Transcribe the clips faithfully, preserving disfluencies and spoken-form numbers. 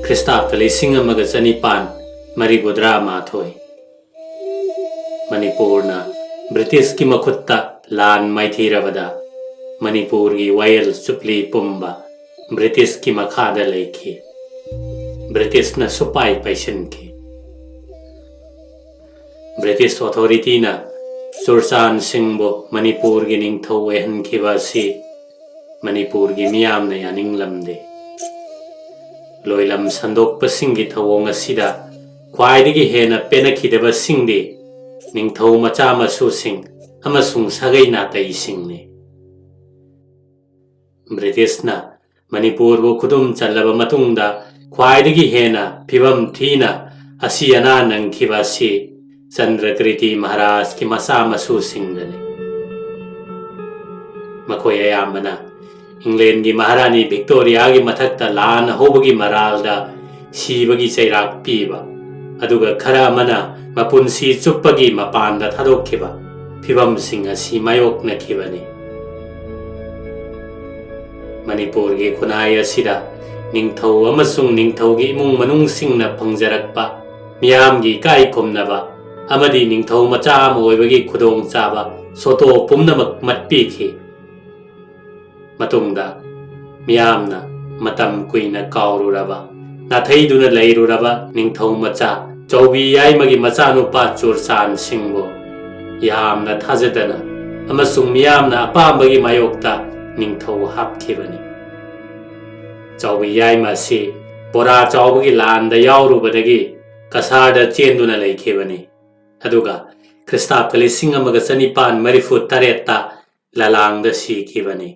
ꯈ꯭ꯔꯤꯁꯇꯥꯕꯇ ꯂꯤꯁꯤꯡ ꯑꯃꯒ ꯆꯅꯤꯄꯥꯟ ꯃꯔꯤꯐꯨꯇꯔꯥ ꯃꯥꯊꯣꯏ꯫ ꯃꯅꯤꯄꯨꯔꯅ ꯕ꯭ꯔꯤꯇꯤꯁꯀꯤ ꯃꯈꯨꯠꯇ ꯂꯥꯟ ꯃꯥꯏꯊꯤꯔꯕꯗ ꯃꯅꯤꯄꯨꯔꯒꯤ ꯋꯥꯌꯦꯜ ꯆꯨꯞꯂꯤ ꯄꯨꯝꯕ ꯕ꯭ꯔꯤꯇꯤꯁꯀꯤ ꯃꯈꯥꯗ ꯂꯩꯈꯤ꯫ ꯕ꯭ꯔꯤꯇꯤꯁꯅ ꯁꯨꯄꯥꯏ ꯄꯥꯏꯁꯤꯟꯈꯤ꯫ ꯕ꯭ꯔꯤꯇꯤꯁ ꯑꯣꯊꯣꯔꯤꯇꯤꯅ ꯆꯨꯔꯆꯥꯟ ꯁꯤꯡꯕꯨ ꯃꯅꯤꯄꯨꯔꯒꯤ ꯅꯤꯡꯊꯧ ꯑꯣꯏꯍꯟꯈꯤꯕ ꯑꯁꯤ ꯃꯅꯤꯄꯨꯔꯒꯤ ꯃꯤꯌꯥꯝꯅ ꯌꯥꯅꯤꯡꯂꯝꯗꯦ꯫ ꯂꯣꯏꯂꯝ ꯁꯟꯗꯣꯛꯄꯁꯤꯡꯒꯤ ꯊꯧꯑꯣꯡ ꯑꯁꯤꯗ ꯈ꯭ꯋꯥꯏꯗꯒꯤ ꯍꯦꯟꯅ ꯄꯦꯟꯅꯈꯤꯗꯕꯁꯤꯡꯗꯤ ꯅꯤꯡꯊꯧ ꯃꯆꯥ ꯃꯁꯨꯁꯤꯡ ꯑꯃꯁꯨꯡ ꯁꯥꯒꯩ ꯅꯥꯇꯩꯁꯤꯡꯅꯤ꯫ ꯕ꯭ꯔꯤꯇꯤꯁꯅ ꯃꯅꯤꯄꯨꯔꯕꯨ ꯈꯨꯗꯨꯝ ꯆꯜꯂꯕ ꯃꯇꯨꯡꯗ ꯈ꯭ꯋꯥꯏꯗꯒꯤ ꯍꯦꯟꯅ ꯐꯤꯕꯝ ꯊꯤꯅ ꯑꯁꯤ ꯑꯅꯥ ꯅꯪꯈꯤꯕ ꯑꯁꯤ ꯆꯟꯗ꯭ꯔꯀ꯭ꯔꯤꯇꯤ ꯃꯍꯥꯔꯥꯖꯀꯤ ꯃꯆꯥ ꯃꯁꯨꯁꯤꯡꯗꯅꯤ꯫ ꯃꯈꯣꯏ ꯑꯌꯥꯝꯕꯅ ꯏꯪꯂꯦꯟꯒꯤ ꯃꯍꯥꯔꯥꯅꯤ ꯚꯤꯛꯇꯣꯔꯤꯌꯥꯒꯤ ꯃꯊꯛꯇ ꯂꯥꯟ ꯍꯧꯕꯒꯤ ꯃꯔꯥꯜꯗ ꯁꯤꯕꯒꯤ ꯆꯩꯔꯥꯛ ꯄꯤꯕ, ꯑꯗꯨꯒ ꯈꯔ ꯑꯃꯅ ꯃꯄꯨꯟꯁꯤ ꯆꯨꯞꯄꯒꯤ ꯃꯄꯥꯟꯗ ꯊꯥꯗꯣꯛꯈꯤꯕ ꯐꯤꯕꯝꯁꯤꯡ ꯑꯁꯤ ꯃꯥꯌꯣꯛꯅꯈꯤꯕꯅꯤ꯫ ꯃꯅꯤꯄꯨꯔꯒꯤ ꯈꯨꯟꯅꯥꯏ ꯑꯁꯤꯗ ꯅꯤꯡꯊꯧ ꯑꯃꯁꯨꯡ ꯅꯤꯡꯊꯧꯒꯤ ꯏꯃꯨꯡ ꯃꯅꯨꯡꯁꯤꯡꯅ ꯐꯪꯖꯔꯛꯄ ꯃꯤꯌꯥꯝꯒꯤ ꯏꯀꯥꯏ ꯈꯨꯝꯅꯕ ꯑꯃꯗꯤ ꯅꯤꯡꯊꯧ ꯃꯆꯥ ꯑꯃ ꯑꯣꯏꯕꯒꯤ ꯈꯨꯗꯣꯡꯆꯥꯕ ꯁꯣꯇꯣ ꯄꯨꯝꯅꯃꯛ ꯃꯠꯄꯤꯈꯤ꯫ ꯃꯇꯨꯡꯗ ꯃꯤꯌꯥꯝꯅ ꯃꯇꯝ ꯀꯨꯏꯅ ꯀꯥꯎꯔꯨꯔꯕ, ꯅꯥꯊꯩꯗꯨꯅ ꯂꯩꯔꯨꯔꯕ ꯅꯤꯡꯊꯧ ꯃꯆꯥ ꯆꯧꯕꯤ ꯌꯥꯏꯃꯒꯤ ꯃꯆꯥꯅꯨꯄꯥ ꯆꯨꯔꯆꯥꯟ ꯁꯤꯡꯕꯨ ꯌꯥꯝꯅ ꯊꯥꯖꯗꯅ ꯑꯃꯁꯨꯡ ꯃꯤꯌꯥꯝꯅ ꯑꯄꯥꯝꯕꯒꯤ ꯃꯥꯌꯣꯛꯇ ꯅꯤꯡꯊꯧ ꯍꯥꯞꯈꯤꯕꯅꯤ꯫ ꯆꯧꯕꯤ ꯌꯥꯏꯃ ꯑꯁꯤ ꯕꯣꯔꯥ ꯆꯥꯎꯕꯒꯤ ꯂꯥꯟꯗ ꯌꯥꯎꯔꯨꯕꯗꯒꯤ ꯀꯁꯥꯔꯗ ꯆꯦꯟꯗꯨꯅ ꯂꯩꯈꯤꯕꯅꯤ꯫ ꯑꯗꯨꯒ ꯈ꯭ꯔꯤꯁꯇꯥꯕꯇ ꯂꯤꯁꯤꯡ ꯑꯃꯒ ꯆꯅꯤꯄꯥꯟ ꯃꯔꯤꯐꯨ ꯇꯔꯦꯠꯇ ꯂꯂꯥꯡꯗ ꯁꯤꯈꯤꯕꯅꯤ꯫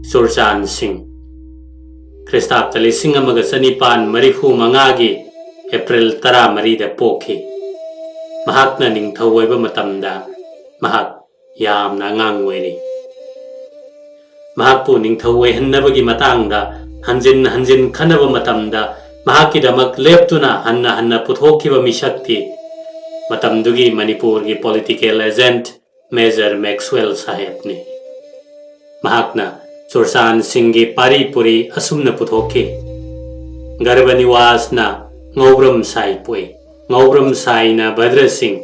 ꯆꯨꯔꯆꯥꯟ ꯁꯤꯡ, ꯈ꯭ꯔꯤꯁꯇꯥꯕꯇ ꯂꯤꯁꯤꯡ ꯑꯃꯒ ꯆꯅꯤꯄꯥꯟ ꯃꯔꯤꯐꯨ ꯃꯉꯥꯒꯤ ꯑꯦꯄ꯭ꯔꯤꯜ ꯇꯔꯥꯃꯔꯤꯗ ꯄꯣꯛꯈꯤ꯫ ꯃꯍꯥꯛꯅ ꯅꯤꯡꯊꯧ ꯑꯣꯏꯕ ꯃꯇꯝꯗ ꯃꯍꯥꯛ ꯌꯥꯝꯅ ꯑꯉꯥꯡ ꯑꯣꯏꯔꯤ꯫ ꯃꯍꯥꯛꯄꯨ ꯅꯤꯡꯊꯧ ꯑꯣꯏꯍꯟꯅꯕꯒꯤ ꯃꯇꯥꯡꯗ ꯍꯟꯖꯤꯟ ꯍꯟꯖꯤꯟ ꯈꯟꯅꯕ ꯃꯇꯝꯗ ꯃꯍꯥꯛꯀꯤꯗꯃꯛ ꯂꯦꯞꯇꯨꯅ ꯍꯟꯅ ꯍꯟꯅ ꯄꯨꯊꯣꯛꯈꯤꯕ ꯃꯤꯁꯛꯇꯤ ꯃꯇꯝꯗꯨꯒꯤ ꯃꯅꯤꯄꯨꯔꯒꯤ ꯄꯣꯂꯤꯇꯤꯀꯦꯜ ꯑꯦꯖꯦꯟꯠ ꯃꯦꯖꯔ ꯃꯦꯛꯁꯋꯦꯜ ꯁꯥꯍꯦꯕꯅꯤ꯫ ꯃꯍꯥꯛꯅ ꯆꯨꯔꯆꯥꯟꯁꯤꯡꯒꯤ ꯄꯥꯔꯤ ꯄꯨꯔꯤ ꯑꯁꯨꯝꯅ ꯄꯨꯊꯣꯛꯈꯤ꯫ ꯒꯔꯚꯅꯤꯋꯥꯁꯅ ꯉꯧꯕ꯭ꯔꯝ ꯁꯥꯏ ꯄꯣꯛꯏ꯫ ꯉꯧꯕ꯭ꯔꯝ ꯁꯥꯏꯅ ꯚꯗ꯭ꯔꯁꯤꯡ,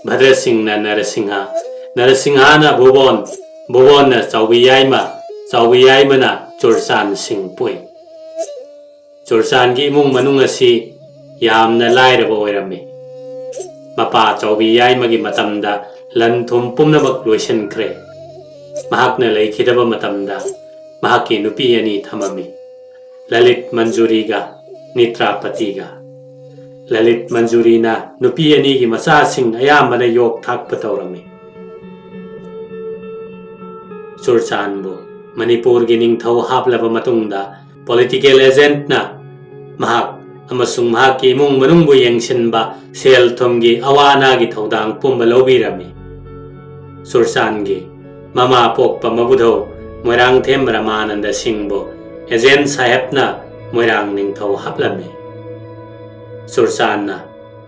ꯚꯗ꯭ꯔꯁꯤꯡꯅ ꯅꯔꯁꯤꯡꯍ, ꯅꯔꯁꯤꯡꯍꯅ ꯚꯨꯕꯣꯟ, ꯚꯨꯕꯣꯟꯅ ꯆꯥꯎꯕꯤ ꯌꯥꯏꯃ, ꯆꯥꯎꯕꯤ ꯌꯥꯏꯃꯅ ꯆꯨꯔꯆꯥꯟꯁꯤꯡ ꯄꯣꯛꯏ꯫ ꯆꯨꯔꯆꯥꯟꯒꯤ ꯏꯃꯨꯡ ꯃꯅꯨꯡ ꯑꯁꯤ ꯌꯥꯝꯅ ꯂꯥꯏꯔꯕ ꯑꯣꯏꯔꯝꯃꯤ꯫ ꯃꯄꯥ ꯆꯥꯎꯕꯤ ꯌꯥꯏꯃꯒꯤ ꯃꯇꯝꯗ ꯂꯟ ꯊꯨꯝ ꯄꯨꯝꯅꯃꯛ ꯂꯣꯏꯁꯤꯟꯈ꯭ꯔꯦ꯫ ꯃꯍꯥꯛꯅ ꯂꯩꯈꯤꯗꯕ ꯃꯇꯝꯗ ꯃꯍꯥꯛꯀꯤ ꯅꯨꯄꯤ ꯑꯅꯤ ꯊꯝꯃꯝꯃꯤ, ꯂꯂꯤꯠ ꯃꯟꯖꯨꯔꯤꯒ ꯅꯤꯇ꯭ꯔꯥꯄꯇꯤꯒ꯫ ꯂꯂꯤꯠ ꯃꯟꯖꯨꯔꯤꯅ ꯅꯨꯄꯤ ꯑꯅꯤꯒꯤ ꯃꯆꯥꯁꯤꯡ ꯑꯌꯥꯝꯕꯅ ꯌꯣꯛ ꯊꯥꯛꯄ ꯇꯧꯔꯝꯃꯤ꯫ ꯆꯨꯔꯆꯥꯟꯕꯨ ꯃꯅꯤꯄꯨꯔꯒꯤ ꯅꯤꯡꯊꯧ ꯍꯥꯞꯂꯕ ꯃꯇꯨꯡꯗ political agentꯅ ꯃꯍꯥꯛ ꯑꯃꯁꯨꯡ ꯃꯍꯥꯛꯀꯤ ꯏꯃꯨꯡ ꯃꯅꯨꯡꯕꯨ ꯌꯦꯡꯁꯤꯟꯕ ꯁꯦꯜ ꯊꯨꯝꯒꯤ ꯑꯋꯥ ꯑꯅꯥꯒꯤ ꯊꯧꯗꯥꯡ ꯄꯨꯝꯕ ꯂꯧꯕꯤꯔꯝꯃꯤ꯫ ꯆꯨꯔꯆꯥꯟꯒꯤ ꯃꯃꯥ ꯄꯣꯛꯄ ꯃꯕꯨꯙꯧ ꯃꯣꯏꯔꯥꯡꯊꯦꯝ ꯔꯃꯥꯅꯟꯗ ꯁꯤꯡꯕꯨ agent ꯁꯥꯍꯦꯕꯅ ꯃꯣꯏꯔꯥꯡ ꯅꯤꯡꯊꯧ ꯍꯥꯞꯂꯝꯃꯤ꯫ ꯆꯨꯔꯆꯥꯟꯅ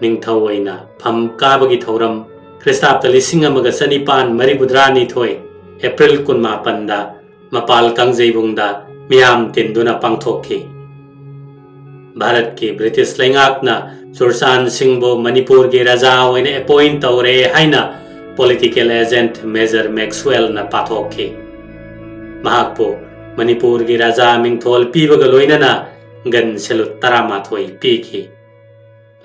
ꯅꯤꯡꯊꯧ ꯑꯣꯏꯅ ꯐꯝ ꯀꯥꯕꯒꯤ ꯊꯧꯔꯝ ꯈ꯭ꯔꯤꯁꯇꯥꯕꯗ ꯂꯤꯁꯤꯡ ꯑꯃꯒ ꯆꯅꯤꯄꯥꯟ ꯃꯔꯤꯐꯨꯇꯔꯥꯅꯤꯊꯣꯏ April ꯀꯨꯟꯃꯥꯄꯟꯗ ꯃꯄꯥꯜ ꯀꯥꯡꯖꯩꯕꯨꯡꯗ ꯃꯤꯌꯥꯝ ꯇꯤꯟꯗꯨꯅ ꯄꯥꯡꯊꯣꯛꯈꯤ꯫ ꯚꯥꯔꯠꯀꯤ ꯕ꯭ꯔꯤꯇꯤꯁ ꯂꯩꯉꯥꯛꯅ ꯆꯨꯔꯆꯥꯟ ꯁꯤꯡꯕꯨ ꯃꯅꯤꯄꯨꯔꯒꯤ ꯔꯥꯖꯥ ꯑꯣꯏꯅ appoint ꯇꯧꯔꯦ ꯍꯥꯏꯅ political agent Major Maxwellꯅ ꯄꯥꯊꯣꯛꯈꯤ꯫ ꯃꯍꯥꯛꯄꯨ ꯃꯅꯤꯄꯨꯔꯒꯤ ꯔꯥꯖꯥ ꯃꯤꯡꯊꯣꯜ ꯄꯤꯕꯒ ꯂꯣꯏꯅꯅ gun salute ꯇꯔꯥꯃꯥꯊꯣꯏ ꯄꯤꯈꯤ꯫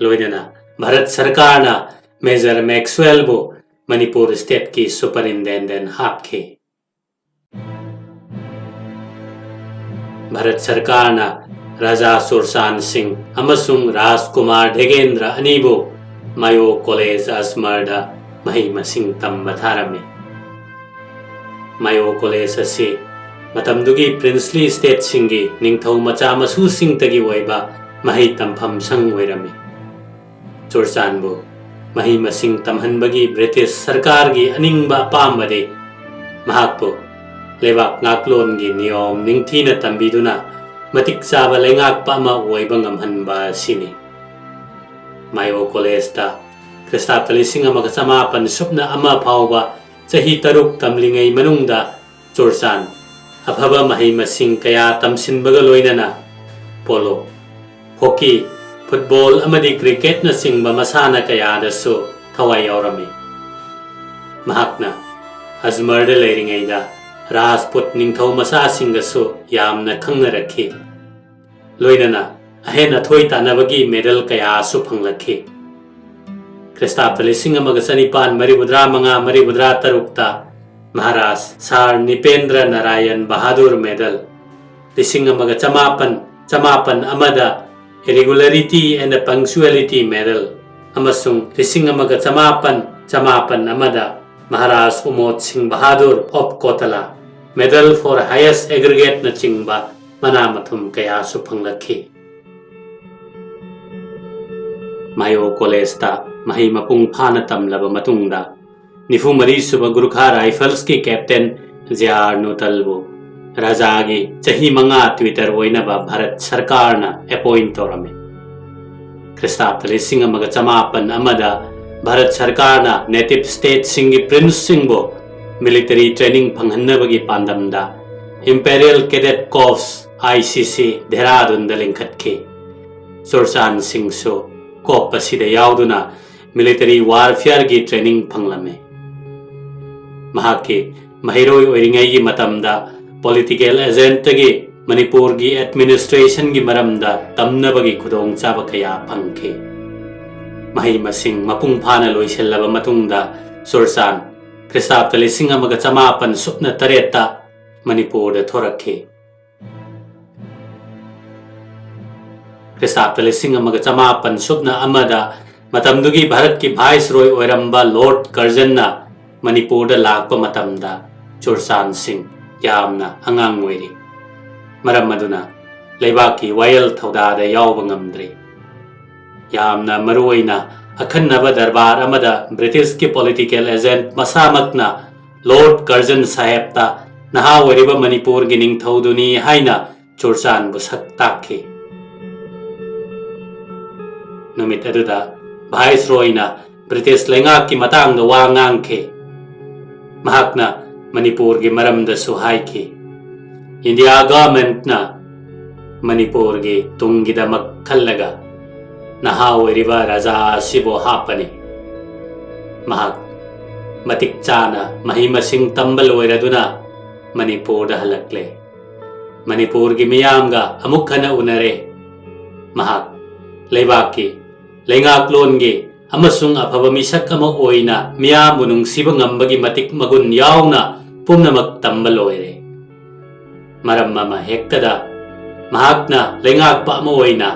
ꯂꯣꯏꯅꯅ ꯚꯥꯔꯠ ꯁꯔꯀꯥꯔꯅ Major Maxwellꯕꯨ ꯃꯅꯤꯄꯨꯔ stateꯀꯤ superintendent ꯍꯥꯞꯈꯤ꯫ ꯚꯥꯔꯠ ꯁꯔꯀꯥꯔꯅ ꯔꯥꯖꯥ ꯆꯨꯔꯆꯥꯟ ꯁꯤꯡ ꯑꯃꯁꯨꯡ ꯔꯥꯖꯀꯨꯃꯥꯔ ꯙꯦꯒꯦꯟꯗ꯭ꯔ ꯑꯅꯤꯕꯨ ꯃꯥꯌꯣ ꯀꯣꯂꯦꯖ ꯑꯖꯃꯔꯗ ꯃꯍꯩ ꯃꯁꯤꯡ ꯇꯝꯕ ꯊꯥꯔꯝꯃꯤ꯫ ꯃꯥꯌꯣ ꯀꯣꯂꯦꯖ ꯑꯁꯤ ꯃꯇꯝꯗꯨꯒꯤ princely stateꯁꯤꯡꯒꯤ ꯅꯤꯡꯊꯧ ꯃꯆꯥ ꯃꯁꯨꯁꯤꯡꯇꯒꯤ ꯑꯣꯏꯕ ꯃꯍꯩ ꯇꯝꯐꯝ ꯁꯪ ꯑꯣꯏꯔꯝꯃꯤ꯫ ꯆꯨꯔꯆꯥꯟꯕꯨ ꯃꯍꯩ ꯃꯁꯤꯡ ꯇꯝꯍꯟꯕꯒꯤ ꯕ꯭ꯔꯤꯇꯤꯁ ꯁꯔꯀꯥꯔꯒꯤ ꯑꯅꯤꯡꯕ ꯑꯄꯥꯝꯕꯗꯤ ꯃꯍꯥꯛꯄꯨ ꯂꯩꯕꯥꯛ ꯉꯥꯛꯂꯣꯟꯒꯤ ꯅꯤꯌꯣꯝ ꯅꯤꯡꯊꯤꯅ ꯇꯝꯕꯤꯗꯨꯅ ꯃꯇꯤꯛ ꯆꯥꯕ ꯂꯩꯉꯥꯛꯄ ꯑꯃ ꯑꯣꯏꯕ ꯉꯝꯍꯟꯕ ꯑꯁꯤꯅꯤ꯫ ꯃꯥꯌꯣ ꯀꯣꯂꯦꯖꯇ ꯈ꯭ꯔꯤꯁꯇꯥꯕꯗ ꯂꯤꯁꯤꯡ ꯑꯃꯒ ꯆꯃꯥꯄꯟ ꯁꯨꯞꯅ ꯑꯃ ꯐꯥꯎꯕ ꯆꯍꯤ ꯇꯔꯨꯛ ꯇꯝꯂꯤꯉꯩ ꯃꯅꯨꯡꯗ ꯆꯨꯔꯆꯥꯟ ꯑꯐꯕ ꯃꯍꯩ ꯃꯁꯤꯡ ꯀꯌꯥ ꯇꯝꯁꯤꯟꯕꯒ ꯂꯣꯏꯅꯅ ꯄꯣꯂꯣ, ꯍꯣꯀꯤ, ꯐꯨꯠꯕꯣꯜ ꯑꯃꯗꯤ ꯀ꯭ꯔꯤꯀꯦꯠꯅꯆꯤꯡꯕ ꯃꯁꯥꯟꯅ ꯀꯌꯥꯗꯁꯨ ꯊꯋꯥꯏ ꯌꯥꯎꯔꯝꯃꯤ꯫ ꯃꯍꯥꯛꯅ ꯑꯖꯃꯔꯗ ꯂꯩꯔꯤꯉꯩꯗ ꯔꯥꯖꯄꯨꯠ ꯅꯤꯡꯊꯧ ꯃꯆꯥꯁꯤꯡꯒꯁꯨ ꯌꯥꯝꯅ ꯈꯪꯅꯔꯛꯈꯤ꯫ ꯂꯣꯏꯅꯅ ꯑꯍꯦꯟ ꯑꯊꯣꯏ ꯇꯥꯟꯅꯕꯒꯤ ꯃꯦꯗꯜ ꯀꯌꯥꯁꯨ ꯐꯪꯂꯛꯈꯤ꯫ ꯈ꯭ꯔꯤꯁꯇꯥꯕꯗ ꯂꯤꯁꯤꯡ ꯑꯃꯒ ꯆꯅꯤꯄꯥꯟ ꯃꯔꯤꯐꯨꯇꯔꯥ ꯃꯉꯥ ꯃꯔꯤꯐꯨꯇꯔꯥ ꯇꯔꯨꯛꯇ ꯃꯍꯥꯔꯥꯖ ꯁꯥꯔ ꯅꯤꯄꯦꯟꯗ꯭ꯔ ꯅꯥꯔꯥꯌꯟ ꯕꯍꯥꯗꯨꯔ ꯃꯦꯗꯜ, ꯂꯤꯁꯤꯡ ꯑꯃꯒ ꯆꯃꯥꯄꯟ ꯆꯃꯥꯄꯟ ꯑꯃꯗ Regularity and Punctuality Medal, ꯑꯃꯁꯨꯡ ꯂꯤꯁꯤꯡ ꯑꯃꯒ ꯆꯃꯥꯄꯟ ꯆꯃꯥꯄꯟ ꯑꯃꯗ Maharaj Umod Singh Bahadur of Kotla Medal for Highest Aggregateꯅꯆꯤꯡꯕ ꯃꯅꯥ ꯃꯊꯨꯝ ꯀꯌꯥꯁꯨ ꯐꯪꯂꯛꯈꯤ꯫ ꯃꯥꯌꯣ ꯀꯣꯂꯦꯖꯇ ꯃꯍꯩ ꯃꯄꯨꯡ ꯐꯥꯅ ꯇꯝꯂꯕ ꯃꯇꯨꯡꯗ, ꯅꯤꯐꯨ ꯃꯔꯤ ꯁꯨꯕ ꯒꯨꯔꯈꯥ ꯔꯥꯏꯐꯜꯁꯀꯤ ꯀꯦꯞꯇꯦꯟ ꯖꯦ ꯑꯥꯔ ꯅꯨꯇꯜꯕꯨ ꯔꯥꯖꯥꯒꯤ ꯆꯍꯤ ꯃꯉꯥ ꯇ꯭ꯋꯤꯇꯔ ꯑꯣꯏꯅꯕ ꯚꯥꯔꯠ ꯁꯔꯀꯥꯔꯅ ꯑꯦꯄꯣꯏꯟ ꯇꯧꯔꯝꯃꯤ꯫ ꯈ꯭ꯔꯤꯁꯇꯥꯕꯗ ꯂꯤꯁꯤꯡ ꯑꯃꯒ ꯆꯃꯥꯄꯟ ꯑꯃꯗ ꯚꯥꯔꯠ ꯁꯔꯀꯥꯔꯅ ꯅꯦꯇꯤꯚ ꯁ꯭ꯇꯦꯠꯁꯤꯡꯒꯤ ꯄ꯭ꯔꯤꯟꯁꯁꯤꯡꯕꯨ ꯃꯤꯂꯤꯇꯔꯤ ꯇ꯭ꯔꯦꯅꯤꯡ ꯐꯪꯍꯟꯅꯕꯒꯤ ꯄꯥꯟꯗꯝꯗ imperial cadet corps, I C C, ꯙꯦꯔꯥꯗꯨꯟꯗ ꯂꯤꯡꯈꯠꯈꯤ꯫ ꯆꯨꯔꯆꯥꯟ ꯁꯤꯡꯁꯨ ꯀꯣꯔꯞꯁ ꯑꯁꯤꯗ ꯌꯥꯎꯗꯨꯅ ꯃꯤꯂꯤꯇꯔꯤ ꯋꯥꯔꯐꯤꯌꯔꯒꯤ ꯇ꯭ꯔꯦꯅꯤꯡ ꯐꯪꯂꯝꯃꯤ꯫ ꯃꯍꯥꯛꯀꯤ ꯃꯍꯩꯔꯣꯏ ꯑꯣꯏꯔꯤꯉꯩꯒꯤ ꯃꯇꯝꯗ ꯄꯣꯂꯤꯇꯤꯀꯦꯜ ꯑꯦꯖꯦꯟꯠꯇꯒꯤ ꯃꯅꯤꯄꯨꯔꯒꯤ ꯑꯦꯗꯃꯤꯅꯤꯁꯇ꯭ꯔꯦꯁꯟꯒꯤ ꯃꯔꯝꯗ ꯇꯝꯅꯕꯒꯤ ꯈꯨꯗꯣꯡꯆꯥꯕ ꯀꯌꯥ ꯐꯪꯈꯤ꯫ ꯃꯍꯩ ꯃꯁꯤꯡ ꯃꯄꯨꯡ ꯐꯥꯅ ꯂꯣꯏꯁꯤꯜꯂꯕ ꯃꯇꯨꯡꯗ ꯆꯨꯔꯆꯥꯟ ꯈ꯭ꯔꯤꯁꯇꯥꯕꯗ ꯂꯤꯁꯤꯡ ꯑꯃꯒ ꯆꯃꯥꯄꯟ ꯁꯨꯞꯅ ꯇꯔꯦꯠꯇ ꯃꯅꯤꯄꯨꯔꯗ ꯊꯣꯔꯛꯈꯤ꯫ ꯈ꯭ꯔꯤꯁꯇꯥꯕꯗ ꯂꯤꯁꯤꯡ ꯑꯃꯒ ꯆꯃꯥꯄꯟ ꯁꯨꯞꯅ ꯑꯃꯗ ꯃꯇꯝꯗꯨꯒꯤ ꯚꯥꯔꯠꯀꯤ ꯚꯥꯏꯁꯔꯣꯏ ꯑꯣꯏꯔꯝꯕ ꯂꯣꯔꯗ ꯀꯔꯖꯟꯅ ꯃꯅꯤꯄꯨꯔꯗ ꯂꯥꯛꯄ ꯃꯇꯝꯗ ꯆꯨꯔꯆꯥꯟ ꯁꯤꯡ ꯌꯥꯝꯅ ꯑꯉꯥꯡ ꯑꯣꯏꯔꯤ꯫ ꯃꯔꯝ ꯑꯗꯨꯅ ꯂꯩꯕꯥꯛꯀꯤ ꯋꯥꯌꯦꯜ ꯊꯧꯗꯥꯗ ꯌꯥꯎꯕ ꯉꯝꯗ꯭ꯔꯤ꯫ ꯌꯥꯝꯅ ꯃꯔꯨꯑꯣꯏꯅ ꯑꯈꯟꯅꯕ ꯗꯔꯕꯥꯔ ꯑꯃꯗ ꯕ꯭ꯔꯤꯇꯤꯁꯀꯤ ꯄꯣꯂꯤꯇꯤꯀꯦꯜ ꯑꯦꯖꯦꯟꯠ ꯃꯁꯥꯃꯛꯅ ꯂꯣꯔꯗ ꯀꯔꯖꯟ ꯁꯥꯍꯦꯕꯇ ꯅꯍꯥ ꯑꯣꯏꯔꯤꯕ ꯃꯅꯤꯄꯨꯔꯒꯤ ꯅꯤꯡꯊꯧꯗꯨꯅꯤ ꯍꯥꯏꯅ ꯆꯨꯔꯆꯥꯟꯕꯨ ꯁꯛ ꯇꯥꯛꯈꯤ꯫ ꯅꯨꯃꯤꯠ ꯑꯗꯨꯗ ꯚꯥꯏꯁꯔꯣꯏꯅ ꯕ꯭ꯔꯤꯇꯤꯁ ꯂꯩꯉꯥꯛꯀꯤ ꯃꯇꯥꯡꯗ ꯋꯥ ꯉꯥꯡꯈꯤ꯫ ꯃꯍꯥꯛꯅ ꯃꯅꯤꯄꯨꯔꯒꯤ ꯃꯔꯝꯗꯁꯨ ꯍꯥꯏꯈꯤ꯫ ꯏꯟꯗꯤꯌꯥ ꯒꯚꯔꯟꯃꯦꯟꯠꯅ ꯃꯅꯤꯄꯨꯔꯒꯤ ꯇꯨꯡꯒꯤꯗꯃꯛ ꯈꯜꯂꯒ ꯅꯍꯥ ꯑꯣꯏꯔꯤꯕ ꯔꯥꯖꯥ ꯑꯁꯤꯕꯨ ꯍꯥꯞꯄꯅꯤ꯫ ꯃꯍꯥꯛ ꯃꯇꯤꯛ ꯆꯥꯅ ꯃꯍꯩ ꯃꯁꯤꯡ ꯇꯝꯕ ꯂꯣꯏꯔꯗꯨꯅ ꯃꯅꯤꯄꯨꯔꯗ ꯍꯜꯂꯛꯂꯦ꯫ ꯃꯅꯤꯄꯨꯔꯒꯤ ꯃꯤꯌꯥꯝꯒ ꯑꯃꯨꯛ ꯍꯟꯅ ꯎꯅꯔꯦ꯫ ꯃꯍꯥꯛ ꯂꯩꯕꯥꯛꯀꯤ, ꯂꯩꯉꯥꯛꯂꯣꯟꯒꯤ ꯑꯃꯁꯨꯡ ꯑꯐꯕ ꯃꯤꯁꯛ ꯑꯃ ꯑꯣꯏꯅ ꯃꯤꯌꯥꯝꯕꯨ ꯅꯨꯡꯁꯤꯕ ꯉꯝꯕꯒꯤ ꯃꯇꯤꯛ ꯃꯒꯨꯟ ꯌꯥꯎꯅ ꯄꯨꯝꯅꯃꯛ ꯇꯝꯕ ꯂꯣꯏꯔꯦ꯫ ꯃꯔꯝ ꯑꯃ ꯍꯦꯛꯇꯗ ꯃꯍꯥꯛꯅ ꯂꯩꯉꯥꯛꯄ ꯑꯃ ꯑꯣꯏꯅ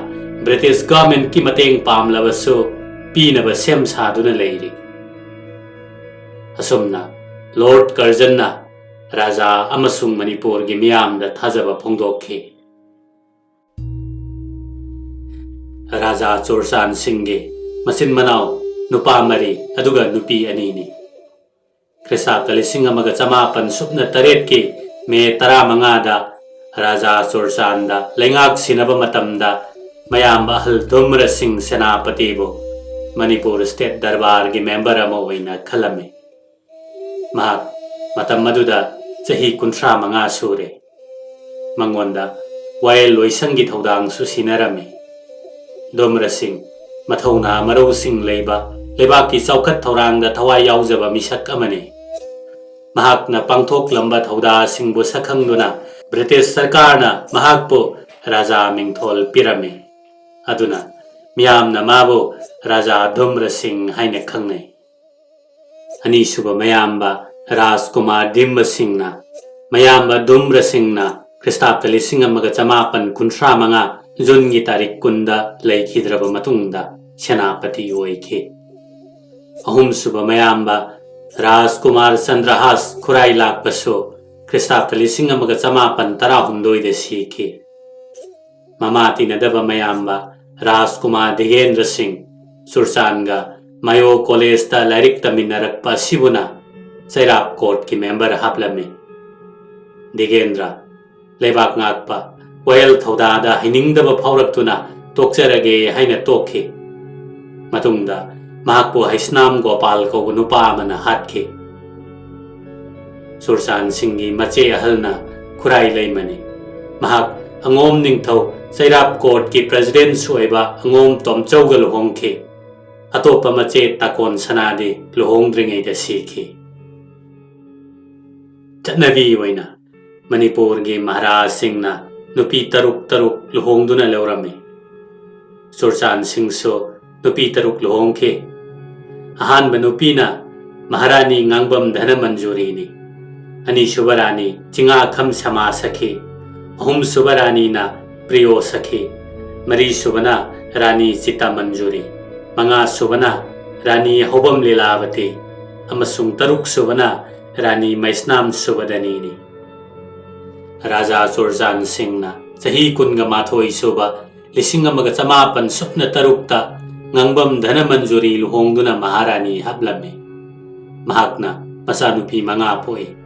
ꯕ꯭ꯔꯤꯇꯤꯁ ꯒꯚꯔꯟꯃꯦꯟꯠꯀꯤ ꯃꯇꯦꯡ ꯄꯥꯝꯂꯕꯁꯨ ꯄꯤꯅꯕ ꯁꯦꯝ ꯁꯥꯗꯨꯅ ꯂꯩꯔꯤ꯫ ꯑꯁꯨꯝꯅ ꯂꯣꯔꯗ ꯀꯔꯖꯟꯅ ꯔꯥꯖꯥ ꯑꯃꯁꯨꯡ ꯃꯅꯤꯄꯨꯔꯒꯤ ꯃꯤꯌꯥꯝꯗ ꯊꯥꯖꯕ ꯐꯣꯡꯗꯣꯛꯈꯤ꯫ ꯔꯥꯖꯥ ꯆꯨꯔꯆꯥꯟ ꯁꯤꯡꯒꯤ ꯃꯆꯤꯟ ꯃꯅꯥꯎ ꯅꯨꯄꯥ ꯃꯔꯤ ꯑꯗꯨꯒ ꯅꯨꯄꯤ ꯑꯅꯤꯅꯤ꯫ ꯈ꯭ꯔꯤꯁꯇꯥꯕꯇ ꯂꯤꯁꯤꯡ ꯑꯃꯒ ꯆꯃꯥꯄꯟ ꯁꯨꯞꯅ ꯇꯔꯦꯠꯀꯤ ꯃꯦ ꯇꯔꯥꯃꯉꯥꯗ ꯔꯥꯖꯥ ꯆꯨꯔꯆꯥꯟꯗ ꯂꯩꯉꯥꯛ ꯁꯤꯟꯅꯕ ꯃꯇꯝꯗ ꯃꯌꯥꯝꯕ ꯑꯍꯜ ꯙꯨꯝꯔ ꯁꯤꯡ ꯁꯦꯅꯥꯄꯇꯤꯕꯨ ꯃꯅꯤꯄꯨꯔ ꯁ꯭ꯇꯦꯠ ꯗꯔꯕꯥꯔꯒꯤ ꯃꯦꯝꯕꯔ ꯑꯃ ꯑꯣꯏꯅ ꯈꯜꯂꯝꯃꯤ꯫ ꯃꯍꯥꯛ ꯃꯇꯝ ꯑꯗꯨꯗ ꯆꯍꯤ ꯀꯨꯟꯊ꯭ꯔꯥ ꯃꯉꯥ ꯁꯨꯔꯦ꯫ ꯃꯉꯣꯟꯗ ꯋꯥꯌꯦꯜ ꯂꯣꯏꯁꯪꯒꯤ ꯊꯧꯗꯥꯡꯁꯨ ꯁꯤꯟꯅꯔꯝꯃꯤ꯫ ꯙꯨꯝꯔ ꯁꯤꯡ ꯃꯊꯧꯅꯥ ꯃꯔꯧꯁꯤꯡ ꯂꯩꯕ, ꯂꯩꯕꯥꯛꯀꯤ ꯆꯥꯎꯈꯠ ꯊꯧꯔꯥꯡꯗ ꯊꯋꯥꯏ ꯌꯥꯎꯖꯕ ꯃꯤꯁꯛ ꯑꯃꯅꯤ꯫ ꯃꯍꯥꯛꯅ ꯄꯥꯡꯊꯣꯛꯂꯝꯕ ꯊꯧꯗꯥꯁꯤꯡꯕꯨ ꯁꯛꯈꯪꯗꯨꯅ ꯕ꯭ꯔꯤꯇꯤꯁ ꯁꯔꯀꯥꯔꯅ ꯃꯍꯥꯛꯄꯨ ꯔꯥꯖꯥ ꯃꯤꯡꯊꯣꯜ ꯄꯤꯔꯝꯃꯤ꯫ ꯑꯗꯨꯅ ꯃꯤꯌꯥꯝꯅ ꯃꯥꯕꯨ ꯔꯥꯖꯥ ꯙꯨꯝꯔ ꯁꯤꯡ ꯍꯥꯏꯅ ꯈꯪꯅꯩ꯫ ꯑꯅꯤꯁꯨꯕ ꯃꯌꯥꯝꯕ ꯔꯥꯖꯀꯨꯃꯥꯔ ꯙꯤꯝꯕ ꯁꯤꯡꯅ, ꯃꯌꯥꯝꯕ ꯙꯨꯝꯔ ꯁꯤꯡꯅ ꯈ꯭ꯔꯤꯁꯇꯥꯕꯇ ꯂꯤꯁꯤꯡ ꯑꯃꯒ ꯆꯃꯥꯄꯟ ꯀꯨꯟꯊ꯭ꯔꯥ ꯃꯉꯥ ꯖꯨꯟꯒꯤ ꯇꯥꯔꯤꯛ ꯀꯨꯟꯗ ꯂꯩꯈꯤꯗ꯭ꯔꯕ ꯃꯇꯨꯡꯗ ꯁꯦꯅꯥꯄꯇꯤ ꯑꯣꯏꯈꯤ꯫ ꯑꯍꯨꯝꯁꯨꯕ ꯃꯌꯥꯝꯕ ꯔꯥꯖꯀꯨꯃꯥꯔ ꯆꯟꯗ꯭ꯔꯍꯥꯁ ꯈꯨꯔꯥꯏ ꯂꯥꯛꯄꯁꯨ ꯈ꯭ꯔꯤꯁꯇꯥꯕꯇ ꯂꯤꯁꯤꯡ ꯑꯃꯒ ꯆꯃꯥꯄꯟ ꯇꯔꯥꯍꯨꯝꯗꯣꯏꯗ ꯁꯤꯈꯤ꯫ ꯃꯃꯥ ꯇꯤꯟꯅꯗꯕ ꯃꯌꯥꯝꯕ ꯔꯥꯖꯀꯨꯃꯥꯔ ꯙꯤꯒꯦꯟꯗ꯭ꯔ ꯁꯤꯡ ꯆꯨꯔꯆꯥꯟꯒ ꯃꯥꯌꯣ ꯀꯣꯂꯦꯖꯇ ꯂꯥꯏꯔꯤꯛ ꯇꯝꯃꯤꯟꯅꯔꯛꯄ ꯑꯁꯤꯕꯨꯅ ꯆꯩꯔꯥꯞ ꯀꯣꯔꯠꯀꯤ ꯃꯦꯝꯕꯔ ꯍꯥꯞꯂꯝꯃꯤ꯫ ꯙꯤꯒꯦꯟꯗ꯭ꯔ ꯂꯩꯕꯥꯛ ꯉꯥꯛꯄ ꯋꯥꯌꯦꯜ ꯊꯧꯗꯥꯗ ꯍꯩꯅꯤꯡꯗꯕ ꯐꯥꯎꯔꯛꯇꯨꯅ ꯇꯣꯛꯆꯔꯒꯦ ꯍꯥꯏꯅ ꯇꯣꯛꯈꯤ꯫ ꯃꯇꯨꯡꯗ ꯃꯍꯥꯛꯄꯨ ꯍꯩꯁꯅꯥꯝ ꯒꯣꯄꯥꯜ ꯀꯧꯕ ꯅꯨꯄꯥ ꯑꯃꯅ ꯍꯥꯠꯈꯤ꯫ ꯆꯨꯔꯆꯥꯟ ꯁꯤꯡꯒꯤ ꯃꯆꯦ ꯑꯍꯜꯅ ꯈꯨꯔꯥꯏ ꯂꯩꯃꯅꯤ꯫ ꯃꯍꯥꯛ ꯑꯉꯣꯝ ꯅꯤꯡꯊꯧ ꯆꯩꯔꯥꯞ ꯀꯣꯔꯠꯀꯤ ꯄ꯭ꯔꯦꯁꯤꯗꯦꯟꯁꯨ ꯑꯣꯏꯕ ꯑꯉꯣꯝ ꯇꯣꯝꯆꯧꯒ ꯂꯨꯍꯣꯡꯈꯤ꯫ ꯑꯇꯣꯞꯄ ꯃꯆꯦ ꯇꯥꯀꯣꯟ ꯁꯅꯥꯗꯤ ꯂꯨꯍꯣꯡꯗ꯭ꯔꯤꯉꯩꯗ ꯁꯤꯈꯤ꯫ ꯆꯠꯅꯕꯤ ꯑꯣꯏꯅ ꯃꯅꯤꯄꯨꯔꯒꯤ ꯃꯍꯥꯔꯥꯖꯁꯤꯡꯅ ꯅꯨꯄꯤ ꯇꯔꯨꯛ ꯇꯔꯨꯛ ꯂꯨꯍꯣꯡꯗꯨꯅ ꯂꯧꯔꯝꯃꯤ꯫ ꯆꯨꯔꯆꯥꯟ ꯁꯤꯡꯁꯨ ꯅꯨꯄꯤ ꯇꯔꯨꯛ ꯂꯨꯍꯣꯡꯈꯤ꯫ ꯑꯍꯥꯟꯕ ꯅꯨꯄꯤꯅ ꯃꯍꯥꯔꯥꯅꯤ ꯉꯥꯡꯕꯝ ꯙꯅꯃꯟꯖꯨꯔꯤꯅꯤ꯫ ꯑꯅꯤꯁꯨꯕ ꯔꯥꯅꯤ ꯆꯤꯉꯥꯈꯝ ꯁꯃꯥ ꯁꯈꯤ꯫ ꯑꯍꯨꯝꯁꯨꯕ ꯔꯥꯅꯤꯅ ꯄ꯭ꯔꯤꯌꯣ ꯁꯈꯤ꯫ ꯃꯔꯤꯁꯨꯕꯅ ꯔꯥꯅꯤ ꯆꯤꯇꯥꯃꯟꯖꯨꯔꯤ꯫ ꯃꯉꯥꯁꯨꯕꯅ ꯔꯥꯅꯤ ꯍꯧꯕꯝ ꯂꯤꯂꯥꯕꯇꯤ꯫ ꯑꯃꯁꯨꯡ ꯇꯔꯨꯛꯁꯨꯕꯅ ꯔꯥꯅꯤ ꯃꯩꯁꯅꯥꯝ ꯁꯨꯕꯗꯅꯤꯅꯤ꯫ ꯔꯥꯖꯥ ꯆꯨꯔꯆꯥꯟ ꯁꯤꯡꯅ ꯆꯍꯤ ꯀꯨꯟꯒ ꯃꯥꯊꯣꯏ ꯁꯨꯕ ꯂꯤꯁꯤꯡ ꯑꯃꯒ ꯆꯃꯥꯄꯟ ꯁꯨꯞꯅ ꯇꯔꯨꯛꯇ ꯉꯥꯡꯕꯝ ꯙꯅꯃꯟꯖꯨꯔꯤ ꯂꯨꯍꯣꯡꯗꯨꯅ ꯃꯍꯥꯔꯥꯅꯤ ꯍꯥꯞꯂꯝꯃꯤ꯫ ꯃꯍꯥꯛꯅ ꯃꯆꯥꯅꯨꯄꯤ ꯃꯉꯥ ꯄꯣꯛꯏ꯫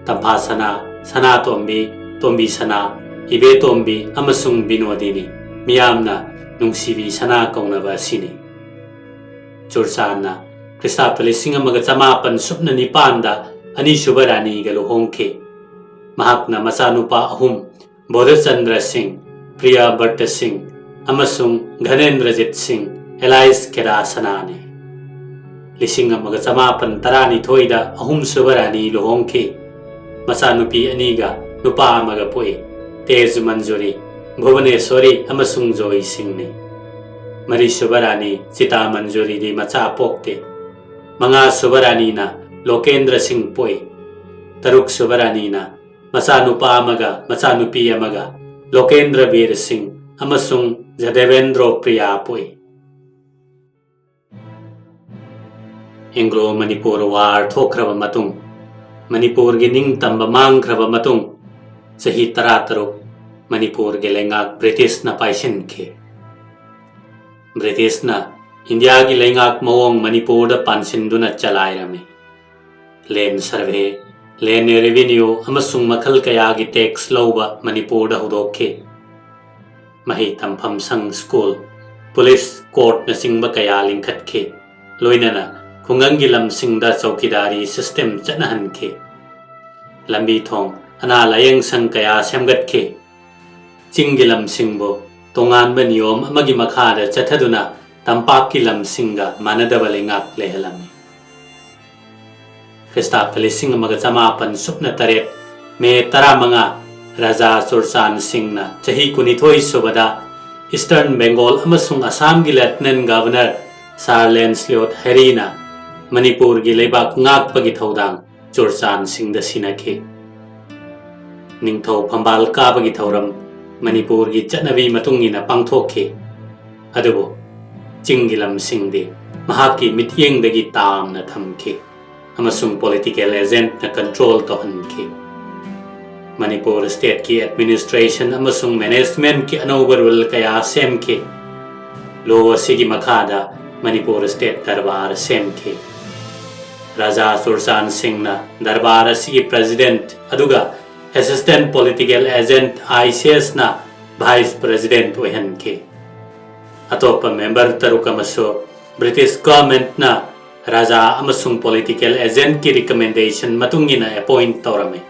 ꯇꯝꯐꯥꯁꯅꯥ, ꯁꯅꯥꯇꯣꯝꯕꯤ, ꯇꯣꯝꯕꯤ ꯁꯅꯥ, ꯏꯕꯦꯇꯣꯝꯕꯤ ꯑꯃꯁꯨꯡ ꯕꯤꯅꯣꯗꯤꯅꯤ꯫ ꯃꯤꯌꯥꯝꯅ ꯅꯨꯡꯁꯤꯕꯤ ꯁꯅꯥ ꯀꯧꯅꯕ ꯑꯁꯤꯅꯤ꯫ ꯆꯨꯔꯆꯥꯟꯅ ꯈ꯭ꯔꯤꯁꯇꯥꯕ ꯂꯤꯁꯤꯡ ꯑꯃꯒ ꯆꯃꯥꯄꯟ ꯁꯨꯞꯅ ꯅꯤꯄꯥꯟꯗ ꯑꯅꯤꯁꯨꯕ ꯔꯥꯅꯤꯒ ꯂꯨꯍꯣꯡꯈꯤ꯫ ꯃꯍꯥꯛꯅ ꯃꯆꯥꯅꯨꯄꯥ ꯑꯍꯨꯝ, ꯕꯣꯙꯆꯟꯗ꯭ꯔ ꯁꯤꯡ, ꯄ꯭ꯔꯤꯌꯥꯕ꯭ꯔꯇ ꯁꯤꯡ ꯑꯃꯁꯨꯡ ꯘꯅꯦꯟꯗ꯭ꯔꯖꯤꯠ ꯁꯤꯡ, alias ꯈꯦꯗꯥ ꯁꯅꯥꯅꯤ꯫ ꯂꯤꯁꯤꯡ ꯑꯃꯒ ꯆꯃꯥꯄꯟ ꯇꯔꯥꯅꯤꯊꯣꯏꯗ ꯑꯍꯨꯝꯁꯨꯕ ꯔꯥꯅꯤ ꯂꯨꯍꯣꯡꯈꯤ꯫ ꯃꯆꯥꯅꯨꯄꯤ ꯑꯅꯤꯒ ꯅꯨꯄꯥ ꯑꯃꯒ ꯄꯣꯛꯏ, ꯇꯦꯖ ꯃꯟꯖꯨꯔꯤ, ꯚꯨꯕꯅꯦꯁ꯭ꯋꯔꯤ ꯑꯃꯁꯨꯡ ꯖꯣꯏ ꯁꯤꯡꯅꯤ꯫ ꯃꯔꯤꯁꯨꯕ ꯔꯥꯅꯤ ꯆꯤꯇꯥ ꯃꯟꯖꯨꯔꯤꯗꯤ ꯃꯆꯥ ꯄꯣꯛꯇꯦ꯫ ꯃꯉꯥꯁꯨꯕ ꯔꯥꯅꯤꯅ ꯂꯣꯀꯦꯟꯗ꯭ꯔ ꯁꯤꯡ ꯄꯣꯛꯏ꯫ ꯇꯔꯨꯛꯁꯨꯕ ꯔꯥꯅꯤꯅ ꯃꯆꯥꯅꯨꯄꯥ ꯑꯃꯒ ꯃꯆꯥꯅꯨꯄꯤ ꯑꯃꯒ, ꯂꯣꯀꯦꯟꯗ꯭ꯔ ꯕꯤꯔ ꯁꯤꯡ ꯑꯃꯁꯨꯡ ꯖꯗꯦꯕꯦꯟꯗ꯭ꯔꯣ ꯄ꯭ꯔꯤꯌꯥ ꯄꯣꯛꯏ꯫ ꯑꯦꯡꯒ꯭ꯂꯣ ꯃꯅꯤꯄꯨꯔ ꯋꯥꯔ ꯊꯣꯛꯈ꯭ꯔꯕ ꯃꯇꯨꯡ, ꯃꯅꯤꯄꯨꯔꯒꯤ ꯅꯤꯡꯇꯝꯕ ꯃꯥꯡꯈ꯭ꯔꯕ ꯃꯇꯨꯡ, ꯆꯍꯤ ꯇꯔꯥꯇꯔꯨꯛ ꯃꯅꯤꯄꯨꯔꯒꯤ ꯂꯩꯉꯥꯛ ꯕ꯭ꯔꯤꯇꯤꯁꯅ ꯄꯥꯏꯁꯤꯟꯈꯤ꯫ ꯕ꯭ꯔꯤꯇꯤꯁꯅ ꯏꯟꯗꯤꯌꯥꯒꯤ ꯂꯩꯉꯥꯛ ꯃꯑꯣꯡ ꯃꯅꯤꯄꯨꯔꯗ ꯄꯥꯟꯁꯤꯟꯗꯨꯅ ꯆꯂꯥꯏꯔꯝꯃꯤ꯫ ꯂꯦꯟ ꯁꯔꯚꯦ, ꯂꯦꯟ ꯔꯦꯚꯤꯅ꯭ꯌꯨ ꯑꯃꯁꯨꯡ ꯃꯈꯜ ꯀꯌꯥꯒꯤ ꯇꯦꯛꯁ ꯂꯧꯕ ꯃꯅꯤꯄꯨꯔꯗ ꯍꯧꯗꯣꯛꯈꯤ꯫ ꯃꯍꯩ ꯇꯝꯐꯝ ꯁꯪ, ꯁ꯭ꯀꯨꯜ, ꯄꯨꯂꯤꯁ, ꯀꯣꯔꯠꯅꯆꯤꯡꯕ ꯀꯌꯥ ꯂꯤꯡꯈꯠꯈꯤ꯫ ꯂꯣꯏꯅꯅ ꯈꯨꯡꯒꯪꯒꯤ ꯂꯝꯁꯤꯡꯗ ꯆꯧꯀꯤꯗꯥꯔꯤ ꯁꯤꯁꯇꯦꯝ ꯆꯠꯅꯍꯟꯈꯤ꯫ ꯂꯝꯕꯤ ꯊꯣꯡ, ꯑꯅꯥ ꯂꯥꯌꯦꯡ ꯁꯪ ꯀꯌꯥ ꯁꯦꯝꯒꯠꯈꯤ꯫ ꯆꯤꯡꯒꯤ ꯂꯝꯁꯤꯡꯕꯨ ꯇꯣꯉꯥꯟꯕ ꯅꯤꯌꯣꯝ ꯑꯃꯒꯤ ꯃꯈꯥꯗ ꯆꯠꯊꯗꯨꯅ ꯇꯝꯄꯥꯛꯀꯤ ꯂꯝꯁꯤꯡꯒ ꯃꯥꯟꯅꯗꯕ ꯂꯩꯉꯥꯛ ꯂꯩꯍꯜꯂꯝꯃꯤ꯫ ꯈ꯭ꯔꯤꯁꯇꯥꯕ ꯂꯤꯁꯤꯡ ꯑꯃꯒ ꯆꯃꯥꯄꯟ ꯁꯨꯞꯅ ꯇꯔꯦꯠ, ꯃꯦ ꯇꯔꯥꯃꯉꯥ, ꯔꯥꯖꯥ ꯆꯨꯔꯆꯥꯟ ꯁꯤꯡꯅ ꯆꯍꯤ ꯀꯨꯟꯅꯤꯊꯣꯏ ꯁꯨꯕꯗ ꯏꯁꯇꯔꯟ ꯕꯦꯡꯒꯣꯜ ꯑꯃꯁꯨꯡ ꯑꯁꯥꯝꯒꯤ ꯂꯦꯐꯇꯤꯅꯦꯟ ꯒꯚꯔꯅꯔ ꯁꯥꯔ ꯂꯦꯟꯁꯂꯤꯌꯣꯠ ꯍꯦꯔꯤꯅ ꯃꯅꯤꯄꯨꯔꯒꯤ ꯂꯩꯕꯥꯛ ꯉꯥꯛꯄꯒꯤ ꯊꯧꯗꯥꯡ ꯆꯨꯔꯆꯥꯟ ꯁꯤꯡꯗ ꯁꯤꯟꯅꯈꯤ꯫ ꯅꯤꯡꯊꯧ ꯐꯝꯕꯥꯜ ꯀꯥꯕꯒꯤ ꯊꯧꯔꯝ ꯃꯅꯤꯄꯨꯔꯒꯤ ꯆꯠꯅꯕꯤ ꯃꯇꯨꯡ ꯏꯟꯅ ꯄꯥꯡꯊꯣꯛꯈꯤ꯫ ꯑꯗꯨꯕꯨ ꯆꯤꯡꯒꯤ ꯂꯝꯁꯤꯡꯗꯤ ꯃꯍꯥꯛꯀꯤ ꯃꯤꯠꯌꯦꯡꯗꯒꯤ ꯇꯥꯝꯅ ꯊꯝꯈꯤ ꯑꯃꯁꯨꯡ ꯄꯣꯂꯤꯇꯤꯀꯦꯜ ꯑꯦꯖꯦꯟꯠꯅ ꯀꯟꯇ꯭ꯔꯣꯜ ꯇꯧꯍꯟꯈꯤ꯫ ꯃꯅꯤꯄꯨꯔ ꯁ꯭ꯇꯦꯠꯀꯤ ꯑꯦꯗꯃꯤꯅꯤꯁꯇ꯭ꯔꯦꯁꯟ ꯑꯃꯁꯨꯡ ꯃꯦꯅꯦꯖꯃꯦꯟꯠꯀꯤ ꯑꯅꯧꯕ ꯔꯨꯜ ꯀꯌꯥ ꯁꯦꯝꯈꯤ꯫ ꯂꯣ ꯑꯁꯤꯒꯤ ꯃꯈꯥꯗ ꯃꯅꯤꯄꯨꯔ ꯁ꯭ꯇꯦꯠ ꯗꯔꯕꯥꯔ ꯁꯦꯝꯈꯤ꯫ ꯔꯥꯖꯥ ꯆꯨꯔꯆꯥꯟ ꯁꯤꯡꯅ ꯗꯔꯕꯥꯔ ꯑꯁꯤꯒꯤ ꯄ꯭ꯔꯦꯁꯤꯗꯦꯟꯠ ꯑꯗꯨꯒ assistant political agent, I C ꯑꯦꯁꯅ vice president ꯑꯣꯏꯍꯟꯈꯤ꯫ ꯑꯇꯣꯞꯄ ꯃꯦꯝꯕꯔ ꯇꯔꯨꯛ ꯑꯃꯁꯨ ꯕ꯭ꯔꯤꯇꯤꯁ ꯒꯚꯔꯟꯃꯦꯟꯠꯅ ꯔꯥꯖꯥ ꯑꯃꯁꯨꯡ ꯄꯣꯂꯤꯇꯤꯀꯦꯜ ꯑꯦꯖꯦꯟꯠꯀꯤ ꯔꯤꯀꯃꯦꯟꯗꯦꯁꯟ ꯃꯇꯨꯡ ꯏꯟꯅ ꯑꯦꯄꯣꯏꯟꯠ ꯇꯧꯔꯝꯃꯤ꯫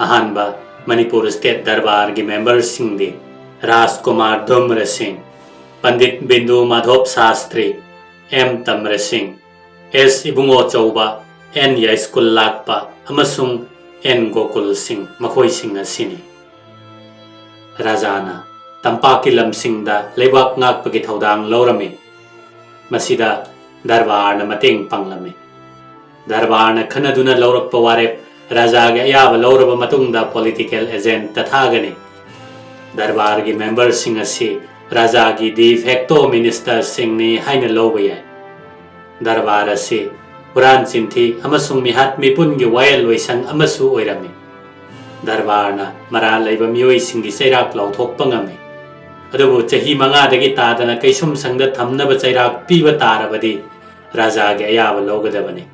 ꯑꯍꯥꯟꯕ ꯃꯅꯤꯄꯨꯔ ꯁ꯭ꯇꯦꯠ ꯗꯔꯕꯥꯔꯒꯤ ꯃꯦꯝꯕꯔꯁꯤꯡꯗꯤ ꯔꯥꯖꯀꯨꯃꯥꯔ ꯙꯨꯝꯔ ꯁꯤꯡ, ꯄꯟꯗꯤꯠ ꯕꯤꯟꯗꯨ ꯃꯥꯙꯣꯞ ꯁꯥꯁꯇ꯭ꯔꯤ, ꯑꯦꯝ ꯇꯝꯔ ꯁꯤꯡ, ꯑꯦꯁ ꯏꯕꯨꯡꯉꯣ ꯆꯧꯕ, ꯑꯦꯟ ꯌꯥꯏꯁ꯭ꯀꯨꯜ ꯂꯥꯛꯄ ꯑꯃꯁꯨꯡ ꯑꯦꯟ ꯒꯣꯀꯨꯜ ꯁꯤꯡ, ꯃꯈꯣꯏꯁꯤꯡ ꯑꯁꯤꯅꯤ꯫ ꯔꯥꯖꯥꯅ ꯇꯝꯄꯥꯛꯀꯤ ꯂꯝꯁꯤꯡꯗ ꯂꯩꯕꯥꯛ ꯉꯥꯛꯄꯒꯤ ꯊꯧꯗꯥꯡ ꯂꯧꯔꯝꯃꯤ꯫ ꯃꯁꯤꯗ ꯗꯔꯕꯥꯔꯅ ꯃꯇꯦꯡ ꯄꯥꯡꯂꯝꯃꯤ꯫ ꯗꯔꯕꯥꯔꯅ ꯈꯟꯅꯗꯨꯅ ꯂꯧꯔꯛꯄ ꯋꯥꯔꯦꯞ ꯔꯥꯖꯥꯒꯤ ꯑꯌꯥꯕ ꯂꯧꯔꯕ ꯃꯇꯨꯡꯗ ꯄꯣꯂꯤꯇꯤꯀꯦꯜ ꯑꯦꯖꯦꯟꯠꯇ ꯊꯥꯒꯅꯤ꯫ ꯗꯔꯕꯥꯔꯒꯤ ꯃꯦꯝꯕꯔꯁꯤꯡ ꯑꯁꯤ ꯔꯥꯖꯥꯒꯤ ꯗꯤ ꯐꯦꯛꯇꯣ ꯃꯤꯅꯤꯁꯇꯔꯁꯤꯡꯅꯤ ꯍꯥꯏꯅ ꯂꯧꯕ ꯌꯥꯏ꯫ ꯗꯔꯕꯥꯔ ꯑꯁꯤ ꯍꯨꯔꯥꯟ ꯆꯤꯟꯊꯤ ꯑꯃꯁꯨꯡ ꯃꯤꯍꯥꯠ ꯃꯤꯄꯨꯟꯒꯤ ꯋꯥꯌꯦꯜ ꯂꯣꯏꯁꯪ ꯑꯃꯁꯨ ꯑꯣꯏꯔꯝꯃꯤ꯫ ꯗꯔꯕꯥꯔꯅ ꯃꯔꯥꯜ ꯂꯩꯕ ꯃꯤꯑꯣꯏꯁꯤꯡꯒꯤ ꯆꯩꯔꯥꯛ ꯂꯧꯊꯣꯛꯄ ꯉꯝꯃꯤ꯫ ꯑꯗꯨꯕꯨ ꯆꯍꯤ ꯃꯉꯥꯗꯒꯤ ꯇꯥꯗꯅ ꯀꯩꯁꯨꯝꯁꯪꯗ ꯊꯝꯅꯕ ꯆꯩꯔꯥꯛ ꯄꯤꯕ ꯇꯥꯔꯕꯗꯤ ꯔꯥꯖꯥꯒꯤ ꯑꯌꯥꯕ ꯂꯧꯒꯗꯕꯅꯤ꯫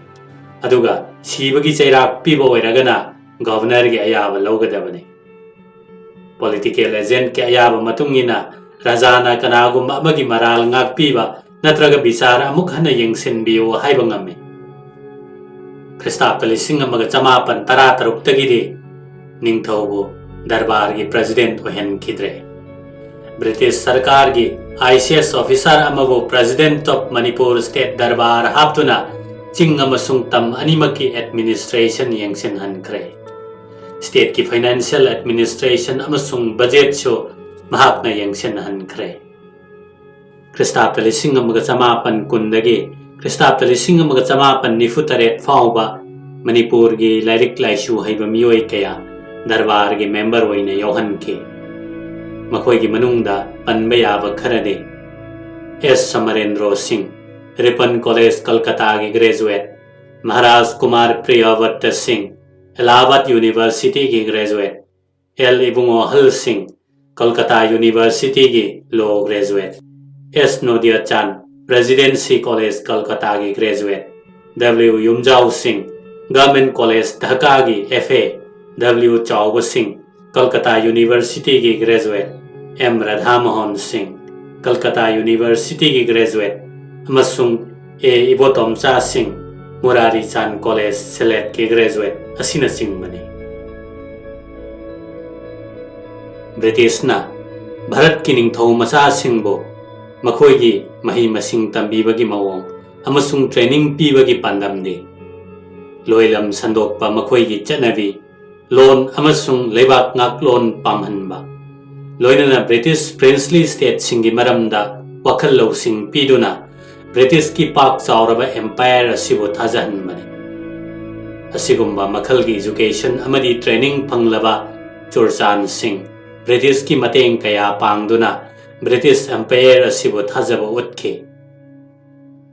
ꯑꯗꯨꯒ ꯁꯤꯕꯒꯤ ꯆꯩꯔꯥꯛ ꯄꯤꯕ ꯑꯣꯏꯔꯒꯅ ꯒꯚꯔꯅꯔꯒꯤ ꯑꯌꯥꯕ ꯂꯧꯒꯗꯕꯅꯤ꯫ ꯄꯣꯂꯤꯇꯤꯀꯦꯜ ꯑꯦꯖꯦꯟꯠꯀꯤ ꯑꯌꯥꯕ ꯃꯇꯨꯡ ꯏꯟꯅ ꯔꯥꯖꯥꯅ ꯀꯅꯥꯒꯨꯝꯕ ꯑꯃꯒꯤ ꯃꯔꯥꯜ ꯉꯥꯛꯄꯤꯕ ꯅꯠꯇ꯭ꯔꯒ ꯕꯤꯆꯥꯔ ꯑꯃꯨꯛ ꯍꯟꯅ ꯌꯦꯡꯁꯤꯟꯕꯤꯌꯨ ꯍꯥꯏꯕ ꯉꯝꯃꯤ꯫ ꯈ꯭ꯔꯤꯁꯇꯥꯕꯇ ꯂꯤꯁꯤꯡ ꯑꯃꯒ ꯆꯃꯥꯄꯟ ꯇꯔꯥ ꯇꯔꯨꯛꯇꯒꯤꯗꯤ ꯅꯤꯡꯊꯧꯕꯨ ꯗꯔꯕꯥꯔꯒꯤ president ꯑꯣꯏꯍꯟꯈꯤꯗ꯭ꯔꯦ꯫ ꯕ꯭ꯔꯤꯇꯤꯁ ꯁꯔꯀꯥꯔꯒꯤ ICS officer ꯑꯃꯕꯨ President of Manipur State darbar ꯍꯥꯞꯇꯨꯅ ꯆꯤꯡ ꯑꯃꯁꯨꯡ ꯇꯝ ꯑꯅꯤꯃꯛꯀꯤ administration ꯌꯦꯡꯁꯤꯟꯍꯟꯈ꯭ꯔꯦ꯫ Stateꯀꯤ financial administration ꯑꯃꯁꯨꯡ budgetꯁꯨ ꯃꯍꯥꯛꯅ ꯌꯦꯡꯁꯤꯟꯍꯟꯈ꯭ꯔꯦ꯫ ꯈ꯭ꯔꯤꯁꯇꯥꯕꯇ ꯂꯤꯁꯤꯡ ꯑꯃꯒ ꯆꯃꯥꯄꯟ ꯀꯨꯟꯗꯒꯤ ꯈ꯭ꯔꯤꯁꯇꯥꯕꯇ ꯂꯤꯁꯤꯡ ꯑꯃꯒ ꯆꯃꯥꯄꯟ ꯅꯤꯐꯨ ꯇꯔꯦꯠ ꯐꯥꯎꯕ ꯃꯅꯤꯄꯨꯔꯒꯤ ꯂꯥꯏꯔꯤꯛ ꯂꯥꯏꯁꯨ ꯍꯩꯕ ꯃꯤꯑꯣꯏ ꯀꯌꯥ ꯗꯔꯕꯥꯔꯒꯤ member ꯑꯣꯏꯅ ꯌꯥꯎꯍꯟꯈꯤ꯫ ꯃꯈꯣꯏꯒꯤ ꯃꯅꯨꯡꯗ ꯄꯟꯕ ꯌꯥꯕ ꯈꯔꯗꯤ: S ꯁꯃꯔꯦꯟꯗ꯭ꯔꯣ ꯁꯤꯡ, ꯔꯤꯄꯟ ꯀꯣꯂꯦꯖ ꯀꯜꯀꯇꯥꯒꯤ graduate, ꯃꯍꯥꯔꯥꯖ ꯀꯨꯃꯥꯔ ꯄ꯭ꯔꯤꯌꯥꯕ꯭ꯔꯇ ꯁꯤꯡ, ꯑꯦꯂꯥꯍꯥꯕꯥꯗ ꯌꯨꯅꯤꯚꯔꯁꯤꯇꯤꯒꯤ graduate, L ꯏꯕꯨꯡꯉꯣ ꯑꯍꯜ ꯁꯤꯡ, ꯀꯜꯀꯇꯥ ꯌꯨꯅꯤꯚꯔꯁꯤꯇꯤꯒꯤ law graduate, S Nodiya Chand, presidency college ꯀꯜꯀꯇꯥꯒꯤ graduate, W Yumjao Singh, Government College ꯙꯀꯥꯒꯤ FA, W ꯆꯥꯎꯕ ꯁꯤꯡ, ꯀꯜꯀꯇꯥ ꯌꯨꯅꯤꯚꯔꯁꯤꯇꯤꯒꯤ graduate, M ꯔꯥꯙꯥꯃꯣꯍꯟ ꯁꯤꯡ, ꯀꯜꯀꯇꯥ ꯌꯨꯅꯤꯚꯔꯁꯤꯇꯤꯒꯤ graduate, ꯑꯃꯁꯨꯡ A ꯏꯕꯣꯇꯣꯝꯆꯥ ꯁꯤꯡ, ꯃꯨꯔꯥꯔꯤ ꯆꯥꯟ ꯀꯣꯂꯦꯖ ꯁꯤꯂꯦꯠꯀꯤ graduate ꯑꯁꯤꯅꯆꯤꯡꯕꯅꯤ꯫ ꯕ꯭ꯔꯤꯇꯤꯁꯅ ꯚꯥꯔꯠꯀꯤ ꯅꯤꯡꯊꯧ ꯃꯆꯥꯁꯤꯡꯕꯨ ꯃꯈꯣꯏꯒꯤ ꯃꯍꯩ ꯃꯁꯤꯡ ꯇꯝꯕꯤꯕꯒꯤ ꯃꯑꯣꯡ ꯑꯃꯁꯨꯡ training ꯄꯤꯕꯒꯤ ꯄꯥꯟꯗꯝꯗꯤ ꯂꯣꯏꯂꯝ ꯁꯟꯗꯣꯛꯄ, ꯃꯈꯣꯏꯒꯤ ꯆꯠꯅꯕꯤ, ꯂꯣꯟ ꯑꯃꯁꯨꯡ ꯂꯩꯕꯥꯛ ꯉꯥꯛꯂꯣꯟ ꯄꯥꯝꯍꯟꯕ, ꯂꯣꯏꯅꯅ ꯕ꯭ꯔꯤꯇꯤꯁ princely stateꯁꯤꯡꯒꯤ ꯃꯔꯝꯗ ꯋꯥꯈꯜ ꯂꯧꯁꯤꯡ ꯄꯤꯗꯨꯅ ꯕ꯭ꯔꯤꯇꯤꯁꯀꯤ ꯄꯥꯛ ꯆꯥꯎꯔꯕ empire ꯑꯁꯤꯕꯨ ꯊꯥꯖꯍꯟꯕꯅꯤ꯫ ꯑꯁꯤꯒꯨꯝꯕ ꯃꯈꯜꯒꯤ education ꯑꯃꯗꯤ training ꯐꯪꯂꯕ ꯆꯨꯔꯆꯥꯟꯁꯤꯡ ꯕ꯭ꯔꯤꯇꯤꯁꯀꯤ ꯃꯇꯦꯡ ꯀꯌꯥ ꯄꯥꯡꯗꯨꯅ ꯕ꯭ꯔꯤꯇꯤꯁ empire ꯑꯁꯤꯕꯨ ꯊꯥꯖꯕ ꯎꯠꯈꯤ꯫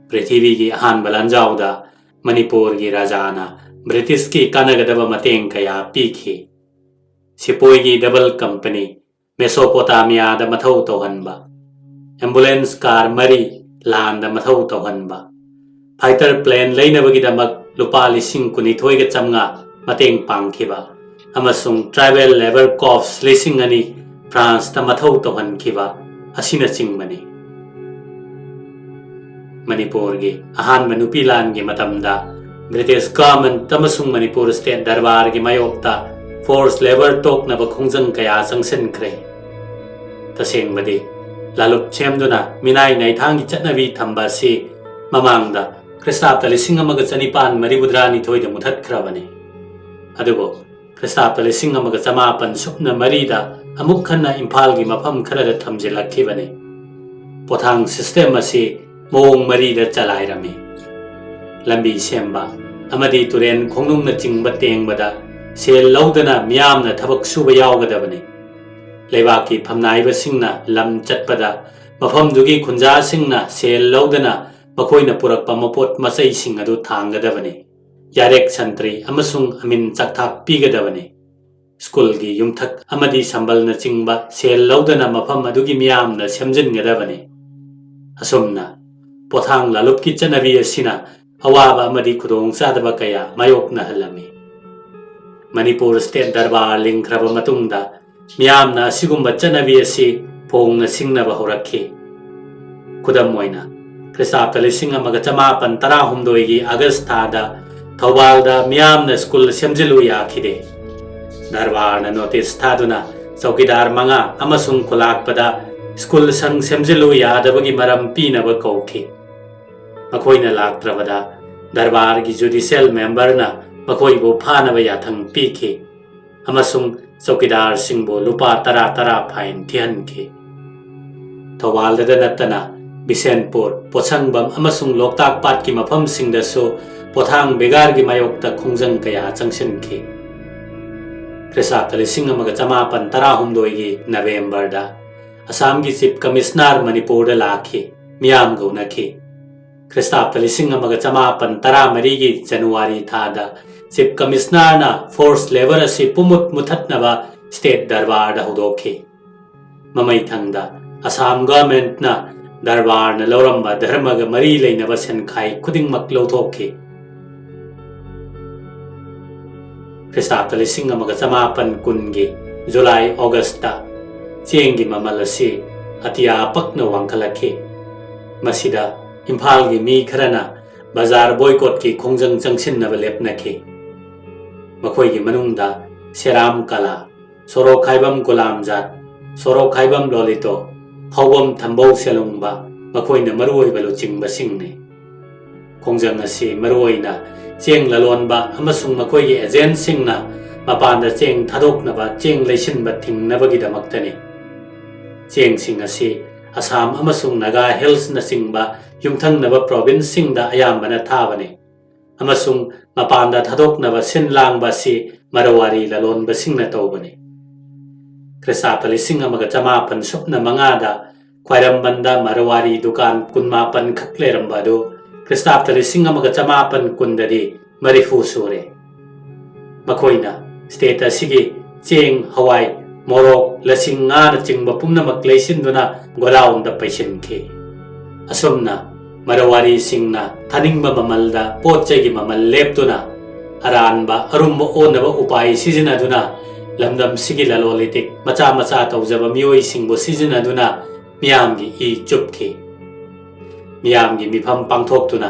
ꯄ꯭ꯔꯤꯊꯤꯕꯤꯒꯤ ꯑꯍꯥꯟꯕ ꯂꯥꯟꯖꯥꯎꯗ ꯃꯅꯤꯄꯨꯔꯒꯤ ꯔꯥꯖꯥꯅ ꯕ꯭ꯔꯤꯇꯤꯁꯀꯤ ꯀꯥꯟꯅꯒꯗꯕ ꯃꯇꯦꯡ ꯀꯌꯥ ꯄꯤꯈꯤ꯫ ꯁꯤꯄꯣꯏꯒꯤ double company ꯃꯦꯁꯣꯄꯣꯇꯥꯃꯤꯌꯥꯗ ꯃꯊꯧ ꯇꯧꯍꯟꯕ, ambulance car ꯃꯔꯤ ꯂꯥꯟꯗ ꯃꯊꯧ ꯇꯧꯍꯟꯕ, fighter plane ꯂꯩꯅꯕꯒꯤꯗꯃꯛ ꯂꯨꯄꯥ ꯂꯤꯁꯤꯡ ꯀꯨꯟꯅꯤꯊꯣꯏꯒ ꯆꯥꯝꯃꯉꯥ ꯃꯇꯦꯡ ꯄꯥꯡꯈꯤꯕ, ꯑꯃꯁꯨꯡ tribal labour corps ꯂꯤꯁꯤꯡ ꯑꯅꯤ ꯐ꯭ꯔꯥꯟꯁꯇ ꯃꯊꯧ ꯇꯧꯍꯟꯈꯤꯕ ꯑꯁꯤꯅꯆꯤꯡꯕꯅꯤ꯫ ꯃꯅꯤꯄꯨꯔꯒꯤ ꯑꯍꯥꯟꯕ ꯅꯨꯄꯤ ꯂꯥꯟꯒꯤ ꯃꯇꯝꯗ ꯕ꯭ꯔꯤꯇꯤꯁ ꯒꯚꯔꯟꯃꯦꯟꯠ ꯑꯃꯁꯨꯡ ꯃꯅꯤꯄꯨꯔ ꯁ꯭ꯇꯦꯠ ꯗꯔꯕꯥꯔꯒꯤ ꯃꯥꯌꯣꯛꯇ ꯐꯣꯔꯁ ꯂꯦꯕꯔ ꯇꯣꯛꯅꯕ ꯈꯣꯡꯖꯪ ꯀꯌꯥ ꯆꯪꯁꯤꯟꯈ꯭ꯔꯦ꯫ ꯇꯁꯦꯡꯕꯗꯤ, ꯂꯥꯂꯨꯞ ꯁꯦꯝꯗꯨꯅ ꯃꯤꯅꯥꯏ ꯅꯥꯏꯊꯥꯡꯒꯤ ꯆꯠꯅꯕꯤ ꯊꯝꯕ ꯑꯁꯤ ꯃꯃꯥꯡꯗ ꯈ꯭ꯔꯤꯁꯇꯥꯕꯗ ꯂꯤꯁꯤꯡ ꯑꯃꯒ ꯆꯅꯤꯄꯥꯟ ꯃꯔꯤꯐꯨꯇꯔꯥꯅꯤꯊꯣꯏꯗ ꯃꯨꯊꯠꯈ꯭ꯔꯕꯅꯤ꯫ ꯑꯗꯨꯕꯨ ꯈ꯭ꯔꯤꯁꯇꯥꯕꯗ ꯂꯤꯁꯤꯡ ꯑꯃꯒ ꯆꯃꯥꯄꯟ ꯁꯨꯞꯅ ꯃꯔꯤꯗ ꯑꯃꯨꯛ ꯍꯟꯅ ꯏꯝꯐꯥꯜꯒꯤ ꯃꯐꯝ ꯈꯔꯗ ꯊꯝꯖꯤꯜꯂꯛꯈꯤꯕꯅꯤ꯫ ꯄꯣꯊꯥꯡ ꯁꯤꯁꯇꯦꯝ ꯑꯁꯤ ꯃꯑꯣꯡ ꯃꯔꯤꯗ ꯆꯂꯥꯏꯔꯝꯃꯤ꯫ ꯂꯝꯕꯤ ꯁꯦꯝꯕ ꯑꯃꯗꯤ ꯇꯨꯔꯦꯟ ꯈꯣꯡꯅꯨꯡꯅꯆꯤꯡꯕ ꯇꯦꯡꯕꯗ ꯁꯦꯜ ꯂꯧꯗꯅ ꯃꯤꯌꯥꯝꯅ ꯊꯕꯛ ꯁꯨꯕ ꯌꯥꯎꯒꯗꯕꯅꯤ꯫ ꯂꯩꯕꯥꯛꯀꯤ ꯐꯝꯅꯥꯏꯕꯁꯤꯡꯅ ꯂꯝ ꯆꯠꯄꯗ ꯃꯐꯝꯗꯨꯒꯤ ꯈꯨꯟꯖꯥꯁꯤꯡꯅ ꯁꯦꯜ ꯂꯧꯗꯅ ꯃꯈꯣꯏꯅ ꯄꯨꯔꯛꯄ ꯃꯄꯣꯠ ꯃꯆꯩꯁꯤꯡ ꯑꯗꯨ ꯊꯥꯡꯒꯗꯕꯅꯤ꯫ ꯌꯥꯔꯦꯛ ꯁꯟꯇ꯭ꯔꯤ ꯑꯃꯁꯨꯡ ꯑꯃꯤꯟ ꯆꯥꯛꯊꯥꯛ ꯄꯤꯒꯗꯕꯅꯤ꯫ ꯁ꯭ꯀꯨꯜꯒꯤ ꯌꯨꯝꯊꯛ ꯑꯃꯗꯤ ꯁꯝꯕꯜꯅꯆꯤꯡꯕ ꯁꯦꯜ ꯂꯧꯗꯅ ꯃꯐꯝ ꯑꯗꯨꯒꯤ ꯃꯤꯌꯥꯝꯅ ꯁꯦꯝꯖꯤꯟꯒꯗꯕꯅꯤ꯫ ꯑꯁꯨꯝꯅ ꯄꯣꯊꯥꯡ ꯂꯥꯂꯨꯞꯀꯤ ꯆꯠꯅꯕꯤ ꯑꯁꯤꯅ ꯑꯋꯥꯕ ꯑꯃꯗꯤ ꯈꯨꯗꯣꯡꯆꯥꯗꯕ ꯀꯌꯥ ꯃꯥꯌꯣꯛꯅꯍꯜꯂꯝꯃꯤ꯫ ꯃꯅꯤꯄꯨꯔ ꯁ꯭ꯇꯦꯠ ꯗꯔꯕꯥꯔ ꯂꯤꯡꯈ꯭ꯔꯕ ꯃꯇꯨꯡꯗ ꯃꯤꯌꯥꯝꯅ ꯑꯁꯤꯒꯨꯝꯕ ꯆꯠꯅꯕꯤ ꯑꯁꯤ ꯐꯣꯡꯅ ꯁꯤꯡꯅꯕ ꯍꯧꯔꯛꯈꯤ꯫ ꯈꯨꯗꯝ ꯑꯣꯏꯅ, ꯈ꯭ꯔꯤꯁꯇꯥꯕꯗ ꯂꯤꯁꯤꯡ ꯑꯃꯒ ꯆꯃꯥꯄꯟ ꯇꯔꯥꯍꯨꯝꯗꯣꯏꯒꯤ ꯑꯥꯒꯁ ꯊꯥꯗ ꯊꯧꯕꯥꯜꯗ ꯃꯤꯌꯥꯝꯅ ꯁ꯭ꯀꯨꯜ ꯁꯦꯝꯖꯤꯜꯂꯨ ꯌꯥꯈꯤꯗꯦ꯫ ꯗꯔꯕꯥꯔꯅ ꯅꯣꯇꯤꯁ ꯊꯥꯗꯨꯅ ꯆꯧꯀꯤꯗꯥꯔ ꯃꯉꯥ ꯑꯃꯁꯨꯡ ꯈꯨꯂꯥꯛꯄꯗ ꯁ꯭ꯀꯨꯜ ꯁꯪ ꯁꯦꯝꯖꯤꯜꯂꯨ ꯌꯥꯗꯕꯒꯤ ꯃꯔꯝ ꯄꯤꯅꯕ ꯀꯧꯈꯤ꯫ ꯃꯈꯣꯏꯅ ꯂꯥꯛꯇ꯭ꯔꯕꯗ ꯗꯔꯕꯥꯔꯒꯤ ꯖꯨꯗꯤꯁꯤꯌꯦꯜ ꯃꯦꯝꯕꯔꯅ ꯃꯈꯣꯏꯕꯨ ꯐꯥꯅꯕ ꯌꯥꯊꯪ ꯄꯤꯈꯤ ꯑꯃꯁꯨꯡ ꯆꯧꯀꯤꯗꯥꯔꯁꯤꯡꯕꯨ ꯂꯨꯄꯥ ꯇꯔꯥ ꯇꯔꯥ ꯐꯥꯏꯟ ꯊꯤꯍꯟꯈꯤ꯫ ꯊꯧꯕꯥꯜꯗꯗ ꯅꯠꯇꯅ ꯕꯤꯁꯦꯟꯄꯨꯔ, ꯄꯣꯠꯁꯪꯕꯝ ꯑꯃꯁꯨꯡ ꯂꯣꯛꯇꯥꯛ ꯄꯥꯠꯀꯤ ꯃꯐꯝꯁꯤꯡꯗꯁꯨ ꯄꯣꯊꯥꯡ ꯕꯦꯒꯥꯔꯒꯤ ꯃꯥꯌꯣꯛꯇ ꯈꯣꯡꯖꯪ ꯀꯌꯥ ꯆꯪꯁꯤꯟꯈꯤ꯫ ꯈ꯭ꯔꯤꯁꯇꯥꯕꯗ ꯂꯤꯁꯤꯡ ꯑꯃꯒ ꯆꯃꯥꯄꯟ ꯇꯔꯥꯍꯨꯝꯗꯣꯏꯒꯤ ꯅꯕꯦꯝꯕꯔꯗ ꯑꯁꯥꯝꯒꯤ ꯆꯤꯐ ꯀꯃꯤꯁꯅꯔ ꯃꯅꯤꯄꯨꯔꯗ ꯂꯥꯛꯈꯤ, ꯃꯤꯌꯥꯝꯒ ꯎꯅꯈꯤ꯫ ꯈ꯭ꯔꯤꯁꯇꯥꯕꯗ ꯂꯤꯁꯤꯡ ꯑꯃꯒ ꯆꯃꯥꯄꯟ ꯇꯔꯥꯃꯔꯤꯒꯤ ꯖꯅꯋꯥꯔꯤ ꯊꯥꯗ ꯆꯤꯐ ꯀꯃꯤꯁꯅꯔꯅ ꯐꯣꯔꯁ ꯂꯦꯕꯔ ꯑꯁꯤ ꯄꯨꯝꯃꯨꯠ ꯃꯨꯊꯠꯅꯕ ꯁ꯭ꯇꯦꯠ ꯗꯔꯕꯥꯔꯗ ꯍꯧꯗꯣꯛꯈꯤ꯫ ꯃꯃꯩꯊꯪꯗ ꯑꯁꯥꯝ ꯒꯚꯔꯟꯃꯦꯟꯠꯅ ꯗꯔꯕꯥꯔꯅ ꯂꯧꯔꯝꯕ ꯙꯔꯃꯒ ꯃꯔꯤ ꯂꯩꯅꯕ ꯁꯦꯟꯈꯥꯏ ꯈꯨꯗꯤꯡꯃꯛ ꯂꯧꯊꯣꯛꯈꯤ꯫ ꯈ꯭ꯔꯤꯁꯇꯥꯕꯗ ꯂꯤꯁꯤꯡ ꯑꯃꯒ ꯆꯃꯥꯄꯟ ꯀꯨꯟꯒꯤ ꯖꯨꯂꯥꯏ ꯑꯣꯒꯁꯇ ꯆꯦꯡꯒꯤ ꯃꯃꯜ ꯑꯁꯤ ꯑꯇꯤꯌꯥ ꯄꯛꯅ ꯋꯥꯡꯈꯠꯂꯛꯈꯤ꯫ ꯃꯁꯤꯗ ꯏꯝꯐꯥꯜꯒꯤ ꯃꯤ ꯈꯔꯅ ꯕꯖꯥꯔ ꯕꯣꯏꯀꯣꯠꯀꯤ ꯈꯣꯡꯖꯪ ꯆꯪꯁꯤꯟꯅꯕ ꯂꯦꯞꯅꯈꯤ꯫ ꯃꯈꯣꯏꯒꯤ ꯃꯅꯨꯡꯗ ꯁꯦꯔꯥꯝ ꯀꯂꯥ, ꯁꯣꯔꯣꯛꯈꯥꯏꯕꯝ ꯒꯨꯂꯥꯝꯖꯥꯠ, ꯁꯣꯔꯣꯛꯈꯥꯏꯕꯝ ꯂꯣꯂꯤꯇꯣ, ꯍꯧꯕꯝ ꯊꯝꯕꯧ ꯁꯦꯂꯨꯡꯕ, ꯃꯈꯣꯏꯅ ꯃꯔꯨꯑꯣꯏꯕ ꯂꯨꯆꯤꯡꯕꯁꯤꯡꯅꯤ꯫ ꯈꯣꯡꯖꯪ ꯑꯁꯤ ꯃꯔꯨꯑꯣꯏꯅ ꯆꯦꯡ ꯂꯂꯣꯟꯕ ꯑꯃꯁꯨꯡ ꯃꯈꯣꯏꯒꯤ ꯑꯦꯖꯦꯟꯠꯁꯤꯡꯅ ꯃꯄꯥꯟꯗ ꯆꯦꯡ ꯊꯥꯗꯣꯛꯅꯕ ꯆꯦꯡ ꯂꯩꯁꯤꯟꯕ ꯊꯤꯡꯅꯕꯒꯤꯗꯃꯛꯇꯅꯤ꯫ ꯆꯦꯡꯁꯤꯡ ꯑꯁꯤ ꯑꯁꯥꯝ ꯑꯃꯁꯨꯡ ꯅꯥꯒꯥ ꯍꯤꯜꯁꯅꯆꯤꯡꯕ ꯌꯨꯝꯊꯪꯅꯕ ꯄ꯭ꯔꯣꯚꯤꯟꯁꯁꯤꯡꯗ ꯑꯌꯥꯝꯕꯅ ꯊꯥꯕꯅꯤ, ꯑꯃꯁꯨꯡ ꯃꯄꯥꯟꯗ ꯊꯥꯗꯣꯛꯅꯕ ꯁꯤꯟ ꯂꯥꯡꯕ ꯑꯁꯤ ꯃꯔꯋꯥꯔꯤ ꯂꯂꯣꯟꯕꯁꯤꯡꯅ ꯇꯧꯕꯅꯤ꯫ ꯈ꯭ꯔꯤꯁꯇꯥꯕꯇ ꯂꯤꯁꯤꯡ ꯑꯃꯒ ꯆꯃꯥꯄꯟ ꯁꯨꯞꯅ ꯃꯉꯥꯗ ꯈ꯭ꯋꯥꯏꯔꯝꯕꯟꯗ ꯃꯔꯋꯥꯔꯤ ꯗꯨꯀꯥꯟ ꯀꯨꯟꯃꯥꯄꯟ ꯈꯛ ꯂꯩꯔꯝꯕ ꯑꯗꯨ ꯈ꯭ꯔꯤꯁꯇꯥꯕꯇ ꯂꯤꯁꯤꯡ ꯑꯃꯒ ꯆꯃꯥꯄꯟ ꯀꯨꯟꯗꯗꯤ ꯃꯔꯤꯐꯨ ꯁꯨꯔꯦ꯫ ꯃꯈꯣꯏꯅ ꯁ꯭ꯇꯦꯠ ꯑꯁꯤꯒꯤ ꯆꯦꯡ, ꯍꯋꯥꯏ, ꯃꯣꯔꯣꯛ, ꯂꯁꯤꯡ, ꯉꯥꯅꯆꯤꯡꯕ ꯄꯨꯝꯅꯃꯛ ꯂꯩꯁꯤꯟꯗꯨꯅ ꯒꯣꯗꯥꯎꯟꯗ ꯄꯩꯁꯤꯟꯈꯤ꯫ ꯑꯁꯨꯝꯅ ꯃꯔꯋꯥꯔꯤꯁꯤꯡꯅ ꯊꯥꯅꯤꯡꯕ ꯃꯃꯜꯗ ꯄꯣꯠ ꯆꯩꯒꯤ ꯃꯃꯜ ꯂꯦꯞꯇꯨꯅ, ꯑꯔꯥꯟꯕ ꯑꯔꯨꯝꯕ ꯑꯣꯟꯅꯕ ꯎꯄꯥꯏ ꯁꯤꯖꯤꯟꯅꯗꯨꯅ, ꯂꯝꯗꯝꯁꯤꯒꯤ ꯂꯂꯣꯟ ꯏꯇꯤꯛ ꯃꯆꯥ ꯃꯆꯥ ꯇꯧꯖꯕ ꯃꯤꯑꯣꯏꯁꯤꯡꯕꯨ ꯁꯤꯖꯤꯟꯅꯗꯨꯅ ꯃꯤꯌꯥꯝꯒꯤ ꯏ ꯆꯨꯞꯈꯤ꯫ ꯃꯤꯌꯥꯝꯒꯤ ꯃꯤꯐꯝ ꯄꯥꯡꯊꯣꯛꯇꯨꯅ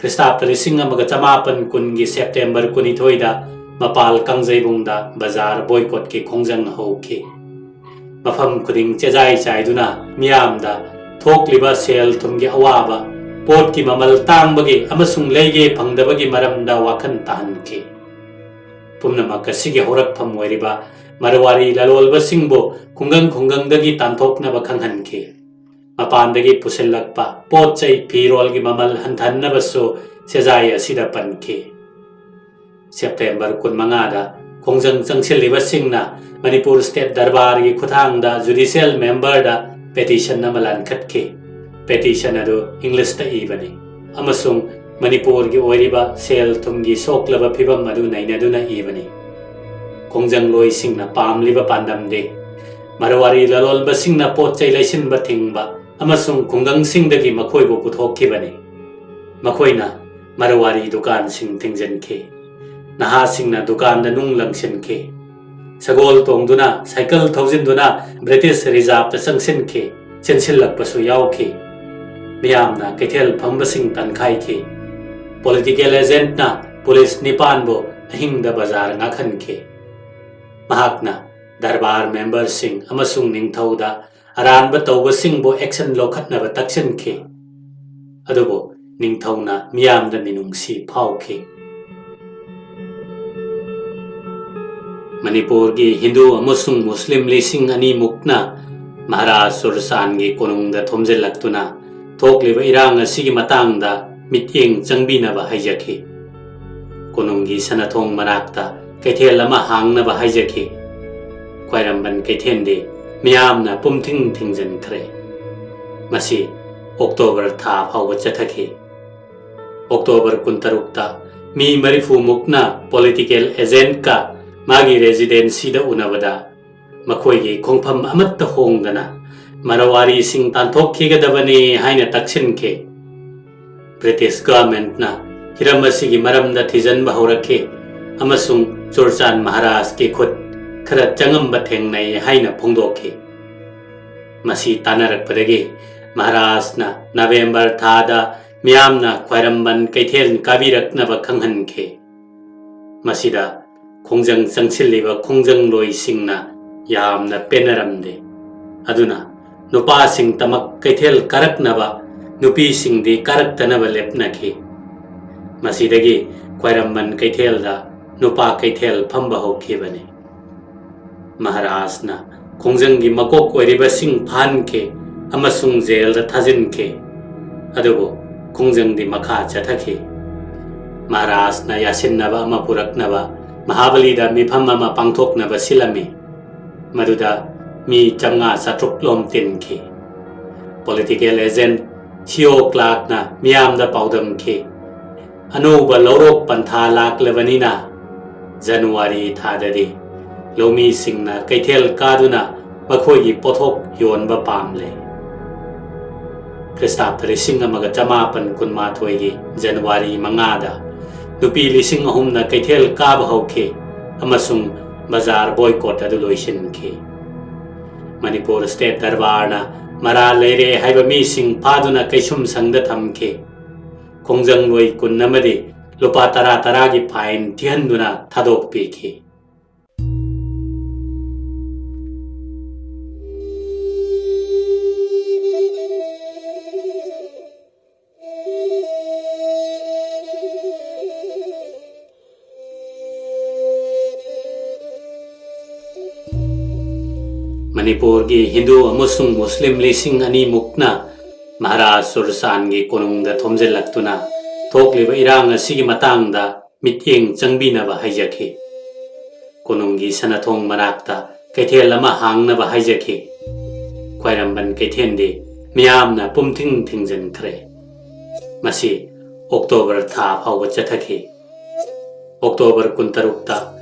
ꯈ꯭ꯔꯤꯁꯇꯥꯕꯇ ꯂꯤꯁꯤꯡ ꯑꯃꯒ ꯆꯃꯥꯄꯟ ꯀꯨꯟꯒꯤ ꯁꯦꯞꯇꯦꯝꯕꯔ ꯀꯨꯟꯅꯤꯊꯣꯏꯗ ꯃꯄꯥꯜ ꯀꯥꯡꯖꯩꯕꯨꯡꯗ ꯕꯖꯥꯔ ꯕꯣꯏꯀꯣꯠꯀꯤ ꯈꯣꯡꯖꯪ ꯍꯧꯈꯤ꯫ ꯃꯐꯝ ꯈꯨꯗꯤꯡ ꯆꯦꯖꯥꯏ ꯆꯥꯏꯗꯨꯅ ꯃꯤꯌꯥꯝꯗ ꯊꯣꯛꯂꯤꯕ ꯁꯦꯜ ꯊꯨꯝꯒꯤ ꯑꯋꯥꯕ, ꯄꯣꯠꯀꯤ ꯃꯃꯜ ꯇꯥꯡꯕꯒꯤ ꯑꯃꯁꯨꯡ ꯂꯩꯒꯦ ꯐꯪꯗꯕꯒꯤ ꯃꯔꯝꯗ ꯋꯥꯈꯜ ꯇꯥꯍꯟꯈꯤ꯫ ꯄꯨꯝꯅꯃꯛ ꯑꯁꯤꯒꯤ ꯍꯧꯔꯛꯐꯝ ꯑꯣꯏꯔꯤꯕ ꯃꯔꯋꯥꯔꯤ ꯂꯂꯣꯟꯕꯁꯤꯡꯕꯨ ꯈꯨꯡꯒꯪ ꯈꯨꯡꯒꯪꯗꯒꯤ ꯇꯥꯟꯊꯣꯛꯅꯕ ꯈꯪꯍꯟꯈꯤ꯫ ꯃꯄꯥꯟꯗꯒꯤ ꯄꯨꯁꯤꯜꯂꯛꯄ ꯄꯣꯠ ꯆꯩ ꯐꯤꯔꯣꯜꯒꯤ ꯃꯃꯜ ꯍꯟꯊꯍꯟꯅꯕꯁꯨ ꯆꯦꯖꯥꯏ ꯑꯁꯤꯗ ꯄꯟꯈꯤ꯫ ꯁꯦꯞꯇꯦꯝꯕꯔ ꯀꯨꯟꯃꯉꯥꯗ ꯈꯣꯡꯖꯪ ꯆꯪꯁꯤꯜꯂꯤꯕꯁꯤꯡꯅ ꯃꯅꯤꯄꯨꯔ ꯁ꯭ꯇꯦꯠ ꯗꯔꯕꯥꯔꯒꯤ ꯈꯨꯠꯊꯥꯡꯗ ꯖꯨꯗꯤꯁꯤꯌꯦꯜ ꯃꯦꯝꯕꯔꯗ ꯄꯦꯇꯤꯁꯟ ꯑꯃ ꯂꯥꯟꯈꯠꯈꯤ꯫ ꯄꯦꯇꯤꯁꯟ ꯑꯗꯨ ꯏꯪꯂꯤꯁꯇ ꯏꯕꯅꯤ ꯑꯃꯁꯨꯡ ꯃꯅꯤꯄꯨꯔꯒꯤ ꯑꯣꯏꯔꯤꯕ ꯁꯦꯜ ꯊꯨꯝꯒꯤ ꯁꯣꯛꯂꯕ ꯐꯤꯚꯝ ꯑꯗꯨ ꯅꯩꯅꯗꯨꯅ ꯏꯕꯅꯤ꯫ ꯈꯣꯡꯖꯪꯂꯣꯏꯁꯤꯡꯅ ꯄꯥꯝꯂꯤꯕ ꯄꯥꯟꯗꯝꯗꯤ ꯃꯔꯋꯥꯔꯤ ꯂꯂꯣꯟꯕꯁꯤꯡꯅ ꯄꯣꯠ ꯆꯩ ꯂꯩꯁꯤꯟꯕ ꯊꯤꯡꯕ ꯑꯃꯁꯨꯡ ꯈꯨꯡꯒꯪꯁꯤꯡꯗꯒꯤ ꯃꯈꯣꯏꯕꯨ ꯄꯨꯊꯣꯛꯈꯤꯕꯅꯤ꯫ ꯃꯈꯣꯏꯅ ꯃꯔꯋꯥꯔꯤ ꯗꯨꯀꯥꯟꯁꯤꯡ ꯊꯤꯡꯖꯤꯟꯈꯤ꯫ ꯅꯍꯥꯁꯤꯡꯅ ꯗꯨꯀꯥꯟꯗ ꯅꯨꯡ ꯂꯪꯁꯤꯟꯈꯤ꯫ ꯁꯒꯣꯜ ꯇꯣꯡꯗꯨꯅ, ꯁꯥꯏꯀꯜ ꯊꯧꯖꯤꯟꯗꯨꯅ ꯕ꯭ꯔꯤꯇꯤꯁ ꯔꯤꯖꯥꯔꯚꯇ ꯆꯪꯁꯤꯟꯈꯤ꯫ ꯆꯦꯟꯁꯤꯜꯂꯛꯄꯁꯨ ꯌꯥꯎꯈꯤ꯫ ꯃꯤꯌꯥꯝꯅ ꯀꯩꯊꯦꯜ ꯐꯝꯕꯁꯤꯡ ꯇꯥꯟꯈꯥꯏꯈꯤ꯫ Political agentꯅ police ꯅꯤꯄꯥꯟꯕꯨ ꯑꯍꯤꯡꯗ ꯕꯖꯥꯔ ꯉꯥꯛꯍꯟꯈꯤ꯫ ꯃꯍꯥꯛꯅ ꯗꯔꯕꯥꯔ memberꯁꯤꯡ ꯑꯃꯁꯨꯡ ꯅꯤꯡꯊꯧꯗ ꯑꯔꯥꯟꯕ ꯇꯧꯕꯁꯤꯡꯕꯨ action ꯂꯧꯈꯠꯅꯕ ꯇꯛꯁꯤꯟꯈꯤ꯫ ꯑꯗꯨꯕꯨ ꯅꯤꯡꯊꯧꯅ ꯃꯤꯌꯥꯝꯗ ꯃꯤꯅꯨꯡꯁꯤ ꯐꯥꯎꯈꯤ꯫ ꯃꯅꯤꯄꯨꯔꯒꯤ ꯍꯤꯟꯗꯨ ꯑꯃꯁꯨꯡ ꯃꯨꯁꯂꯤꯝ ꯂꯤꯁꯤꯡ ꯑꯅꯤꯃꯨꯛꯅ ꯃꯍꯥꯔꯥꯖ ꯆꯨꯔꯆꯥꯟꯒꯤ ꯀꯣꯅꯨꯡꯗ ꯊꯣꯝꯖꯤꯜꯂꯛꯇꯨꯅ ꯊꯣꯛꯂꯤꯕ ꯏꯔꯥꯡ ꯑꯁꯤꯒꯤ ꯃꯇꯥꯡꯗ ꯃꯤꯠꯌꯦꯡ ꯆꯪꯕꯤꯅꯕ ꯍꯥꯏꯖꯈꯤ꯫ ꯀꯣꯅꯨꯡꯒꯤ ꯁꯅꯥꯊꯣꯡ ꯃꯅꯥꯛꯇ ꯀꯩꯊꯦꯜ ꯑꯃ ꯍꯥꯡꯅꯕ ꯍꯥꯏꯖꯈꯤ꯫ ꯈ꯭ꯋꯥꯏꯔꯝꯕꯟ ꯀꯩꯊꯦꯜꯗꯤ ꯃꯤꯌꯥꯝꯅ ꯄꯨꯝꯊꯤꯡ ꯊꯤꯡꯖꯤꯟꯈ꯭ꯔꯦ꯫ ꯃꯁꯤ ꯑꯣꯛꯇꯣꯕꯔ ꯊꯥ ꯐꯥꯎꯕ ꯆꯠꯊꯈꯤ꯫ ꯑꯣꯛꯇꯣꯕꯔ ꯀꯨꯟꯇꯔꯨꯛꯇ ꯃꯤ ꯃꯔꯤꯐꯨ ꯃꯨꯛꯅ political agentꯀ ꯃꯥꯒꯤ residencyꯗ ꯎꯅꯕꯗ ꯃꯈꯣꯏꯒꯤ ꯈꯣꯡꯐꯝ ꯑꯃꯠꯇ ꯍꯣꯡꯗꯅ ꯃꯔꯋꯥꯔꯤꯁꯤꯡ ꯇꯥꯟꯊꯣꯛꯈꯤꯒꯗꯕꯅꯤ ꯍꯥꯏꯅ ꯇꯛꯁꯤꯟꯈꯤ꯫ British governmentꯅ ꯍꯤꯔꯝ ꯑꯁꯤꯒꯤ ꯃꯔꯝꯗ ꯊꯤꯖꯤꯟꯕ ꯍꯧꯔꯛꯈꯤ ꯑꯃꯁꯨꯡ ꯆꯨꯔꯆꯥꯟ ꯃꯍꯥꯔꯥꯖꯀꯤ ꯈꯨꯠ ꯈꯔ ꯆꯪꯉꯝꯕ ꯊꯦꯡꯅꯩ ꯍꯥꯏꯅ ꯐꯣꯡꯗꯣꯛꯈꯤ꯫ ꯃꯁꯤ ꯇꯥꯟꯅꯔꯛꯄꯗꯒꯤ ꯃꯍꯥꯔꯥꯖꯅ ꯅꯕꯦꯝꯕꯔ ꯊꯥꯗ ꯃꯤꯌꯥꯝꯅ ꯈ꯭ꯋꯥꯏꯔꯝꯕꯟ ꯀꯩꯊꯦꯜ ꯀꯥꯕꯤꯔꯛꯅꯕ ꯈꯪꯍꯟꯈꯤ꯫ ꯃꯁꯤꯗ ꯈꯣꯡꯖꯪ ꯆꯪꯁꯤꯜꯂꯤꯕ ꯈꯣꯡꯖꯪꯂꯣꯏꯁꯤꯡꯅ ꯌꯥꯝꯅ ꯄꯦꯟꯅꯔꯝꯗꯦ꯫ ꯑꯗꯨꯅ ꯅꯨꯄꯥꯁꯤꯡꯇꯃꯛ ꯀꯩꯊꯦꯜ ꯀꯥꯔꯛꯅꯕ, ꯅꯨꯄꯤꯁꯤꯡꯗꯤ ꯀꯥꯔꯛꯇꯅꯕ ꯂꯦꯞꯅꯈꯤ꯫ ꯃꯁꯤꯗꯒꯤ ꯈ꯭ꯋꯥꯏꯔꯝꯕꯟ ꯀꯩꯊꯦꯜꯗ ꯅꯨꯄꯥ ꯀꯩꯊꯦꯜ ꯐꯝꯕ ꯍꯧꯈꯤꯕꯅꯤ꯫ ꯃꯍꯥꯔꯥꯖꯅ ꯈꯣꯡꯖꯪꯒꯤ ꯃꯀꯣꯛ ꯑꯣꯏꯔꯤꯕꯁꯤꯡ ꯐꯥꯍꯟꯈꯤ ꯑꯃꯁꯨꯡ ꯖꯦꯜꯗ ꯊꯥꯖꯤꯟꯈꯤ꯫ ꯑꯗꯨꯕꯨ ꯈꯣꯡꯖꯪꯗꯤ ꯃꯈꯥ ꯆꯠꯊꯈꯤ꯫ ꯃꯍꯥꯔꯥꯖꯅ ꯌꯥꯁꯤꯟꯅꯕ ꯑꯃ ꯄꯨꯔꯛꯅꯕ ꯃꯍꯥꯕꯂꯤꯗ ꯃꯤꯐꯝ ꯑꯃ ꯄꯥꯡꯊꯣꯛꯅꯕ ꯁꯤꯜꯂꯝꯃꯤ꯫ ꯃꯗꯨꯗ ꯃꯤ ꯆꯥꯝꯃꯉꯥ ꯆꯥꯇ꯭ꯔꯨꯛ ꯂꯣꯝ ꯇꯤꯟꯈꯤ꯫ Political agent C O Clarkꯅ ꯃꯤꯌꯥꯝꯗ ꯄꯥꯎꯗꯝꯈꯤ, "ꯑꯅꯧꯕ ꯂꯧꯔꯣꯛ ꯄꯟꯊꯥ ꯂꯥꯛꯂꯕꯅꯤꯅ ꯖꯅꯋꯥꯔꯤ ꯊꯥꯗꯗꯤ ꯂꯧꯃꯤꯁꯤꯡꯅ ꯀꯩꯊꯦꯜ ꯀꯥꯗꯨꯅ ꯃꯈꯣꯏꯒꯤ ꯄꯣꯠꯊꯣꯛ ꯌꯣꯟꯕ ꯄꯥꯝꯂꯦ"꯫ ꯈ꯭ꯔꯤꯁꯇꯥꯕꯗ ꯂꯤꯁꯤꯡ ꯑꯃꯒ ꯆꯃꯥꯄꯟ ꯀꯨꯟꯃꯥꯊꯣꯏꯒꯤ ꯖꯅꯋꯥꯔꯤ ꯃꯉꯥꯗ ꯅꯨꯄꯤ ꯂꯤꯁꯤꯡ ꯑꯍꯨꯝꯅ ꯀꯩꯊꯦꯜ ꯀꯥꯕ ꯍꯧꯈꯤ ꯑꯃꯁꯨꯡ ꯕꯖꯥꯔ boycott ꯑꯗꯨ ꯂꯣꯏꯁꯤꯟꯈꯤ꯫ ꯃꯅꯤꯄꯨꯔ state ꯗꯔꯕꯥꯔꯅ ꯃꯔꯥꯜ ꯂꯩꯔꯦ ꯍꯥꯏꯕ ꯃꯤꯁꯤꯡ ꯐꯥꯗꯨꯅ ꯀꯩꯁꯨꯝꯁꯪꯗ ꯊꯝꯈꯤ꯫ ꯈꯣꯡꯖꯪꯂꯣꯏ ꯀꯨꯟ ꯑꯃꯗꯤ ꯂꯨꯄꯥ ꯇꯔꯥ ꯇꯔꯥꯒꯤ fine ꯊꯤꯍꯟꯗꯨꯅ ꯊꯥꯗꯣꯛꯄꯤꯈꯤ꯫ ꯃꯅꯤꯄꯨꯔꯒꯤ ꯍꯤꯟꯗꯨ ꯑꯃꯁꯨꯡ ꯃꯨꯁꯂꯤꯝ ꯂꯤꯁꯤꯡ ꯑꯅꯤꯃꯨꯛꯅ ꯃꯍꯥꯔꯥꯖ ꯆꯨꯔꯆꯥꯟꯒꯤ ꯀꯣꯅꯨꯡꯗ ꯊꯣꯝꯖꯤꯜꯂꯛꯇꯨꯅ ꯊꯣꯛꯂꯤꯕ ꯏꯔꯥꯡ ꯑꯁꯤꯒꯤ ꯃꯇꯥꯡꯗ ꯃꯤꯠꯌꯦꯡ ꯆꯪꯕꯤꯅꯕ ꯍꯥꯏꯖꯈꯤ꯫ ꯀꯣꯅꯨꯡꯒꯤ ꯁꯅꯥꯊꯣꯡ ꯃꯅꯥꯛꯇ ꯀꯩꯊꯦꯜ ꯑꯃ ꯍꯥꯡꯅꯕ ꯍꯥꯏꯖꯈꯤ꯫ ꯈ꯭ꯋꯥꯏꯔꯝꯕꯟ ꯀꯩꯊꯦꯜꯗꯤ ꯃꯤꯌꯥꯝꯅ ꯄꯨꯝꯊꯤꯡ ꯊꯤꯡꯖꯤꯟꯈ꯭ꯔꯦ꯫ ꯃꯁꯤ ꯑꯣꯛꯇꯣꯕꯔ ꯊꯥ ꯐꯥꯎꯕ ꯆꯠꯊꯈꯤ꯫ ꯑꯣꯛꯇꯣꯕꯔ ꯀꯨꯟꯇꯔꯨꯛꯇ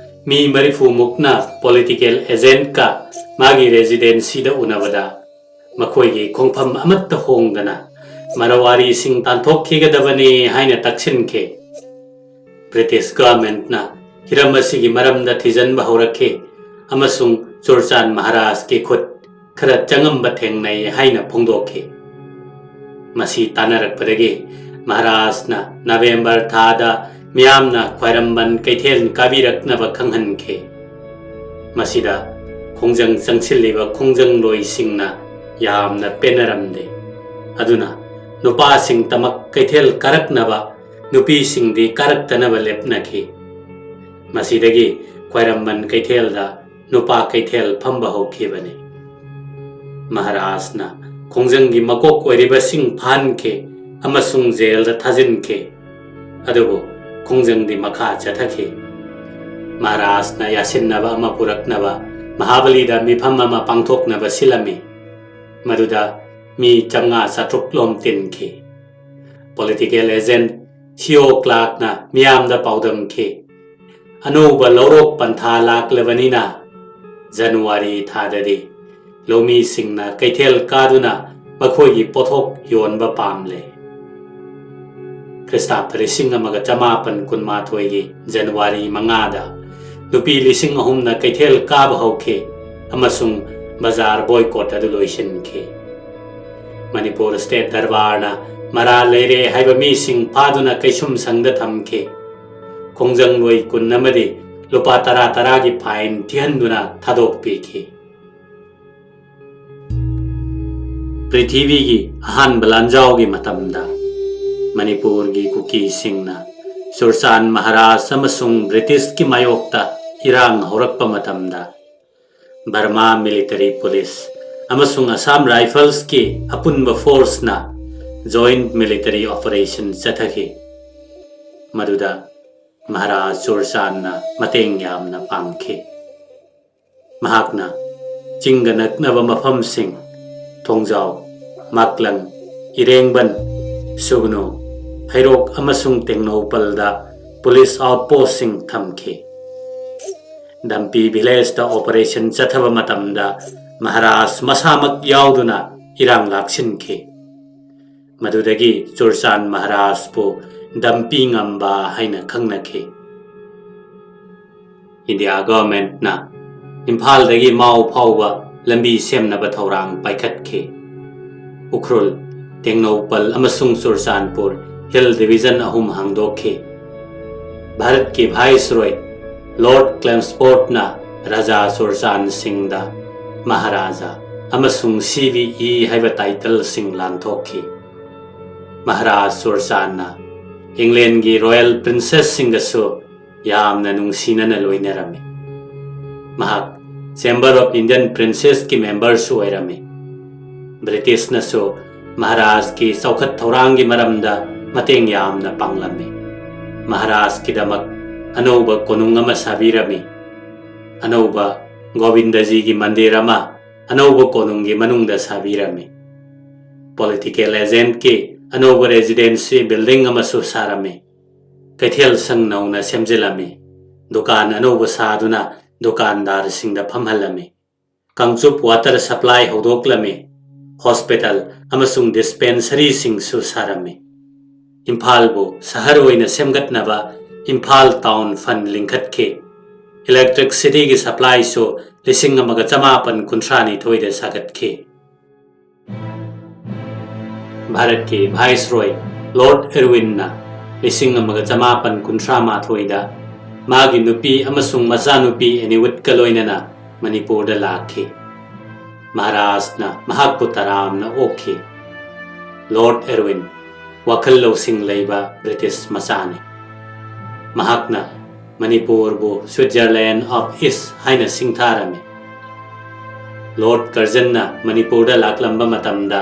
ꯃꯤ ꯃꯔꯤꯐꯨ ꯃꯨꯛꯅ political agentꯀ ꯃꯥꯒꯤ residencyꯗ ꯎꯅꯕꯗ ꯃꯈꯣꯏꯒꯤ ꯈꯣꯡꯐꯝ ꯑꯃꯠꯇ ꯍꯣꯡꯗꯅ ꯃꯔꯋꯥꯔꯤꯁꯤꯡ ꯇꯥꯟꯊꯣꯛꯈꯤꯒꯗꯕꯅꯤ ꯍꯥꯏꯅ ꯇꯛꯁꯤꯟꯈꯤ꯫ British governmentꯅ ꯍꯤꯔꯝ ꯑꯁꯤꯒꯤ ꯃꯔꯝꯗ ꯊꯤꯖꯤꯟꯕ ꯍꯧꯔꯛꯈꯤ ꯑꯃꯁꯨꯡ ꯆꯨꯔꯆꯥꯟ ꯃꯍꯥꯔꯥꯖꯀꯤ ꯈꯨꯠ ꯈꯔ ꯆꯪꯉꯝꯕ ꯊꯦꯡꯅꯩ ꯍꯥꯏꯅ ꯐꯣꯡꯗꯣꯛꯈꯤ꯫ ꯃꯁꯤ ꯇꯥꯟꯅꯔꯛꯄꯗꯒꯤ ꯃꯍꯥꯔꯥꯖꯅ ꯅꯕꯦꯝꯕꯔ ꯊꯥꯗ ꯃꯤꯌꯥꯝꯅ ꯈ꯭ꯋꯥꯏꯔꯝꯕꯟ ꯀꯩꯊꯦꯜ ꯀꯥꯕꯤꯔꯛꯅꯕ ꯈꯪꯍꯟꯈꯤ꯫ ꯃꯁꯤꯗ ꯈꯣꯡꯖꯪ ꯆꯪꯁꯤꯜꯂꯤꯕ ꯈꯣꯡꯖꯪꯂꯣꯏꯁꯤꯡꯅ ꯌꯥꯝꯅ ꯄꯦꯟꯅꯔꯝꯗꯦ꯫ ꯑꯗꯨꯅ ꯅꯨꯄꯥꯁꯤꯡꯇꯃꯛ ꯀꯩꯊꯦꯜ ꯀꯥꯔꯛꯅꯕ, ꯅꯨꯄꯤꯁꯤꯡꯗꯤ ꯀꯥꯔꯛꯇꯅꯕ ꯂꯦꯞꯅꯈꯤ꯫ ꯃꯁꯤꯗꯒꯤ ꯈ꯭ꯋꯥꯏꯔꯝꯕꯟ ꯀꯩꯊꯦꯜꯗ ꯅꯨꯄꯥ ꯀꯩꯊꯦꯜ ꯐꯝꯕ ꯍꯧꯈꯤꯕꯅꯤ꯫ ꯃꯍꯥꯔꯥꯖꯅ ꯈꯣꯡꯖꯪꯒꯤ ꯃꯀꯣꯛ ꯑꯣꯏꯔꯤꯕꯁꯤꯡ ꯐꯥꯍꯟꯈꯤ ꯑꯃꯁꯨꯡ ꯖꯦꯜꯗ ꯊꯥꯖꯤꯟꯈꯤ꯫ ꯑꯗꯨꯕꯨ ꯈꯣꯡꯖꯪꯗꯤ ꯃꯈꯥ ꯆꯠꯊꯈꯤ꯫ ꯃꯍꯥꯔꯥꯖꯅ ꯌꯥꯁꯤꯟꯅꯕ ꯑꯃ ꯄꯨꯔꯛꯅꯕ ꯃꯍꯥꯕꯂꯤꯗ ꯃꯤꯐꯝ ꯑꯃ ꯄꯥꯡꯊꯣꯛꯅꯕ ꯁꯤꯜꯂꯝꯃꯤ꯫ ꯃꯗꯨꯗ ꯃꯤ ꯆꯥꯝꯃꯉꯥ ꯆꯥꯇ꯭ꯔꯨꯛ ꯂꯣꯝ ꯇꯤꯟꯈꯤ꯫ Political agent, C O clerkꯅ ꯃꯤꯌꯥꯝꯗ ꯄꯥꯎꯗꯝꯈꯤ, "ꯑꯅꯧꯕ ꯂꯧꯔꯣꯛ ꯄꯟꯊꯥ ꯂꯥꯛꯂꯕꯅꯤꯅ ꯖꯅꯋꯥꯔꯤ ꯊꯥꯗꯗꯤ ꯂꯧꯃꯤꯁꯤꯡꯅ ꯀꯩꯊꯦꯜ ꯀꯥꯗꯨꯅ ꯃꯈꯣꯏꯒꯤ ꯄꯣꯠꯊꯣꯛ ꯌꯣꯟꯕ ꯄꯥꯝꯂꯦ꯫" ꯈ꯭ꯔꯤꯁꯇꯥꯕꯗ ꯂꯤꯁꯤꯡ ꯑꯃꯒ ꯆꯃꯥꯄꯟ ꯀꯨꯟꯃꯥꯊꯣꯏꯒꯤ ꯖꯅꯋꯥꯔꯤ ꯃꯉꯥꯗ ꯅꯨꯄꯤ ꯂꯤꯁꯤꯡ ꯑꯍꯨꯝꯅ ꯀꯩꯊꯦꯜ ꯀꯥꯕ ꯍꯧꯈꯤ ꯑꯃꯁꯨꯡ ꯕꯖꯥꯔ boycott ꯑꯗꯨ ꯂꯣꯏꯁꯤꯟꯈꯤ꯫ ꯃꯅꯤꯄꯨꯔ state ꯗꯔꯕꯥꯔꯅ ꯃꯔꯥꯜ ꯂꯩꯔꯦ ꯍꯥꯏꯕ ꯃꯤꯁꯤꯡ ꯐꯥꯗꯨꯅ ꯀꯩꯁꯨꯝꯁꯪꯗ ꯊꯝꯈꯤ꯫ ꯈꯣꯡꯖꯪꯂꯣꯏ ꯀꯨꯟ ꯑꯃꯗꯤ ꯂꯨꯄꯥ ꯇꯔꯥ ꯇꯔꯥꯒꯤ fine ꯊꯤꯍꯟꯗꯨꯅ ꯊꯥꯗꯣꯛꯄꯤꯈꯤ꯫ ꯄ꯭ꯔꯤꯊꯤꯕꯤꯒꯤ ꯑꯍꯥꯟꯕ ꯂꯥꯟꯖꯥꯎꯒꯤ ꯃꯇꯝꯗ ꯃꯅꯤꯄꯨꯔꯒꯤ ꯀꯨꯀꯤꯁꯤꯡꯅ ꯆꯨꯔꯆꯥꯟ ꯃꯍꯥꯔꯥꯖ ꯑꯃꯁꯨꯡ ꯕ꯭ꯔꯤꯇꯤꯁꯀꯤ ꯃꯥꯌꯣꯛꯇ ꯏꯔꯥꯡ ꯍꯧꯔꯛꯄ ꯃꯇꯝꯗ, ꯕꯔꯃꯥ ꯃꯤꯂꯤꯇꯔꯤ ꯄꯨꯂꯤꯁ ꯑꯃꯁꯨꯡ ꯑꯁꯥꯝ ꯔꯥꯏꯐꯜꯁꯀꯤ ꯑꯄꯨꯟꯕ ꯐꯣꯔꯁꯅ ꯖꯣꯏꯟꯠ ꯃꯤꯂꯤꯇꯔꯤ ꯑꯣꯄꯔꯦꯁꯟ ꯆꯠꯊꯈꯤ꯫ ꯃꯗꯨꯗ ꯃꯍꯥꯔꯥꯖ ꯆꯨꯔꯆꯥꯟꯅ ꯃꯇꯦꯡ ꯌꯥꯝꯅ ꯄꯥꯡꯈꯤ꯫ ꯃꯍꯥꯛꯅ ꯆꯤꯡꯒ ꯅꯛꯅꯕ ꯃꯐꯝꯁꯤꯡ, ꯊꯣꯡꯖꯥꯎ, ꯃꯥꯛꯂꯪ, ꯏꯔꯦꯡꯕꯟ, ꯁꯨꯒꯅꯨ, ꯍꯩꯔꯣꯛ ꯑꯃꯁꯨꯡ ꯇꯦꯡꯅꯧꯄꯜꯗ ꯄꯨꯂꯤꯁ ꯑꯥꯎꯠꯄꯣꯁꯁꯤꯡ ꯊꯝꯈꯤ꯫ ꯗꯝꯄꯤ ꯚꯤꯂꯦꯖꯇ ꯑꯣꯄꯔꯦꯁꯟ ꯆꯠꯊꯕ ꯃꯇꯝꯗ ꯃꯍꯥꯔꯥꯖ ꯃꯁꯥꯃꯛ ꯌꯥꯎꯗꯨꯅ ꯏꯔꯥꯡ ꯂꯥꯛꯁꯤꯟꯈꯤ꯫ ꯃꯗꯨꯗꯒꯤ ꯆꯨꯔꯆꯥꯟ ꯃꯍꯥꯔꯥꯖꯄꯨ ꯗꯝꯄꯤ ꯉꯝꯕ ꯍꯥꯏꯅ ꯈꯪꯅꯈꯤ꯫ ꯏꯟꯗꯤꯌꯥ ꯒꯚꯔꯟꯃꯦꯟꯠꯅ ꯏꯝꯐꯥꯜꯗꯒꯤ ꯃꯥꯎ ꯐꯥꯎꯕ ꯂꯝꯕꯤ ꯁꯦꯝꯅꯕ ꯊꯧꯔꯥꯡ ꯄꯥꯏꯈꯠꯈꯤ꯫ ꯎꯈ꯭ꯔꯨꯜ, ꯇꯦꯡꯅꯧꯄꯜ ꯑꯃꯁꯨꯡ ꯆꯨꯔꯆꯥꯟꯄꯨꯔ ꯍꯤꯜ ꯗꯤꯕꯤꯖꯟ ꯑꯍꯨꯝ ꯍꯥꯡꯗꯣꯛꯈꯤ꯫ ꯚꯥꯔꯠꯀꯤ ꯚꯥꯏꯁꯔꯣꯏ ꯂꯣꯔꯗ ꯀ꯭ꯂꯦꯝꯁꯐꯣꯔꯗꯅ ꯔꯥꯖꯥ ꯆꯨꯔꯆꯥꯟ ꯁꯤꯡꯗ ꯃꯍꯥꯔꯥꯖꯥ ꯑꯃꯁꯨꯡ ꯁꯤ ꯕꯤ ꯏ ꯍꯥꯏꯕ ꯇꯥꯏꯇꯜꯁꯤꯡ ꯂꯥꯟꯊꯣꯛꯈꯤ꯫ ꯃꯍꯥꯔꯥꯖ ꯆꯨꯔꯆꯥꯟꯅ ꯏꯪꯂꯦꯟꯒꯤ ꯔꯣꯌꯦꯜ ꯄ꯭ꯔꯤꯟꯁꯦꯁꯁꯤꯡꯒꯁꯨ ꯌꯥꯝꯅ ꯅꯨꯡꯁꯤꯅꯅ ꯂꯣꯏꯅꯔꯝꯃꯤ꯫ ꯃꯍꯥꯛ ꯆꯦꯝꯕꯔ ꯑꯣꯐ ꯏꯟꯗꯤꯌꯟ ꯄ꯭ꯔꯤꯟꯁꯦꯁꯀꯤ ꯃꯦꯝꯕꯔꯁꯨ ꯑꯣꯏꯔꯝꯃꯤ꯫ ꯕ꯭ꯔꯤꯇꯤꯁꯅꯁꯨ ꯃꯍꯥꯔꯥꯖꯀꯤ ꯆꯥꯎꯈꯠ ꯊꯧꯔꯥꯡꯒꯤ ꯃꯔꯝꯗ ꯃꯇꯦꯡ ꯌꯥꯝꯅ ꯄꯥꯡꯂꯝꯃꯤ꯫ ꯃꯍꯥꯔꯥꯖꯀꯤꯗꯃꯛ ꯑꯅꯧꯕ ꯀꯣꯅꯨꯡ ꯑꯃ ꯁꯥꯕꯤꯔꯝꯃꯤ꯫ ꯑꯅꯧꯕ ꯒꯣꯕꯤꯟꯗꯖꯤꯒꯤ ꯃꯟꯗꯤꯔ ꯑꯃ ꯑꯅꯧꯕ ꯀꯣꯅꯨꯡꯒꯤ ꯃꯅꯨꯡꯗ ꯁꯥꯕꯤꯔꯝꯃꯤ꯫ ꯄꯣꯂꯤꯇꯤꯀꯦꯜ ꯑꯦꯖꯦꯟꯠꯀꯤ ꯑꯅꯧꯕ ꯔꯦꯖꯤꯗꯦꯟꯁꯤ ꯕꯤꯜꯗꯤꯡ ꯑꯃꯁꯨ ꯁꯥꯔꯝꯃꯤ꯫ ꯀꯩꯊꯦꯜ ꯁꯪ ꯅꯧꯅ ꯁꯦꯝꯖꯤꯜꯂꯝꯃꯤ꯫ ꯗꯨꯀꯥꯟ ꯑꯅꯧꯕ ꯁꯥꯗꯨꯅ ꯗꯨꯀꯥꯟꯗꯥꯔꯁꯤꯡꯗ ꯐꯝꯍꯜꯂꯝꯃꯤ꯫ Kangchup water supply ꯍꯧꯗꯣꯛꯂꯝꯃꯤ꯫ ꯍꯣꯁꯄꯤꯇꯥꯜ ꯑꯃꯁꯨꯡ ꯗꯤꯁꯄꯦꯟꯁꯔꯤꯁꯤꯡꯁꯨ ꯁꯥꯔꯝꯃꯤ꯫ ꯏꯝꯐꯥꯜꯕꯨ ꯁꯍꯔ ꯑꯣꯏꯅ ꯁꯦꯝꯒꯠꯅꯕ ꯏꯝꯐꯥꯜ ꯇꯥꯎꯟ ꯐꯟ ꯂꯤꯡꯈꯠꯈꯤ꯫ ꯏꯂꯦꯛꯇ꯭ꯔꯤꯛꯁꯤꯇꯤꯒꯤ ꯁꯄ꯭ꯂꯥꯏꯁꯨ ꯂꯤꯁꯤꯡ ꯑꯃꯒ ꯆꯃꯥꯄꯟ ꯀꯨꯟꯊ꯭ꯔꯥ ꯅꯤꯊꯣꯏꯗ ꯁꯥꯒꯠꯈꯤ꯫ ꯚꯥꯔꯠꯀꯤ ꯚꯥꯏꯁꯔꯣꯏ ꯂꯣꯔꯗ ꯏꯔꯋꯤꯟꯅ ꯂꯤꯁꯤꯡ ꯑꯃꯒ ꯆꯃꯥꯄꯟ ꯀꯨꯟꯊ꯭ꯔꯥ ꯃꯥꯊꯣꯏꯗ ꯃꯥꯒꯤ ꯅꯨꯄꯤ ꯑꯃꯁꯨꯡ ꯃꯆꯥꯅꯨꯄꯤ ꯑꯦꯅꯤꯋꯨꯠꯀ ꯂꯣꯏꯅꯅ ꯃꯅꯤꯄꯨꯔꯗ ꯂꯥꯛꯈꯤ꯫ ꯃꯍꯥꯔꯥꯖꯅ ꯃꯍꯥꯛꯄꯨ ꯇꯔꯥꯝꯅ ꯑꯣꯛꯈꯤ꯫ ꯂꯣꯔꯗ ꯏꯔꯋꯤꯟ ꯋꯥꯈꯜ ꯂꯧꯁꯤꯡ ꯂꯩꯕ ꯕ꯭ꯔꯤꯇꯤꯁ ꯃꯆꯥꯅꯤ꯫ ꯃꯍꯥꯛꯅ ꯃꯅꯤꯄꯨꯔꯕꯨ Switzerland of East ꯍꯥꯏꯅ ꯁꯤꯡꯊꯥꯔꯝꯃꯤ꯫ ꯂꯣꯔꯗ ꯀꯔꯖꯟꯅ ꯃꯅꯤꯄꯨꯔꯗ ꯂꯥꯛꯂꯝꯕ ꯃꯇꯝꯗ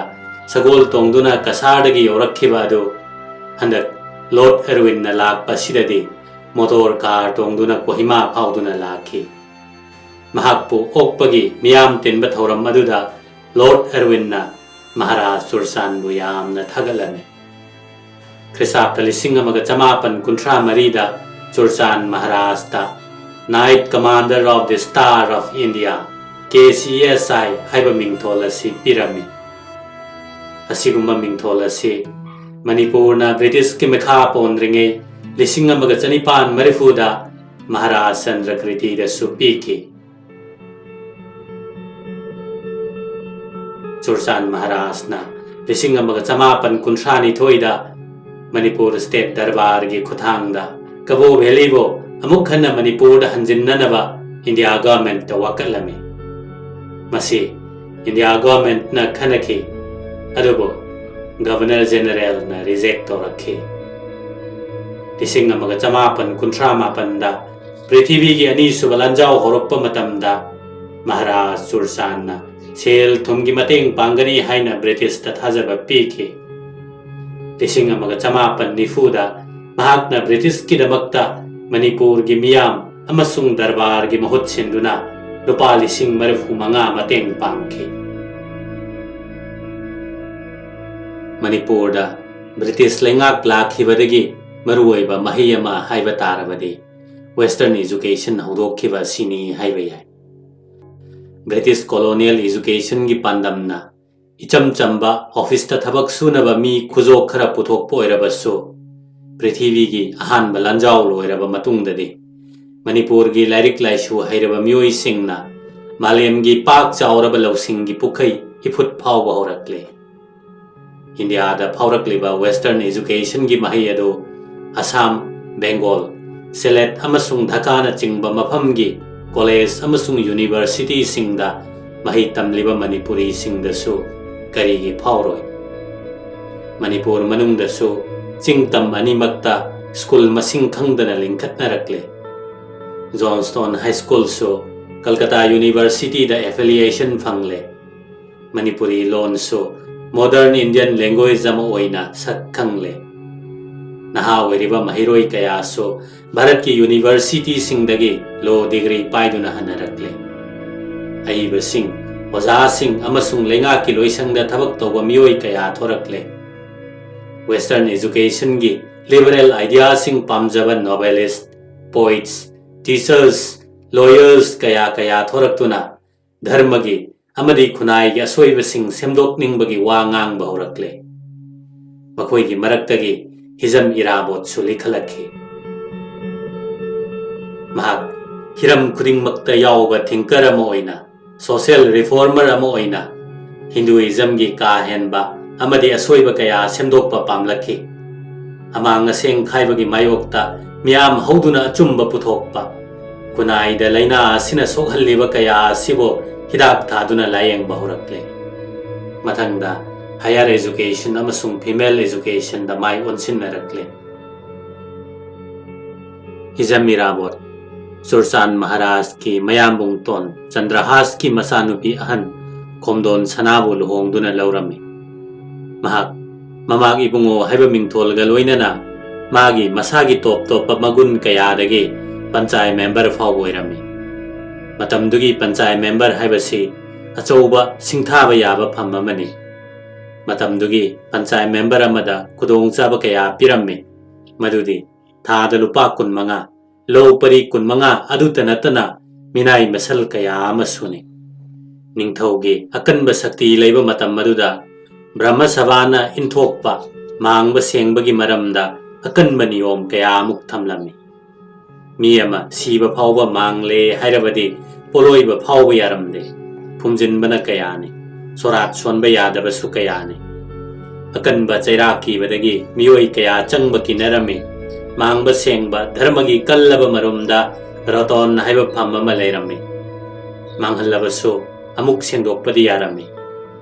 ꯁꯒꯣꯜ ꯇꯣꯡꯗꯨꯅ ꯀꯁꯥꯔꯗꯒꯤ ꯌꯧꯔꯛꯈꯤꯕ ꯑꯗꯨ ꯍꯟꯗꯛ ꯂꯣꯔꯗ ꯏꯔꯋꯤꯟꯅ ꯂꯥꯛꯄ ꯑꯁꯤꯗꯗꯤ ꯃꯣꯇꯣꯔ ꯀꯥꯔ ꯇꯣꯡꯗꯨꯅ ꯀꯣꯍꯤꯃꯥ ꯐꯥꯎꯗꯨꯅ ꯂꯥꯛꯈꯤ꯫ ꯃꯍꯥꯛꯄꯨ ꯑꯣꯛꯄꯒꯤ ꯃꯤꯌꯥꯝ ꯇꯤꯟꯕ ꯊꯧꯔꯝ ꯑꯗꯨꯗ ꯂꯣꯔꯗ ꯏꯔꯋꯤꯟꯅ ꯃꯍꯥꯔꯥꯖ ꯆꯨꯔꯆꯥꯟꯕꯨ ꯌꯥꯝꯅ ꯊꯥꯒꯠꯂꯝꯃꯤ꯫ ꯈ꯭ꯔꯤꯁꯇꯥꯕꯇ ꯂꯤꯁꯤꯡ ꯑꯃꯒ ꯆꯃꯥꯄꯟ ꯀꯨꯟꯊ꯭ꯔꯥ ꯃꯔꯤꯗ ꯆꯨꯔꯆꯥꯟ ꯃꯍꯥꯔꯥꯖꯇ Knight Commander of the Star of India, K C S I ꯍꯥꯏꯕ ꯃꯤꯡꯊꯣꯜ ꯑꯁꯤ ꯄꯤꯔꯝꯃꯤ꯫ ꯑꯁꯤꯒꯨꯝꯕ ꯃꯤꯡꯊꯣꯜ ꯑꯁꯤ ꯃꯅꯤꯄꯨꯔꯅ ꯕ꯭ꯔꯤꯇꯤꯁꯀꯤ ꯃꯈꯥ ꯄꯣꯟꯗ꯭ꯔꯤꯉꯩ ꯂꯤꯁꯤꯡ ꯑꯃꯒ ꯆꯅꯤꯄꯥꯟ ꯃꯔꯤꯐꯨꯗ ꯃꯍꯥꯔꯥꯖ ꯆꯟꯗ꯭ꯔꯀ꯭ꯔꯤꯇꯤꯗꯁꯨ ꯄꯤꯈꯤ꯫ ꯆꯨꯔꯆꯥꯟ ꯃꯍꯥꯔꯥꯖꯅ ꯂꯤꯁꯤꯡ ꯑꯃꯒ ꯆꯃꯥꯄꯟ ꯀꯨꯟꯊ꯭ꯔꯥ ꯅꯤꯊꯣꯏꯗ ꯃꯅꯤꯄꯨꯔ ꯁ꯭ꯇꯦꯠ ꯗꯔꯕꯥꯔꯒꯤ ꯈꯨꯠꯊꯥꯡꯗ ꯀꯕꯣ ꯚꯦꯂꯤꯕꯨ ꯑꯃꯨꯛ ꯍꯟꯅ ꯃꯅꯤꯄꯨꯔꯗ ꯍꯟꯖꯤꯟꯅꯅꯕ ꯏꯟꯗꯤꯌꯥ ꯒꯚꯔꯟꯃꯦꯟꯠꯇ ꯋꯥꯀꯠꯂꯝꯃꯤ꯫ ꯃꯁꯤ ꯏꯟꯗꯤꯌꯥ ꯒꯚꯔꯟꯃꯦꯟꯠꯅ ꯈꯟꯅꯈꯤ, ꯑꯗꯨꯕꯨ ꯒꯚꯔꯅꯔ ꯖꯦꯅꯔꯦꯜꯅ ꯔꯤꯖꯦꯛ ꯇꯧꯔꯛꯈꯤ꯫ ꯂꯤꯁꯤꯡ ꯑꯃꯒ ꯆꯃꯥꯄꯟ ꯀꯨꯟꯊ꯭ꯔꯥ ꯃꯥꯄꯟꯗ ꯄ꯭ꯔꯤꯊꯤꯕꯤꯒꯤ ꯑꯅꯤꯁꯨꯕ ꯂꯥꯟꯖꯥꯎ ꯍꯧꯔꯛꯄ ꯃꯇꯝꯗ ꯃꯍꯥꯔꯥꯖ ꯆꯨꯔꯆꯥꯟꯅ ꯁꯦꯜ ꯊꯨꯝꯒꯤ ꯃꯇꯦꯡ ꯄꯥꯡꯒꯅꯤ ꯍꯥꯏꯅ ꯕ꯭ꯔꯤꯇꯤꯁꯇ ꯊꯥꯖꯕ ꯄꯤꯈꯤ꯫ ꯂꯤꯁꯤꯡ ꯑꯃꯒ ꯆꯃꯥꯄꯟ ꯅꯤꯐꯨꯗ ꯃꯍꯥꯛꯅ ꯕ꯭ꯔꯤꯇꯤꯁꯀꯤꯗꯃꯛꯇ ꯃꯅꯤꯄꯨꯔꯒꯤ ꯃꯤꯌꯥꯝ ꯑꯃꯁꯨꯡ ꯗꯔꯕꯥꯔꯒꯤ ꯃꯍꯨꯠ ꯁꯤꯟꯗꯨꯅ ꯂꯨꯄꯥ ꯂꯤꯁꯤꯡ ꯃꯔꯤꯐꯨ ꯃꯉꯥ ꯃꯇꯦꯡ ꯄꯥꯡꯈꯤ꯫ ꯃꯅꯤꯄꯨꯔꯗ ꯕ꯭ꯔꯤꯇꯤꯁ ꯂꯩꯉꯥꯛ ꯂꯥꯛꯈꯤꯕꯗꯒꯤ ꯃꯔꯨꯑꯣꯏꯕ ꯃꯍꯩ ꯑꯃ ꯍꯥꯏꯕ ꯇꯥꯔꯕꯗꯤ Western education ꯍꯧꯗꯣꯛꯈꯤꯕ ꯑꯁꯤꯅꯤ ꯍꯥꯏꯕ ꯌꯥꯏ꯫ ꯕ꯭ꯔꯤꯇꯤꯁ colonial educationꯒꯤ ꯄꯥꯟꯗꯝꯅ ꯏꯆꯝ ꯆꯝꯕ ꯑꯣꯐꯤꯁꯇ ꯊꯕꯛ ꯁꯨꯅꯕ ꯃꯤ ꯈꯨꯖꯣꯛ ꯈꯔ ꯄꯨꯊꯣꯛꯄ ꯑꯣꯏꯔꯕꯁꯨ, ꯄ꯭ꯔꯤꯊꯤꯕꯤꯒꯤ ꯑꯍꯥꯟꯕ ꯂꯥꯟꯖꯥꯎ ꯂꯣꯏꯔꯕ ꯃꯇꯨꯡꯗꯗꯤ ꯃꯅꯤꯄꯨꯔꯒꯤ ꯂꯥꯏꯔꯤꯛ ꯂꯥꯏꯁꯨ ꯍꯩꯔꯕ ꯃꯤꯑꯣꯏꯁꯤꯡꯅ ꯃꯥꯂꯦꯝꯒꯤ ꯄꯥꯛ ꯆꯥꯎꯔꯕ ꯂꯧꯁꯤꯡꯒꯤ ꯄꯨꯈꯩ ꯏꯐꯨꯠ ꯐꯥꯎꯕ ꯍꯧꯔꯛꯂꯦ꯫ ꯏꯟꯗꯤꯌꯥꯗ ꯐꯥꯎꯔꯛꯂꯤꯕ Western educationꯒꯤ ꯃꯍꯩ ꯑꯗꯨ ꯑꯁꯥꯝ, ꯕꯦꯡꯒꯣꯜ, ꯁꯤꯂꯦꯠ ꯑꯃꯁꯨꯡ ꯙꯥꯀꯥꯅꯆꯤꯡꯕ ꯃꯐꯝꯒꯤ college ꯑꯃꯁꯨꯡ universityꯁꯤꯡꯗ ꯃꯍꯩ ꯇꯝꯂꯤꯕ ꯃꯅꯤꯄꯨꯔꯤꯁꯤꯡꯗꯁꯨ ꯀꯔꯤꯒꯤ ꯐꯥꯎꯔꯣꯏ? ꯃꯅꯤꯄꯨꯔ ꯃꯅꯨꯡꯗꯁꯨ ꯆꯤꯡ ꯇꯝ ꯑꯅꯤꯃꯛꯇ school ꯃꯁꯤꯡ ꯈꯪꯗꯅ ꯂꯤꯡꯈꯠꯅꯔꯛꯂꯦ꯫ Johnstone High Schoolꯁꯨ ꯀꯜꯀꯇꯥ Universityꯗ affiliation ꯐꯪꯂꯦ꯫ ꯃꯅꯤꯄꯨꯔꯤ ꯂꯣꯟꯁꯨ modern Indian language ꯑꯃ ꯑꯣꯏꯅ ꯁꯛ ꯈꯪꯂꯦ꯫ ꯅꯍꯥ ꯑꯣꯏꯔꯤꯕ ꯃꯍꯩꯔꯣꯏ ꯀꯌꯥꯁꯨ ꯚꯥꯔꯠꯀꯤ universityꯁꯤꯡꯗꯒꯤ law degree ꯄꯥꯏꯗꯨꯅ ꯍꯟꯅꯔꯛꯂꯦ꯫ ꯑꯏꯕꯁꯤꯡ, ꯑꯣꯖꯥꯁꯤꯡ ꯑꯃꯁꯨꯡ ꯂꯩꯉꯥꯛꯀꯤ ꯂꯣꯏꯁꯪꯗ ꯊꯕꯛ ꯇꯧꯕ ꯃꯤꯑꯣꯏ ꯀꯌꯥ ꯊꯣꯔꯛꯂꯦ꯫ Western educationꯒꯤ liberal ideaꯁꯤꯡ ꯄꯥꯝꯖꯕ novelist, poets, teachers, lawyers ꯀꯌꯥ ꯀꯌꯥ ꯊꯣꯔꯛꯇꯨꯅ ꯙꯔꯃꯒꯤ ꯑꯃꯗꯤ ꯈꯨꯟꯅꯥꯏꯒꯤ ꯑꯁꯣꯏꯕꯁꯤꯡ ꯁꯦꯝꯗꯣꯛꯅꯤꯡꯕꯒꯤ ꯋꯥ ꯉꯥꯡꯕ ꯍꯧꯔꯛꯂꯦ꯫ ꯃꯈꯣꯏꯒꯤ ꯃꯔꯛꯇꯒꯤ ꯍꯤꯖꯝ ꯏꯔꯥꯕꯣꯠꯁꯨ ꯂꯤꯈꯠꯂꯛꯈꯤ꯫ ꯃꯍꯥꯛ ꯍꯤꯔꯝ ꯈꯨꯗꯤꯡꯃꯛꯇ ꯌꯥꯎꯕ thinker ꯑꯃ ꯑꯣꯏꯅ, social reformer ꯑꯃ ꯑꯣꯏꯅ Hinduismꯒꯤ ꯀꯥ ꯍꯦꯟꯕ ꯑꯃꯗꯤ ꯑꯁꯣꯏꯕ ꯀꯌꯥ ꯁꯦꯝꯗꯣꯛꯄ ꯄꯥꯝꯂꯛꯈꯤ꯫ ꯑꯃꯥꯡ ꯑꯁꯦꯡ ꯈꯥꯏꯕꯒꯤ ꯃꯥꯌꯣꯛꯇ ꯃꯤꯌꯥꯝ ꯍꯧꯗꯨꯅ ꯑꯆꯨꯝꯕ ꯄꯨꯊꯣꯛꯄ, ꯈꯨꯟꯅꯥꯏꯗ ꯂꯥꯏꯅꯥ ꯑꯁꯤꯅ ꯁꯣꯛꯍꯜꯂꯤꯕ ꯀꯌꯥ ꯑꯁꯤꯕꯨ ꯍꯤꯗꯥꯛ ꯊꯥꯗꯨꯅ ꯂꯥꯌꯦꯡꯕ ꯍꯧꯔꯛꯂꯦ꯫ ꯃꯊꯪꯗ higher education ꯑꯃꯁꯨꯡ female educationꯗ ꯃꯥꯏ ꯑꯣꯟꯁꯤꯟꯅꯔꯛꯂꯦ꯫ ꯍꯤꯖꯝ ꯏꯔꯥꯕꯣꯠ, ꯆꯨꯔꯆꯥꯟ ꯃꯍꯥꯔꯥꯖꯀꯤ ꯃꯌꯥꯝꯕꯨꯡꯇꯣꯟ ꯆꯟꯗ꯭ꯔꯍꯥꯁꯀꯤ ꯃꯆꯥꯅꯨꯄꯤ ꯑꯍꯟ ꯈꯣꯝꯗꯣꯟ ꯁꯅꯥꯕꯨ ꯂꯨꯍꯣꯡꯗꯨꯅ ꯂꯧꯔꯝꯃꯤ꯫ ꯃꯍꯥꯛ ꯃꯃꯥꯛ ꯏꯕꯨꯡꯉꯣ ꯍꯥꯏꯕ ꯃꯤꯡꯊꯣꯜꯒ ꯂꯣꯏꯅꯅ ꯃꯥꯒꯤ ꯃꯁꯥꯒꯤ ꯇꯣꯞ ꯇꯣꯞꯄ ꯃꯒꯨꯟ ꯀꯌꯥꯗꯒꯤ ꯄꯟꯆꯥꯌ member ꯐꯥꯎꯕ ꯑꯣꯏꯔꯝꯃꯤ꯫ ꯃꯇꯝꯗꯨꯒꯤ ꯄꯟꯆꯥꯌ member ꯍꯥꯏꯕꯁꯤ ꯑꯆꯧꯕ ꯁꯤꯡꯊꯥꯕ ꯌꯥꯕ ꯐꯝ ꯑꯃꯅꯤ꯫ ꯃꯇꯝꯗꯨꯒꯤ ꯄꯟꯆꯥꯌ member ꯑꯃꯗ ꯈꯨꯗꯣꯡꯆꯥꯕ ꯀꯌꯥ ꯄꯤꯔꯝꯃꯤ꯫ ꯃꯗꯨꯗꯤ ꯊꯥꯗ ꯂꯨꯄꯥ ꯀꯨꯟꯃꯉꯥ, ꯂꯧ ꯄꯔꯤ ꯀꯨꯟꯃꯉꯥ ꯑꯗꯨꯇ ꯅꯠꯇꯅ ꯃꯤꯅꯥꯏ ꯃꯁꯜ ꯀꯌꯥ ꯑꯃꯁꯨꯅꯤ꯫ ꯅꯤꯡꯊꯧꯒꯤ ꯑꯀꯟꯕ ꯁꯛꯇꯤ ꯂꯩꯕ ꯃꯇꯝ ꯑꯗꯨꯗ ꯕ꯭ꯔꯍꯃ ꯁꯚꯥꯅ ꯏꯟꯊꯣꯛꯄ ꯃꯥꯡꯕ ꯁꯦꯡꯕꯒꯤ ꯃꯔꯝꯗ ꯑꯀꯟꯕ ꯅꯤꯌꯣꯝ ꯀꯌꯥ ꯑꯃꯨꯛ ꯊꯝꯂꯝꯃꯤ꯫ ꯃꯤ ꯑꯃ ꯁꯤꯕ ꯐꯥꯎꯕ ꯃꯥꯡꯂꯦ ꯍꯥꯏꯔꯕꯗꯤ ꯄꯣꯠꯂꯣꯏꯕ ꯐꯥꯎꯕ ꯌꯥꯔꯝꯗꯦ꯫ ꯐꯨꯝꯖꯤꯟꯕꯅ ꯀꯌꯥꯅꯤ, ꯁꯣꯔꯥꯠ ꯁꯣꯟꯕ ꯌꯥꯗꯕꯁꯨ ꯀꯌꯥꯅꯤ꯫ ꯑꯀꯟꯕ ꯆꯩꯔꯥꯛ ꯀꯤꯕꯗꯒꯤ ꯃꯤꯑꯣꯏ ꯀꯌꯥ ꯆꯪꯕ ꯀꯤꯅꯔꯝꯃꯤ꯫ ꯃꯥꯡꯕ ꯁꯦꯡꯕ ꯙꯔꯃꯒꯤ ꯀꯜꯂꯕ ꯃꯔꯨꯝꯗ ꯔꯇꯣꯟ ꯍꯥꯏꯕ ꯐꯝ ꯑꯃ ꯂꯩꯔꯝꯃꯤ꯫ ꯃꯥꯡꯍꯜꯂꯕꯁꯨ ꯑꯃꯨꯛ ꯁꯦꯡꯗꯣꯛꯄꯗꯤ ꯌꯥꯔꯝꯃꯤ꯫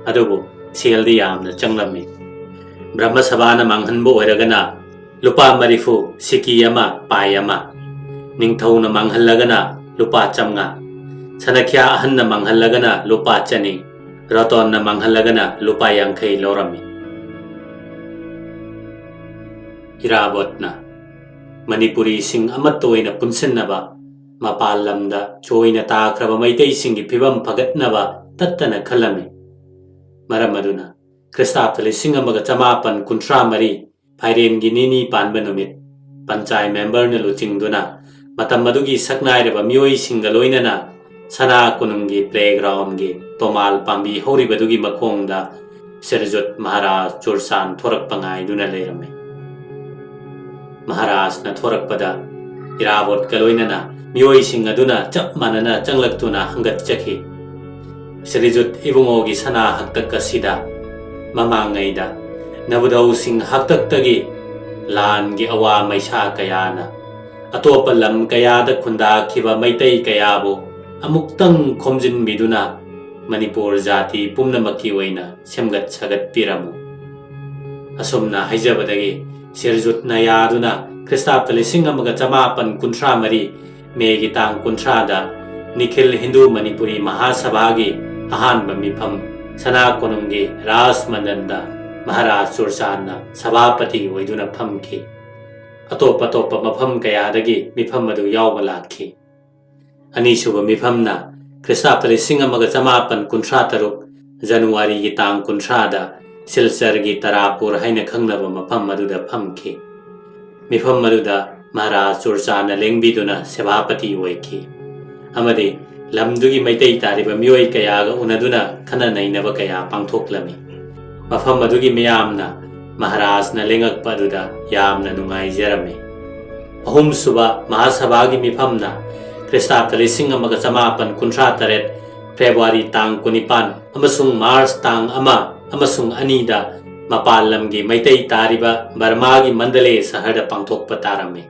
ꯑꯗꯨꯕꯨ ꯁꯦꯜꯗꯤ ꯌꯥꯝꯅ ꯆꯪꯂꯝꯃꯤ꯫ ꯕ꯭ꯔꯍ꯭ꯃ ꯁꯚꯥꯅ ꯃꯥꯡꯍꯟꯕ ꯑꯣꯏꯔꯒꯅ ꯂꯨꯄꯥ ꯃꯔꯤꯐꯨ ꯁꯤꯀꯤ ꯑꯃ, ꯄꯥꯏ ꯑꯃ, ꯅꯤꯡꯊꯧꯅ ꯃꯥꯡꯍꯜꯂꯒꯅ ꯂꯨꯄꯥ ꯆꯥꯝꯃꯉꯥ, ꯁꯅꯈ꯭ꯌꯥ ꯑꯍꯟꯅ ꯃꯥꯡꯍꯜꯂꯒꯅ ꯂꯨꯄꯥ ꯆꯅꯤ, ꯔꯇꯣꯟꯅ ꯃꯥꯡꯍꯜꯂꯒꯅ ꯂꯨꯄꯥ ꯌꯥꯡꯈꯩ ꯂꯧꯔꯝꯃꯤ꯫ ꯏꯔꯥꯕꯣꯠꯅ ꯃꯅꯤꯄꯨꯔꯤꯁꯤꯡ ꯑꯃꯠꯇ ꯑꯣꯏꯅ ꯄꯨꯟꯁꯤꯟꯅꯕ, ꯃꯄꯥꯟ ꯂꯝꯗ ꯆꯣꯏꯅ ꯇꯥꯈ꯭ꯔꯕ ꯃꯩꯇꯩꯁꯤꯡꯒꯤ ꯐꯤꯕꯝ ꯐꯒꯠꯅꯕ ꯇꯠꯇꯅ ꯈꯜꯂꯝꯃꯤ꯫ ꯃꯔꯝ ꯑꯗꯨꯅ ꯈ꯭ꯔꯤꯁꯇꯥꯕꯗ ꯂꯤꯁꯤꯡ ꯑꯃꯒ ꯆꯃꯥꯄꯟ ꯀꯨꯟꯊ꯭ꯔꯥ ꯃꯔꯤ ꯐꯥꯏꯔꯦꯟꯒꯤ ꯅꯤꯅꯤ ꯄꯥꯟꯕ ꯅꯨꯃꯤꯠ, ꯄꯟꯆꯥꯏ ꯃꯦꯝꯕꯔꯅ ꯂꯨꯆꯤꯡꯗꯨꯅ ꯃꯇꯝ ꯑꯗꯨꯒꯤ ꯁꯛꯅꯥꯏꯔꯕ ꯃꯤꯑꯣꯏꯁꯤꯡꯒ ꯂꯣꯏꯅꯅ ꯁꯅꯥ ꯀꯣꯅꯨꯡꯒꯤ ꯄ꯭ꯂꯦꯒ꯭ꯔꯥꯎꯟꯒꯤ ꯇꯣꯃꯥꯜ ꯄꯥꯝꯕꯤ ꯍꯧꯔꯤꯕꯗꯨꯒꯤ ꯃꯈꯣꯡꯗ ꯁꯤꯔꯖꯨꯠ ꯃꯍꯥꯔꯥꯖ ꯆꯨꯔꯆꯥꯟ ꯊꯣꯔꯛꯄ ꯉꯥꯏꯗꯨꯅ ꯂꯩꯔꯝꯃꯤ꯫ ꯃꯍꯥꯔꯥꯖꯅ ꯊꯣꯔꯛꯄꯗ ꯏꯔꯥꯕꯣꯠꯀ ꯂꯣꯏꯅꯅ ꯃꯤꯑꯣꯏꯁꯤꯡ ꯑꯗꯨꯅ ꯆꯞ ꯃꯥꯟꯅꯅ ꯆꯪꯂꯛꯇꯨꯅ ꯍꯪꯒꯠꯆꯈꯤ꯫ ꯁꯤꯔꯤꯖꯨꯠ ꯏꯕꯨꯡꯉꯣꯒꯤ ꯁꯅꯥ ꯍꯛꯇꯛ ꯑꯁꯤꯗ ꯃꯃꯥꯡꯉꯩꯗ ꯅꯕꯨꯙꯧꯁꯤꯡ ꯍꯥꯛꯇꯛꯇꯒꯤ ꯂꯥꯟꯒꯤ ꯑꯋꯥ ꯃꯩꯁꯥ ꯀꯌꯥꯅ ꯑꯇꯣꯞꯄ ꯂꯝ ꯀꯌꯥꯗ ꯈꯨꯟꯗꯥꯈꯤꯕ ꯃꯩꯇꯩ ꯀꯌꯥꯕꯨ ꯑꯃꯨꯛꯇꯪ ꯈꯣꯝꯖꯤꯟꯕꯤꯗꯨꯅ ꯃꯅꯤꯄꯨꯔ ꯖꯥꯇꯤ ꯄꯨꯝꯅꯃꯛꯀꯤ ꯑꯣꯏꯅ ꯁꯦꯝꯒꯠ ꯁꯥꯒꯠꯄꯤꯔꯝꯃꯨ꯫ ꯑꯁꯨꯝꯅ ꯍꯥꯏꯖꯕꯗꯒꯤ ꯁꯤꯔꯖꯨꯠꯅ ꯌꯥꯗꯨꯅ ꯈ꯭ꯔꯤꯁꯇꯥꯕꯗ ꯂꯤꯁꯤꯡ ꯑꯃꯒ ꯆꯃꯥꯄꯟ ꯀꯨꯟꯊ꯭ꯔꯥ ꯃꯔꯤ ꯃꯦꯒꯤ ꯇꯥꯡ ꯀꯨꯟꯊ꯭ꯔꯥꯗ ꯅꯤꯈꯤꯜ ꯍꯤꯟꯗꯨ ꯃꯅꯤꯄꯨꯔꯤ ꯃꯍꯥꯁꯚꯥꯒꯤ ꯑꯍꯥꯟꯕ ꯃꯤꯐꯝ ꯁꯅꯥ ꯀꯣꯅꯨꯡꯒꯤ ꯔꯥꯖ ꯃꯟꯗꯟꯗ ꯃꯍꯥꯔꯥꯖ ꯆꯨꯔꯆꯥꯟꯅ ꯁꯚꯥꯄꯇꯤ ꯑꯣꯏꯗꯨꯅ ꯐꯝꯈꯤ꯫ ꯑꯇꯣꯞ ꯑꯇꯣꯞꯄ ꯃꯐꯝ ꯀꯌꯥꯗꯒꯤ ꯃꯤꯐꯝ ꯑꯗꯨ ꯌꯥꯎꯕ ꯂꯥꯛꯈꯤ꯫ ꯑꯅꯤꯁꯨꯕ ꯃꯤꯐꯝꯅ ꯈ꯭ꯔꯤꯁꯇꯥꯕꯗ ꯂꯤꯁꯤꯡ ꯑꯃꯒ ꯆꯃꯥꯄꯟ ꯀꯨꯟꯊ꯭ꯔꯥ ꯇꯔꯨꯛ ꯖꯅꯋꯥꯔꯤꯒꯤ ꯇꯥꯡ ꯀꯨꯟꯊ꯭ꯔꯥꯗ ꯁꯤꯜꯆꯔꯒꯤ ꯇꯔꯥꯄꯨꯔ ꯍꯥꯏꯅ ꯈꯪꯅꯕ ꯃꯐꯝ ꯑꯗꯨꯗ ꯐꯝꯈꯤ꯫ ꯃꯤꯐꯝ ꯑꯗꯨꯗ ꯃꯍꯥꯔꯥꯖ ꯆꯨꯔꯆꯥꯟꯅ ꯂꯦꯡꯕꯤꯗꯨꯅ ꯁꯦꯕꯥꯄꯇꯤ ꯑꯣꯏꯈꯤ ꯑꯃꯗꯤ ꯂꯝꯗꯨꯒꯤ ꯃꯩꯇꯩ ꯇꯥꯔꯤꯕ ꯃꯤꯑꯣꯏ ꯀꯌꯥꯒ ꯎꯅꯗꯨꯅ ꯈꯟꯅ ꯅꯩꯅꯕ ꯀꯌꯥ ꯄꯥꯡꯊꯣꯛꯂꯝꯃꯤ꯫ ꯃꯐꯝ ꯑꯗꯨꯒꯤ ꯃꯤꯌꯥꯝꯅ ꯃꯍꯥꯔꯥꯖꯅ ꯂꯦꯡꯉꯛꯄ ꯑꯗꯨꯗ ꯌꯥꯝꯅ ꯅꯨꯡꯉꯥꯏꯖꯔꯝꯃꯤ꯫ ꯑꯍꯨꯝꯁꯨꯕ ꯃꯍꯥꯁꯚꯥꯒꯤ ꯃꯤꯐꯝꯅ ꯈ꯭ꯔꯤꯁꯇꯥꯕꯗ ꯂꯤꯁꯤꯡ ꯑꯃꯒ ꯆꯃꯥꯄꯟ ꯀꯨꯟꯊ꯭ꯔꯥ ꯇꯔꯦꯠ ꯐꯦꯕ꯭ꯔꯨꯋꯥꯔꯤ ꯇꯥꯡ ꯀꯨꯟꯅꯤꯄꯥꯟ ꯑꯃꯁꯨꯡ ꯃꯥꯔꯆ ꯇꯥꯡ ꯑꯃ ꯑꯃꯁꯨꯡ ꯑꯅꯤꯗ ꯃꯄꯥꯟ ꯂꯝꯒꯤ ꯃꯩꯇꯩ ꯇꯥꯔꯤꯕ ꯕꯔꯃꯥꯒꯤ ꯃꯟꯗꯂꯦ ꯁꯍꯔꯗ ꯄꯥꯡꯊꯣꯛꯄ ꯇꯥꯔꯝꯃꯤ꯫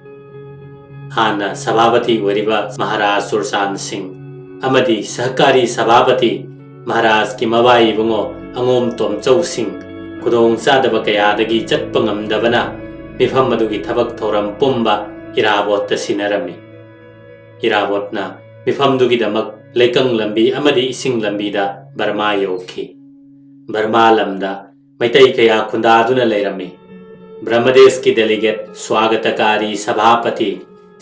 ꯍꯥꯟꯅ ꯁꯚꯥꯄꯇꯤ ꯑꯣꯏꯔꯤꯕ ꯃꯍꯥꯔꯥꯖ ꯆꯨꯔꯆꯥꯟ ꯁꯤꯡ ꯑꯃꯗꯤ ꯁꯍꯀꯥꯔꯤ ꯁꯚꯥꯄꯇꯤ ꯃꯍꯥꯔꯥꯖꯀꯤ ꯃꯕꯥꯏ ꯏꯕꯨꯡꯉꯣ ꯑꯉꯣꯝ ꯇꯣꯝꯆꯧ ꯁꯤꯡ ꯈꯨꯗꯣꯡ ꯆꯥꯗꯕ ꯀꯌꯥꯗꯒꯤ ꯆꯠꯄ ꯉꯝꯗꯕꯅ ꯃꯤꯐꯝ ꯑꯗꯨꯒꯤ ꯊꯕꯛ ꯊꯧꯔꯝ ꯄꯨꯝꯕ ꯏꯔꯥꯕꯣꯠꯇ ꯁꯤꯟꯅꯔꯝꯃꯤ꯫ ꯏꯔꯥꯕꯣꯠꯅ ꯃꯤꯐꯝꯗꯨꯒꯤꯗꯃꯛ ꯂꯩꯀꯪ ꯂꯝꯕꯤ ꯑꯃꯗꯤ ꯏꯁꯤꯡ ꯂꯝꯕꯤꯗ ꯕꯔꯃꯥ ꯌꯧꯈꯤ꯫ ꯕꯔꯃꯥ ꯂꯝꯗ ꯃꯩꯇꯩ ꯀꯌꯥ ꯈꯨꯟꯗꯥꯗꯨꯅ ꯂꯩꯔꯝꯃꯤ꯫ ꯕ꯭ꯔꯍꯃꯗꯦꯁꯀꯤ ꯗꯦꯂꯤꯒꯦꯠ ꯁ꯭ꯋꯥꯒꯇꯀꯥꯔꯤ ꯁꯚꯥꯄꯇꯤ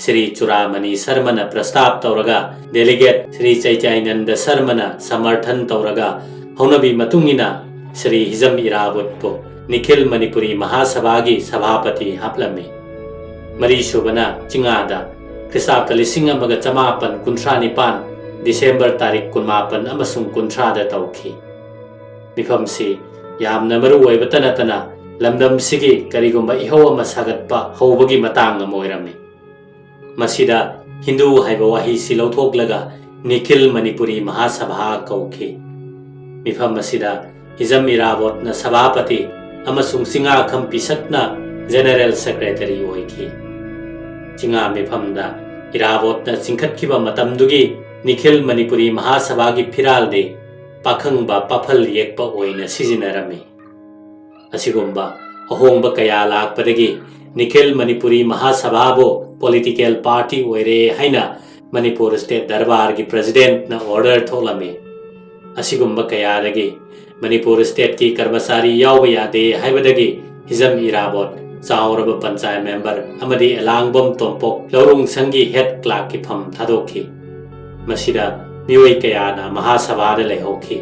ꯁ꯭ꯔꯤ ꯆꯨꯔꯥꯃꯅꯤ ꯁꯔꯃꯅ ꯄ꯭ꯔꯁꯇꯥꯞ ꯇꯧꯔꯒ ꯗꯦꯂꯤꯒꯦꯠ ꯁ꯭ꯔꯤ ꯆꯩꯇ꯭ꯌꯥꯅꯟꯗ ꯁꯔꯃꯅ ꯁꯃꯔꯊꯟ ꯇꯧꯔꯒ ꯍꯧꯅꯕꯤ ꯃꯇꯨꯡ ꯏꯟꯅ ꯁ꯭ꯔꯤ ꯍꯤꯖꯝ ꯏꯔꯥꯕꯣꯠꯄꯨ ꯅꯤꯈꯤꯜ ꯃꯅꯤꯄꯨꯔꯤ ꯃꯍꯥꯁꯚꯥꯒꯤ ꯁꯚꯥꯄꯇꯤ ꯍꯥꯞꯂꯝꯃꯤ꯫ ꯃꯔꯤꯁꯨꯕꯅ ꯆꯤꯡꯉꯥꯗ ꯈ꯭ꯔꯤꯁꯇꯥꯕꯇ ꯂꯤꯁꯤꯡ ꯑꯃꯒ ꯆꯃꯥꯄꯟ ꯀꯨꯟꯊ꯭ꯔꯥ ꯅꯤꯄꯥꯟ ꯗꯤꯁꯦꯝꯕꯔ ꯇꯥꯔꯤꯛ ꯀꯨꯟꯃꯥꯄꯟ ꯑꯃꯁꯨꯡ ꯀꯨꯟꯊ꯭ꯔꯥꯗ ꯇꯧꯈꯤ꯫ ꯃꯤꯐꯝꯁꯤ ꯌꯥꯝꯅ ꯃꯔꯨ ꯑꯣꯏꯕꯇ ꯅꯠꯇꯅ ꯂꯝꯗꯝꯁꯤꯒꯤ ꯀꯔꯤꯒꯨꯝꯕ ꯏꯍꯧ ꯑꯃ ꯁꯥꯒꯠꯄ ꯍꯧꯕꯒꯤ ꯃꯇꯥꯡ ꯑꯃ ꯑꯣꯏꯔꯝꯃꯤ꯫ ꯃꯁꯤꯗ ꯍꯤꯟꯗꯨ ꯍꯥꯏꯕ ꯋꯥꯍꯩꯁꯤ ꯂꯧꯊꯣꯛꯂꯒ ꯅꯤꯈꯤꯜ ꯃꯅꯤꯄꯨꯔꯤ ꯃꯍꯥꯁꯚꯥ ꯀꯧꯈꯤ꯫ ꯃꯤꯐꯝ ꯑꯁꯤꯗ ꯍꯤꯖꯝ ꯏꯔꯥꯕꯣꯠꯅ ꯁꯚꯥꯄꯇꯤ ꯑꯃꯁꯨꯡ ꯆꯤꯡꯉꯥꯈꯝ ꯄꯤꯁꯛꯅ ꯖꯦꯅꯔꯦꯜ ꯁꯦꯀ꯭ꯔꯦꯇꯔꯤ ꯑꯣꯏꯈꯤ꯫ ꯆꯤꯡꯉꯥ ꯃꯤꯐꯝꯗ ꯏꯔꯥꯕꯣꯠꯅ ꯆꯤꯡꯈꯠꯈꯤꯕ ꯃꯇꯝꯗꯨꯒꯤ ꯅꯤꯈꯤꯜ ꯃꯅꯤꯄꯨꯔꯤ ꯃꯍꯥꯁꯚꯥꯒꯤ ꯐꯤꯔꯥꯜꯗꯤ ꯄꯥꯈꯪꯕ ꯄꯥꯐꯜ ꯌꯦꯛꯄ ꯑꯣꯏꯅ ꯁꯤꯖꯤꯟꯅꯔꯝꯃꯤ꯫ ꯑꯁꯤꯒꯨꯝꯕ ꯑꯍꯣꯡꯕ ꯀꯌꯥ ꯂꯥꯛꯄꯗꯒꯤ ꯅꯤꯈꯤꯜ ꯃꯅꯤꯄꯨꯔꯤ ꯃꯍꯥꯁꯚꯥꯕꯨ ꯄꯣꯂꯤꯇꯤꯀꯦꯜ ꯄꯥꯔꯇꯤ ꯑꯣꯏꯔꯦ ꯍꯥꯏꯅ ꯃꯅꯤꯄꯨꯔ ꯁ꯭ꯇꯦꯠ ꯗꯔꯕꯥꯔꯒꯤ ꯄ꯭ꯔꯦꯁꯤꯗꯦꯟꯠꯅ ꯑꯣꯔꯗꯔ ꯊꯣꯛꯂꯝꯃꯤ꯫ ꯑꯁꯤꯒꯨꯝꯕ ꯀꯌꯥꯗꯒꯤ ꯃꯅꯤꯄꯨꯔ ꯁ꯭ꯇꯦꯠꯀꯤ ꯀꯔꯃꯆꯥꯔꯤ ꯌꯥꯎꯕ ꯌꯥꯗꯦ ꯍꯥꯏꯕꯗꯒꯤ ꯍꯤꯖꯝ ꯏꯔꯥꯕꯣꯠ ꯆꯥꯎꯔꯕ ꯄꯟꯆꯥꯌꯠ ꯃꯦꯝꯕꯔ ꯑꯃꯗꯤ ꯑꯦꯂꯥꯡꯕꯝ ꯇꯣꯝꯄꯣꯛ ꯂꯧꯔꯨꯡ ꯁꯪꯒꯤ ꯍꯦꯗ ꯀ꯭ꯂꯥꯔꯛꯀꯤ ꯐꯝ ꯊꯥꯗꯣꯛꯈꯤ꯫ ꯃꯁꯤꯗ ꯃꯤꯑꯣꯏ ꯀꯌꯥꯅ ꯃꯍꯥꯁꯚꯥꯗ ꯂꯩꯍꯧꯈꯤ,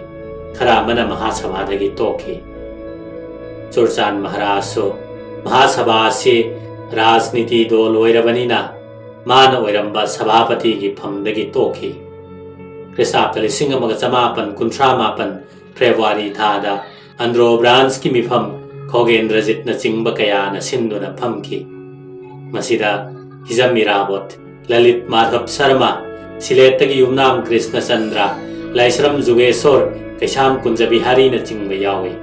ꯈꯔ ꯑꯃꯅ ꯃꯍꯥꯁꯚꯥꯗꯒꯤ ꯇꯣꯛꯈꯤ꯫ ꯆꯨꯔꯆꯥꯟ ꯃꯍꯥꯔꯥꯖꯁꯨ ꯃꯍꯥꯁꯚꯥ ꯑꯁꯤ ꯔꯥꯖꯅꯤꯇꯤ ꯗꯣꯜ ꯑꯣꯏꯔꯕꯅꯤꯅ ꯃꯥꯅ ꯑꯣꯏꯔꯝꯕ ꯁꯚꯥꯄꯇꯤꯒꯤ ꯐꯝꯗꯒꯤ ꯇꯣꯛꯈꯤ꯫ ꯈ꯭ꯔꯤꯁꯇꯥꯕꯇ ꯂꯤꯁꯤꯡ ꯑꯃꯒ ꯆꯃꯥꯄꯟ ꯀꯨꯟꯊ꯭ꯔꯥ ꯃꯥꯄꯟ ꯐꯦꯕ꯭ꯔꯨꯋꯥꯔꯤ ꯊꯥꯗ ꯑꯟꯗ꯭ꯔꯣ ꯕ꯭ꯔꯥꯟꯁꯀꯤ ꯃꯤꯐꯝ ꯈꯣꯒꯦꯟꯗ꯭ꯔꯖꯤꯠꯅꯆꯤꯡꯕ ꯀꯌꯥꯅ ꯁꯤꯟꯗꯨꯅ ꯐꯝꯈꯤ꯫ ꯃꯁꯤꯗ ꯍꯤꯖꯝ ꯏꯔꯥꯕꯣꯠ, ꯂꯂꯤꯠ ꯃꯥꯙꯕ ꯁꯔꯃ, ꯁꯤꯂꯦꯠꯇꯒꯤ ꯌꯨꯝꯅꯥꯝ ꯀ꯭ꯔꯤꯁꯅꯆꯟꯗ꯭ꯔ, ꯂꯥꯏꯁ꯭ꯔꯝ ꯖꯨꯒꯦꯁꯣꯔ, ꯀꯩꯁꯥꯝ ꯀꯨꯟꯖ ꯕꯤꯍꯥꯔꯤꯅꯆꯤꯡꯕ ꯌꯥꯎꯏ꯫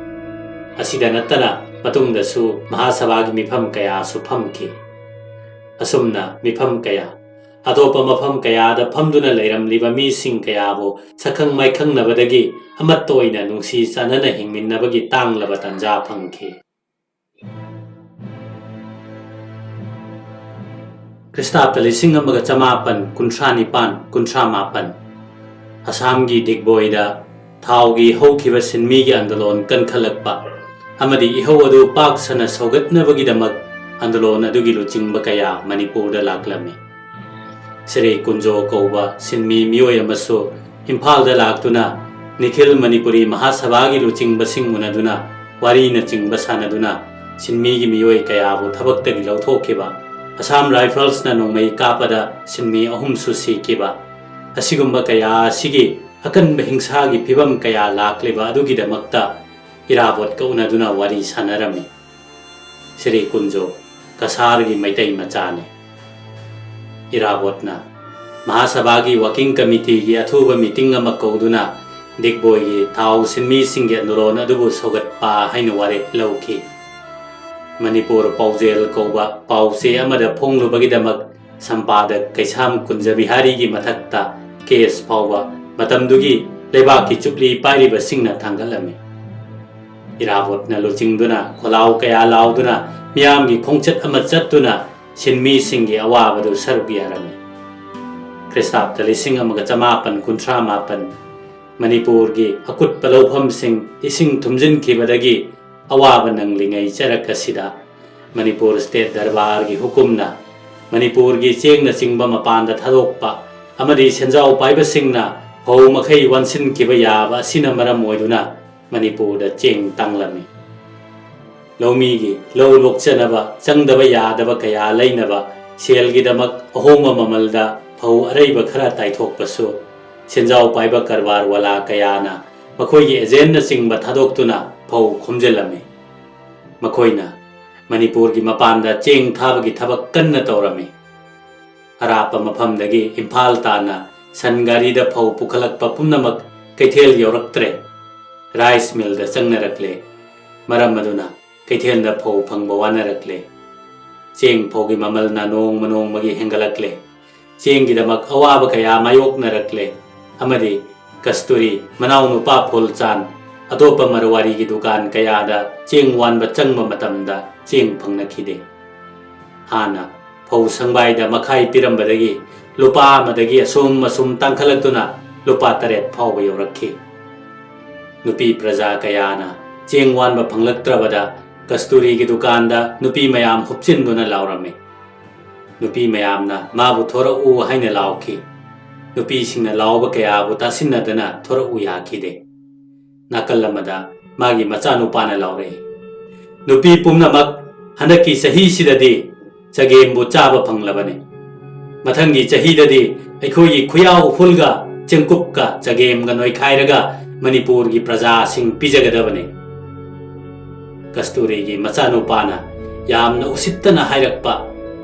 ꯑꯁꯤꯗ ꯅꯠꯇꯅ ꯃꯇꯨꯡꯗꯁꯨ ꯃꯍꯥꯁꯚꯥꯒꯤ ꯃꯤꯐꯝ ꯀꯌꯥꯁꯨ ꯐꯝꯈꯤ꯫ ꯑꯁꯨꯝꯅ ꯃꯤꯐꯝ ꯀꯌꯥ, ꯑꯇꯣꯞꯄ ꯃꯐꯝ ꯀꯌꯥꯗ ꯐꯝꯗꯨꯅ ꯂꯩꯔꯝꯂꯤꯕ ꯃꯤꯁꯤꯡ ꯀꯌꯥꯕꯨ ꯁꯛꯈꯪ ꯃꯥꯏꯈꯪꯅꯕꯗꯒꯤ ꯑꯃꯠꯇ ꯑꯣꯏꯅ ꯅꯨꯡꯁꯤ ꯆꯥꯟꯅꯅ ꯍꯤꯡꯃꯤꯟꯅꯕꯒꯤ ꯇꯥꯡꯂꯕ ꯇꯥꯟꯖꯥ ꯐꯪꯈꯤ꯫ ꯈ꯭ꯔꯤꯁꯇꯥꯕꯇ ꯂꯤꯁꯤꯡ ꯑꯃꯒ ꯆꯃꯥꯄꯟ ꯀꯨꯟꯊ꯭ꯔꯥ ꯅꯤꯄꯥꯟ ꯀꯨꯟꯊ꯭ꯔꯥ ꯃꯥꯄꯟ, ꯑꯁꯥꯝꯒꯤ ꯗꯤꯒꯕꯣꯏꯗ ꯊꯥꯎꯒꯤ ꯍꯧꯈꯤꯕ ꯁꯤꯟꯃꯤꯒꯤ ꯑꯟꯗꯣꯂꯣꯟ ꯀꯟꯈꯠꯂꯛꯄ ꯑꯃꯗꯤ ꯏꯍꯧ ꯑꯗꯨ ꯄꯥꯛ ꯁꯟꯅ ꯁꯧꯒꯠꯅꯕꯒꯤꯗꯃꯛ ꯑꯟꯗꯣꯂꯣꯟ ꯑꯗꯨꯒꯤ ꯂꯨꯆꯤꯡꯕ ꯀꯌꯥ ꯃꯅꯤꯄꯨꯔꯗ ꯂꯥꯛꯂꯝꯃꯤ꯫ ꯁ꯭ꯔꯤ ꯀꯨꯟꯖꯣ ꯀꯧꯕ ꯁꯤꯟꯃꯤ ꯃꯤꯑꯣꯏ ꯑꯃꯁꯨ ꯏꯝꯐꯥꯜꯗ ꯂꯥꯛꯇꯨꯅ ꯅꯤꯈꯤꯜ ꯃꯅꯤꯄꯨꯔꯤ ꯃꯍꯥꯁꯚꯥꯒꯤ ꯂꯨꯆꯤꯡꯕꯁꯤꯡ ꯎꯅꯗꯨꯅ ꯋꯥꯔꯤꯅꯆꯤꯡꯕ ꯁꯥꯟꯅꯗꯨꯅ ꯁꯤꯟꯃꯤꯒꯤ ꯃꯤꯑꯣꯏ ꯀꯌꯥꯕꯨ ꯊꯕꯛꯇꯒꯤ ꯂꯧꯊꯣꯛꯈꯤꯕ, ꯑꯁꯥꯝ ꯔꯥꯏꯐꯜꯁꯅ ꯅꯣꯡꯃꯩ ꯀꯥꯞꯄꯗ ꯁꯤꯟꯃꯤ ꯑꯍꯨꯝꯁꯨ ꯁꯤꯈꯤꯕ, ꯑꯁꯤꯒꯨꯝꯕ ꯀꯌꯥ ꯑꯁꯤꯒꯤ ꯑꯀꯟꯕ ꯍꯤꯡꯁꯥꯒꯤ ꯐꯤꯚꯝ ꯀꯌꯥ ꯂꯥꯛꯂꯤꯕ ꯑꯗꯨꯒꯤꯗꯃꯛꯇ ꯏꯔꯥꯕꯣꯠꯀ ꯎꯅꯗꯨꯅ ꯋꯥꯔꯤ ꯁꯥꯟꯅꯔꯝꯃꯤ꯫ ꯁ꯭ꯔꯤ ꯀꯨꯟꯖꯣ ꯀꯁꯥꯔꯒꯤ ꯃꯩꯇꯩ ꯃꯆꯥꯅꯤ꯫ ꯏꯔꯥꯕꯣꯠꯅ ꯃꯍꯥꯁꯚꯥꯒꯤ ꯋꯥꯀꯤꯡ ꯀꯃꯤꯇꯤꯒꯤ ꯑꯊꯨꯕ ꯃꯤꯇꯤꯡ ꯑꯃ ꯀꯧꯗꯨꯅ ꯗꯤꯒꯕꯣꯏꯒꯤ ꯊꯥꯎ ꯁꯤꯟꯃꯤꯁꯤꯡꯒꯤ ꯑꯟꯗꯣꯂꯣꯟ ꯑꯗꯨꯕꯨ ꯁꯧꯒꯠꯄ ꯍꯥꯏꯅ ꯋꯥꯔꯦꯞ ꯂꯧꯈꯤ꯫ ꯃꯅꯤꯄꯨꯔ ꯄꯥꯎꯖꯦꯜ ꯀꯧꯕ ꯄꯥꯎꯆꯦ ꯑꯃꯗ ꯐꯣꯡꯂꯨꯕꯒꯤꯗꯃꯛ ꯁꯝꯄꯥꯗꯛ ꯀꯩꯁꯥꯝ ꯀꯨꯟꯖꯕꯤꯍꯥꯔꯤꯒꯤ ꯃꯊꯛꯇ ꯀꯦꯁ ꯐꯥꯎꯕ ꯃꯇꯝꯗꯨꯒꯤ ꯂꯩꯕꯥꯛꯀꯤ ꯆꯨꯞꯂꯤ ꯄꯥꯏꯔꯤꯕꯁꯤꯡꯅ ꯊꯥꯡꯒꯠꯂꯝꯃꯤ꯫ ꯏꯔꯥꯕꯣꯠꯅ ꯂꯨꯆꯤꯡꯗꯨꯅ ꯈꯣꯜꯂꯥꯎ ꯀꯌꯥ ꯂꯥꯎꯗꯨꯅ ꯃꯤꯌꯥꯝꯒꯤ ꯈꯣꯡꯆꯠ ꯑꯃ ꯆꯠꯇꯨꯅ ꯁꯤꯟꯃꯤꯁꯤꯡꯒꯤ ꯑꯋꯥꯕꯗꯨ ꯁꯔꯨꯛ ꯌꯥꯔꯝꯃꯤ꯫ ꯈ꯭ꯔꯤꯁꯇꯥꯕꯇ ꯂꯤꯁꯤꯡ ꯑꯃꯒ ꯆꯃꯥꯄꯟ ꯀꯨꯟꯊ꯭ꯔꯥ ꯃꯥꯄꯟ ꯃꯅꯤꯄꯨꯔꯒꯤ ꯑꯀꯨꯠꯄ ꯂꯧꯐꯝꯁꯤꯡ ꯏꯁꯤꯡ ꯊꯨꯝꯖꯤꯟꯈꯤꯕꯗꯒꯤ ꯑꯋꯥꯕ ꯅꯪꯂꯤꯉꯩ ꯆꯔꯛ ꯑꯁꯤꯗ ꯃꯅꯤꯄꯨꯔ ꯁ꯭ꯇꯦꯠ ꯗꯔꯕꯥꯔꯒꯤ ꯍꯨꯀꯨꯝꯅ ꯃꯅꯤꯄꯨꯔꯒꯤ ꯆꯦꯡꯅꯆꯤꯡꯕ ꯃꯄꯥꯟꯗ ꯊꯥꯗꯣꯛꯄ ꯑꯃꯗꯤ ꯁꯦꯟꯖꯥꯎ ꯄꯥꯏꯕꯁꯤꯡꯅ ꯐꯧ ꯃꯈꯩ ꯋꯥꯟꯁꯤꯟꯈꯤꯕ ꯌꯥꯕ ꯑꯁꯤꯅ ꯃꯔꯝ ꯑꯣꯏꯗꯨꯅ ꯃꯅꯤꯄꯨꯔꯗ ꯆꯦꯡ ꯇꯥꯡꯂꯝꯃꯤ꯫ ꯂꯧꯃꯤꯒꯤ ꯂꯧ ꯂꯣꯛꯆꯅꯕ ꯆꯪꯗꯕ ꯌꯥꯗꯕ ꯀꯌꯥ ꯂꯩꯅꯕ ꯁꯦꯜꯒꯤꯗꯃꯛ ꯑꯍꯣꯡꯕ ꯃꯃꯜꯗ ꯐꯧ ꯑꯔꯩꯕ ꯈꯔ ꯇꯥꯏꯊꯣꯛꯄꯁꯨ ꯁꯦꯟꯖꯥꯎ ꯄꯥꯏꯕ ꯀꯔꯕꯥꯔ ꯋꯥꯂꯥ ꯀꯌꯥꯅ ꯃꯈꯣꯏꯒꯤ ꯑꯦꯖꯦꯟꯅꯆꯤꯡꯕ ꯊꯥꯗꯣꯛꯇꯨꯅ ꯐꯧ ꯈꯣꯝꯖꯤꯜꯂꯝꯃꯤ꯫ ꯃꯈꯣꯏꯅ ꯃꯅꯤꯄꯨꯔꯒꯤ ꯃꯄꯥꯟꯗ ꯆꯦꯡ ꯊꯥꯕꯒꯤ ꯊꯕꯛ ꯀꯟꯅ ꯇꯧꯔꯝꯃꯤ꯫ ꯑꯔꯥꯞꯄ ꯃꯐꯝꯗꯒꯤ ꯏꯝꯐꯥꯜ ꯇꯥꯟꯅ ꯁꯟ ꯒꯥꯔꯤꯗ ꯐꯧ ꯄꯨꯈꯠꯂꯛꯄ ꯄꯨꯝꯅꯃꯛ ꯀꯩꯊꯦꯜ ꯌꯧꯔꯛꯇ꯭ꯔꯦ꯫ ꯔꯥꯏꯁ ꯃꯤꯜꯗ ꯆꯪꯅꯔꯛꯂꯦ꯫ ꯃꯔꯝ ꯑꯗꯨꯅ ꯀꯩꯊꯦꯜꯗ ꯐꯧ ꯐꯪꯕ ꯋꯥꯅꯔꯛꯂꯦ꯫ ꯆꯦꯡ ꯐꯧꯒꯤ ꯃꯃꯜꯅ ꯅꯣꯡꯃ ꯅꯣꯡꯃꯒꯤ ꯍꯦꯟꯒꯠꯂꯛꯂꯦ꯫ ꯆꯦꯡꯒꯤꯗꯃꯛ ꯑꯋꯥꯕ ꯀꯌꯥ ꯃꯥꯌꯣꯛꯅꯔꯛꯂꯦ ꯑꯃꯗꯤ ꯀꯁꯇꯨꯔꯤ ꯃꯅꯥꯎꯅꯨꯄꯥ ꯐꯨꯜꯆꯥꯟ ꯑꯇꯣꯞꯄ ꯃꯔꯋꯥꯔꯤꯒꯤ ꯗꯨꯀꯥꯟ ꯀꯌꯥꯗ ꯆꯦꯡ ꯋꯥꯟꯕ ꯆꯪꯕ ꯃꯇꯝꯗ ꯆꯦꯡ ꯐꯪꯅꯈꯤꯗꯦ꯫ ꯍꯥꯟꯅ ꯐꯧ ꯁꯪꯕꯥꯏꯗ ꯃꯈꯥꯏ ꯄꯤꯔꯝꯕꯗꯒꯤ ꯂꯨꯄꯥ ꯑꯃꯗꯒꯤ ꯑꯁꯨꯝ ꯑꯁꯨꯝ ꯇꯥꯡꯈꯠꯂꯛꯇꯨꯅ ꯂꯨꯄꯥ ꯇꯔꯦꯠ ꯐꯥꯎꯕ ꯌꯧꯔꯛꯈꯤ꯫ ꯅꯨꯄꯤ ꯄ꯭ꯔꯖꯥ ꯀꯌꯥꯅ ꯆꯦꯡ ꯋꯥꯟꯕ ꯐꯪꯂꯛꯇ꯭ꯔꯕꯗ ꯀꯁꯇꯨꯔꯤꯒꯤ ꯗꯨꯀꯥꯟꯗ ꯅꯨꯄꯤ ꯃꯌꯥꯝ ꯍꯨꯞꯆꯤꯟꯗꯨꯅ ꯂꯥꯎꯔꯝꯃꯤ꯫ ꯅꯨꯄꯤ ꯃꯌꯥꯝꯅ ꯃꯥꯕꯨ "ꯊꯣꯔꯛꯎ" ꯍꯥꯏꯅ ꯂꯥꯎꯈꯤ꯫ ꯅꯨꯄꯤꯁꯤꯡꯅ ꯂꯥꯎꯕ ꯀꯌꯥꯕꯨ ꯇꯥꯁꯤꯟꯅꯗꯅ ꯊꯣꯔꯛꯎ ꯌꯥꯈꯤꯗꯦ꯫ ꯅꯥꯀꯜ ꯑꯃꯗ ꯃꯥꯒꯤ ꯃꯆꯥꯅꯨꯄꯥꯅ ꯂꯥꯎꯔꯛꯏ, "ꯅꯨꯄꯤ ꯄꯨꯝꯅꯃꯛ ꯍꯟꯗꯛꯀꯤ ꯆꯍꯤꯁꯤꯗꯗꯤ ꯆꯒꯦꯝꯕꯨ ꯆꯥꯕ ꯐꯪꯂꯕꯅꯤ꯫ ꯃꯊꯪꯒꯤ ꯆꯍꯤꯗꯗꯤ ꯑꯩꯈꯣꯏꯒꯤ ꯈꯨꯌꯥꯎ ꯎꯐꯨꯜꯒ ꯆꯦꯡꯀꯨꯞꯀ ꯆꯒꯦꯝꯒ ꯅꯣꯏꯈꯥꯏꯔꯒ ꯃꯅꯤꯄꯨꯔꯒꯤ ꯄ꯭ꯔꯖꯥꯁꯤꯡ ꯄꯤꯖꯒꯗꯕꯅꯤ"꯫ ꯀꯁꯇꯨꯔꯤꯒꯤ ꯃꯆꯥꯅꯨꯄꯥꯅ ꯌꯥꯝꯅ ꯎꯁꯤꯠꯇꯅ ꯍꯥꯏꯔꯛꯄ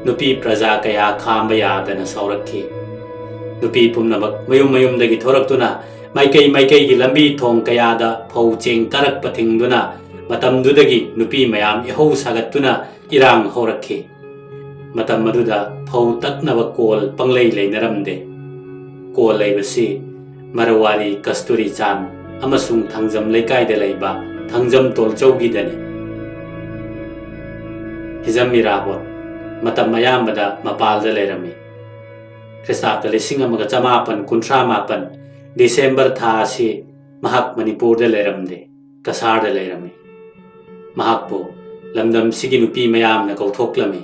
ꯅꯨꯄꯤ ꯄ꯭ꯔꯖꯥ ꯀꯌꯥ ꯈꯥꯝꯕ ꯌꯥꯗꯅ ꯁꯥꯎꯔꯛꯈꯤ꯫ ꯅꯨꯄꯤ ꯄꯨꯝꯅꯃꯛ ꯃꯌꯨꯝ ꯃꯌꯨꯝꯗꯒꯤ ꯊꯣꯔꯛꯇꯨꯅ ꯃꯥꯏꯀꯩ ꯃꯥꯏꯀꯩꯒꯤ ꯂꯝꯕꯤ ꯊꯣꯡ ꯀꯌꯥꯗ ꯐꯧ ꯆꯦꯡ ꯀꯥꯔꯛꯄ ꯊꯤꯡꯗꯨꯅ ꯃꯇꯝꯗꯨꯗꯒꯤ ꯅꯨꯄꯤ ꯃꯌꯥꯝ ꯏꯍꯧ ꯁꯥꯒꯠꯇꯨꯅ ꯏꯔꯥꯡ ꯍꯧꯔꯛꯈꯤ꯫ ꯃꯇꯝ ꯑꯗꯨꯗ ꯐꯧ ꯇꯛꯅꯕ ꯀꯣꯜ ꯄꯪꯂꯩ ꯂꯩꯅꯔꯝꯗꯦ꯫ ꯀꯣꯜ ꯂꯩꯕꯁꯤ ꯃꯔꯋꯥꯔꯤ ꯀꯁꯇꯨꯔꯤ ꯆꯥꯟ ꯑꯃꯁꯨꯡ ꯊꯥꯡꯖꯝ ꯂꯩꯀꯥꯏꯗ ꯂꯩꯕ ꯊꯥꯡꯖꯝ ꯇꯣꯜꯆꯧꯒꯤꯗꯅꯤ꯫ ꯍꯤꯖꯝ ꯏꯔꯥꯕꯣꯠ ꯃꯇꯝ ꯑꯌꯥꯝꯕꯗ ꯃꯄꯥꯜꯗ ꯂꯩꯔꯝꯃꯤ꯫ ꯈ꯭ꯔꯤꯁꯇꯥꯕꯗ ꯂꯤꯁꯤꯡ ꯑꯃꯒ ꯆꯃꯥꯄꯟ ꯀꯨꯟꯊ꯭ꯔꯥ ꯃꯥꯄꯟ ꯗꯤꯁꯦꯝꯕꯔ ꯊꯥ ꯑꯁꯤ ꯃꯍꯥꯛ ꯃꯅꯤꯄꯨꯔꯗ ꯂꯩꯔꯝꯗꯦ, ꯀꯁꯥꯔꯗ ꯂꯩꯔꯝꯃꯤ꯫ ꯃꯍꯥꯛꯄꯨ ꯂꯝꯗꯝꯁꯤꯒꯤ ꯅꯨꯄꯤ ꯃꯌꯥꯝꯅ ꯀꯧꯊꯣꯛꯂꯝꯃꯤ꯫